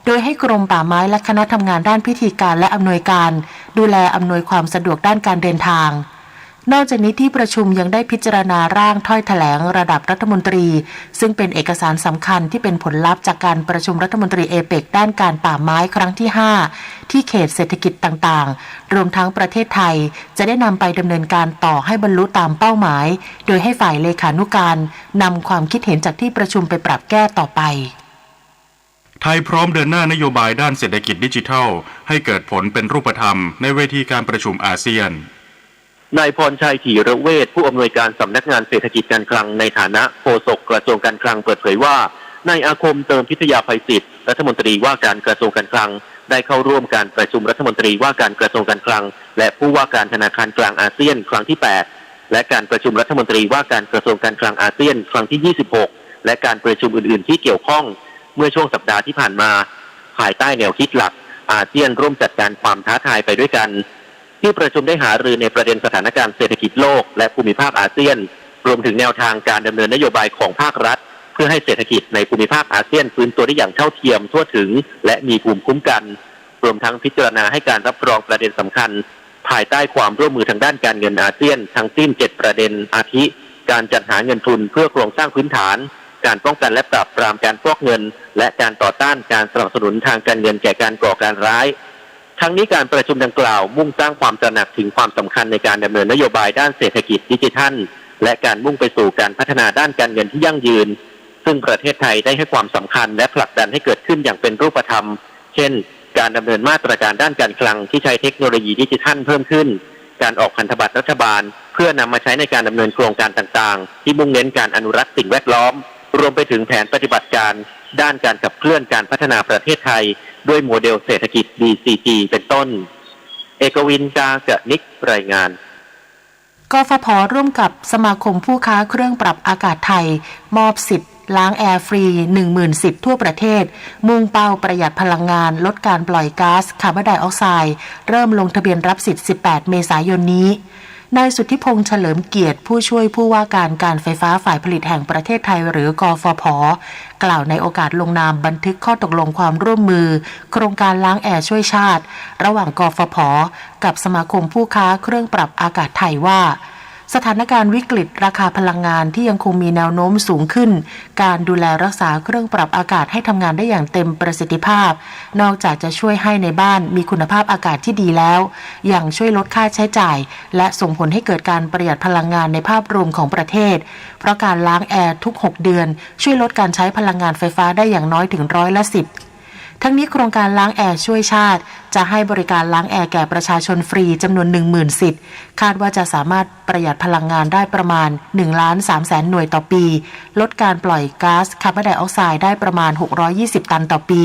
โดยให้กรมป่าไม้และคณะทำงานด้านพิธีการและอำนวยการ ดูแลอำนวยความสะดวกด้านการเดินทาง นอกจากนี้ที่ประชุมยังได้พิจารณาร่างถ้อยแถลงระดับรัฐมนตรี ซึ่งเป็นเอกสารสำคัญที่เป็นผลลัพธ์จากการประชุมรัฐมนตรีเอเปกด้านการป่าไม้ครั้งที่ห้า ที่เขตเศรษฐกิจต่างๆ รวมทั้งประเทศไทย จะได้นำไปดำเนินการต่อให้บรรลุตามเป้าหมาย โดยให้ฝ่ายเลขานุการนำความคิดเห็นจากที่ประชุมไปปรับแก้ต่อไป ไทยพร้อมเดินหน้านโยบายด้านเศรษฐกิจดิจิทัลให้เกิดผลเป็นรูปธรรมในเวทีการประชุมอาเซียน นายพรชัย ธีรเวช ผู้อำนวยการสำนักงานเศรษฐกิจการคลังในฐานะโฆษกกระทรวงการคลังเปิดเผยว่า นายอาคม เติมพิทยาภัยจิต รัฐมนตรีว่าการกระทรวงการคลัง ได้เข้าร่วมการประชุมรัฐมนตรีว่าการกระทรวงการคลัง และผู้ว่าการธนาคารกลางอาเซียนครั้งที่แปด และการประชุมรัฐมนตรีว่าการกระทรวงการคลังอาเซียนครั้งที่ยี่สิบหก และการประชุมอื่นๆ ที่เกี่ยวข้อง เมื่อช่วงสัปดาห์ที่ผ่านมา ภายใต้แนวคิดหลัก อาเซียนร่วมจัดการความท้าทายไปด้วยกัน ที่ประชุมได้หารือในประเด็นสถานการณ์เศรษฐกิจโลก และภูมิภาคอาเซียน รวมถึงแนวทางการดำเนินนโยบายของภาครัฐ เพื่อให้เศรษฐกิจในภูมิภาคอาเซียนฟื้นตัวได้อย่างเท่าเทียมทั่วถึง และมีภูมิคุ้มกัน รวมทั้งพิจารณาให้การรับรองประเด็นสำคัญ ภายใต้ความร่วมมือทางด้านการเงินอาเซียนทั้งสิ้นเจ็ดประเด็น อาทิ การจัดหาเงินทุนเพื่อโครงสร้างพื้นฐาน การป้องกันและปราบปรามการฟอกเงิน และการต่อต้านการสนับสนุนทางการเงินแก่การก่อการร้าย ทั้งนี้การประชุมดังกล่าวมุ่งสร้างความตระหนักถึงความสำคัญในการดำเนินนโยบายด้านเศรษฐกิจดิจิทัล และการมุ่งไปสู่การพัฒนาด้านการเงินที่ยั่งยืน ซึ่งประเทศไทยได้ให้ความสำคัญและผลักดันให้เกิดขึ้นอย่างเป็นรูปธรรม เช่น การดำเนินมาตรการด้านการคลังที่ใช้เทคโนโลยีดิจิทัลเพิ่มขึ้น การออกพันธบัตรรัฐบาล เพื่อนำมาใช้ในการดำเนินโครงการต่างๆ ที่มุ่งเน้นการอนุรักษ์สิ่งแวดล้อม รวมไปถึงแผนปฏิบัติการด้านการขับเคลื่อนการพัฒนาประเทศไทย ด้วยโมเดลเศรษฐกิจ บีซีจี เป็นต้น เอกวิน กาเกอะนิก รายงาน กฟผ ร่วมกับสมาคมผู้ค้าเครื่องปรับอากาศไทย มอบสิทธิ์ล้างแอร์ฟรี หนึ่งหมื่น สิทธิ์ทั่วประเทศ มุ่งเป้าประหยัดพลังงาน ลดการปล่อยก๊าซคาร์บอนไดออกไซด์ เริ่มลงทะเบียนรับสิทธิ์ สิบแปด เมษายนนี้ นายสุทธิพงษ์ เฉลิมเกียรติ ผู้ช่วยผู้ว่าการการไฟฟ้าฝ่ายผลิตแห่งประเทศไทย หรือ กฟผ กล่าวในโอกาสลงนามบันทึกข้อตกลงความร่วมมือ โครงการล้างแอร์ช่วยชาติ ระหว่าง กฟผ กับสมาคมผู้ค้าเครื่องปรับอากาศไทยว่า สถานการณ์วิกฤตราคาพลังงานที่ยังคงมีแนวโน้มสูงขึ้น การดูแลรักษาเครื่องปรับอากาศให้ทำงานได้อย่างเต็มประสิทธิภาพ นอกจากจะช่วยให้ในบ้านมีคุณภาพอากาศที่ดีแล้ว ยังช่วยลดค่าใช้จ่าย และส่งผลให้เกิดการประหยัดพลังงานในภาพรวมของประเทศ เพราะการล้างแอร์ทุกหกเดือน ช่วยลดการใช้พลังงานไฟฟ้าได้อย่างน้อยถึงร้อยละสิบ ทั้งนี้โครงการล้างแอร์ช่วยชาติ จะให้บริการล้างแอร์แก่ประชาชนฟรีจำนวน หนึ่งหมื่น สิทธิ์ คาดว่าจะสามารถประหยัดพลังงานได้ประมาณ หนึ่งล้านสามแสน หน่วยต่อปี ลดการปล่อยก๊าซคาร์บอนไดออกไซด์ได้ประมาณ หกร้อยยี่สิบ ตันต่อปี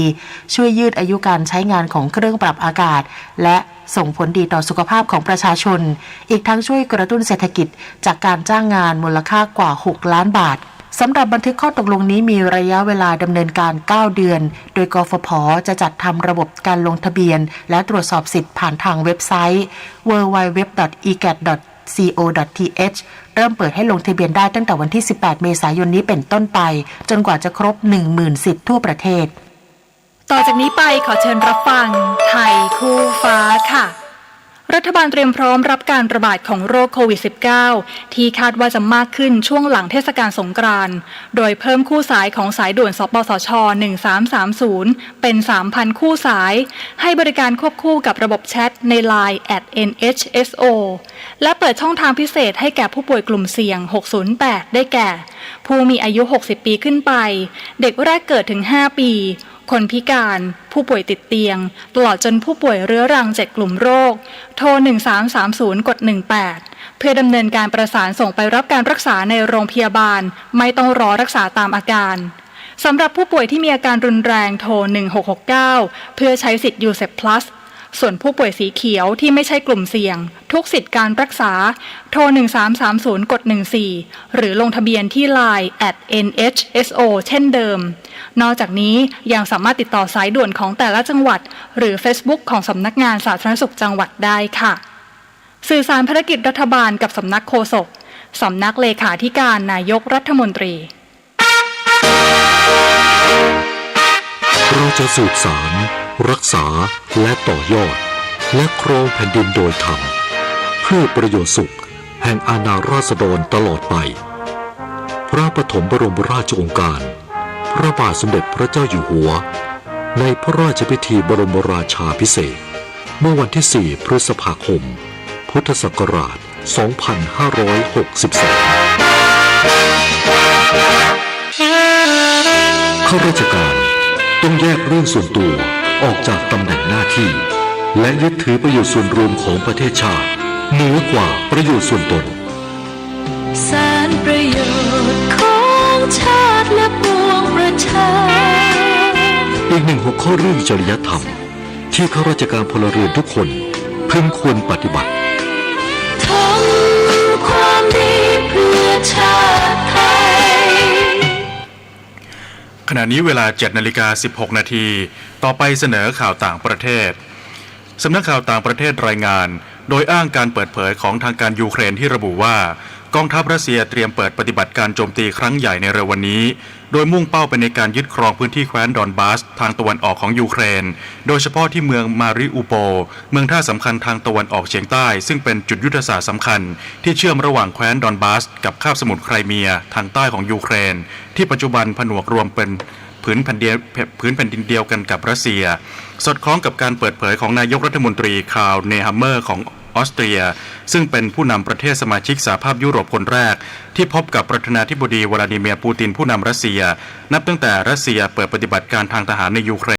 ช่วยยืดอายุการใช้งานของเครื่องปรับอากาศ และส่งผลดีต่อสุขภาพของประชาชน อีกทั้งช่วยกระตุ้นเศรษฐกิจจากการจ้างงานมูลค่ากว่า หกล้านบาท สำหรับบันทึกข้อตกลงนี้มีระยะเวลาดำเนินการ เก้าเดือน โดย กฟผ จะจัดทำระบบการลงทะเบียน และตรวจสอบสิทธิ์ผ่านทางเว็บไซต์ ดับเบิลยู ดับเบิลยู ดับเบิลยู ดอท อีแกท ดอท ซี โอ ดอท ที เอช เริ่มเปิดให้ลงทะเบียนได้ตั้งแต่วันที่ สิบแปด เมษายนนี้เป็นต้นไป จนกว่าจะครบ หนึ่งหมื่น สิทธิ์ทั่วประเทศ ต่อจากนี้ไปขอเชิญรับฟังไทยคู่ฟ้าค่ะ รัฐบาลเตรียมพร้อมรับการระบาดของโรคโควิด สิบเก้า ที่คาดว่าจะมากขึ้นช่วงหลังเทศกาลสงกรานต์ โดยเพิ่มคู่สายของสายด่วน สปสช หนึ่งสามสามศูนย์ เป็น สามพัน คู่สาย ให้บริการควบคู่กับระบบแชทใน ไลน์ แอท เอ็นเอชเอสโอ และเปิดช่องทางพิเศษให้แก่ผู้ป่วยกลุ่มเสี่ยง หกศูนย์แปด ได้แก่ ผู้มีอายุ หกสิบ ปีขึ้นไป เด็กแรกเกิดถึง ห้า ปี คนพิการ ผู้ป่วยติดเตียง ตลอดจนผู้ป่วยเรื้อรัง เจ็ด กลุ่มโรค โทร หนึ่งสามสามศูนย์ กด หนึ่งแปด เพื่อดำเนินการประสานส่งไปรับการรักษาในโรงพยาบาล ไม่ต้องรอรักษาตามอาการ สำหรับผู้ป่วยที่มีอาการรุนแรง โทร หนึ่งหกหกเก้า เพื่อใช้สิทธิ์ ยูเซป พลัส ส่วนผู้ป่วยสีเขียวที่ไม่ใช่กลุ่มเสี่ยง ทุกสิทธิ์การรักษา โทร หนึ่งสามสามศูนย์ กด หนึ่งสี่ หรือลงทะเบียนที่ ไลน์ แอท เอ็นเอชเอสโอ เช่นเดิม นอกจากนี้ยังสามารถติดต่อสายด่วนของแต่ละจังหวัด หรือเฟซบุ๊กของสำนักงานสาธารณสุขจังหวัดได้ค่ะ สื่อสารภารกิจรัฐบาลกับสำนักโฆษก สำนักเลขาธิการนายกรัฐมนตรี เราจะสืบสาน รักษา และต่อยอด และครองแผ่นดินโดยธรรม เพื่อประโยชน์สุขแห่งอาณาราษฎรตลอดไป พระปฐมบรมราชโองการ พระบาทสมเด็จพระเจ้าอยู่หัว ในพระราชพิธีบรมราชาภิเษก เมื่อวันที่ สี่ พฤษภาคม พุทธศักราช สองพันห้าร้อยหกสิบสอง ข้าราชการต้องแยกเรื่องส่วนตัวออกจากตำแหน่งหน้าที่ และยึดถือประโยชน์ส่วนรวมของประเทศชาติ เหนือกว่าประโยชน์ส่วนตน สานประโยชน์ของชาติและปวงประชา อีกหนึ่งหัวข้อเรื่องจริยธรรม ที่ข้าราชการพลเรือนทุกคนพึงควรปฏิบัติ ทำความดีเพื่อชาติไทย ขณะนี้เวลา เจ็ดนาฬิกาสิบหกนาที ต่อไปเสนอข่าวต่างประเทศ สำนักข่าวต่างประเทศรายงาน โดยอ้างการเปิดเผยของทางการยูเครนที่ระบุว่า กองทัพรัสเซียเตรียมเปิดปฏิบัติการโจมตีครั้งใหญ่ในเร็ววันนี้ โดยมุ่งเป้าไปในการยึดครองพื้นที่แคว้นดอนบาสทางตะวันออกของยูเครน โดยเฉพาะที่เมืองมาริอุโปล เมืองท่าสำคัญทางตะวันออกเฉียงใต้ ซึ่งเป็นจุดยุทธศาสตร์สำคัญที่เชื่อมระหว่างแคว้นดอนบาสกับคาบสมุทรไครเมียทางใต้ของยูเครน ที่ปัจจุบันผนวกรวมเป็นผืนแผ่นดิน ผืนแผ่นดินเดียวกันกับรัสเซีย สอดคล้องกับการเปิดเผยของนายกรัฐมนตรีคาร์ล เนฮัมเมอร์ของออสเตรีย ซึ่งเป็นผู้นำประเทศสมาชิกสหภาพยุโรปคนแรก ที่พบกับประธานาธิบดีวลาดิเมียร์ ปูติน ผู้นำรัสเซีย นับตั้งแต่รัสเซียเปิดปฏิบัติการทางทหารในยูเครน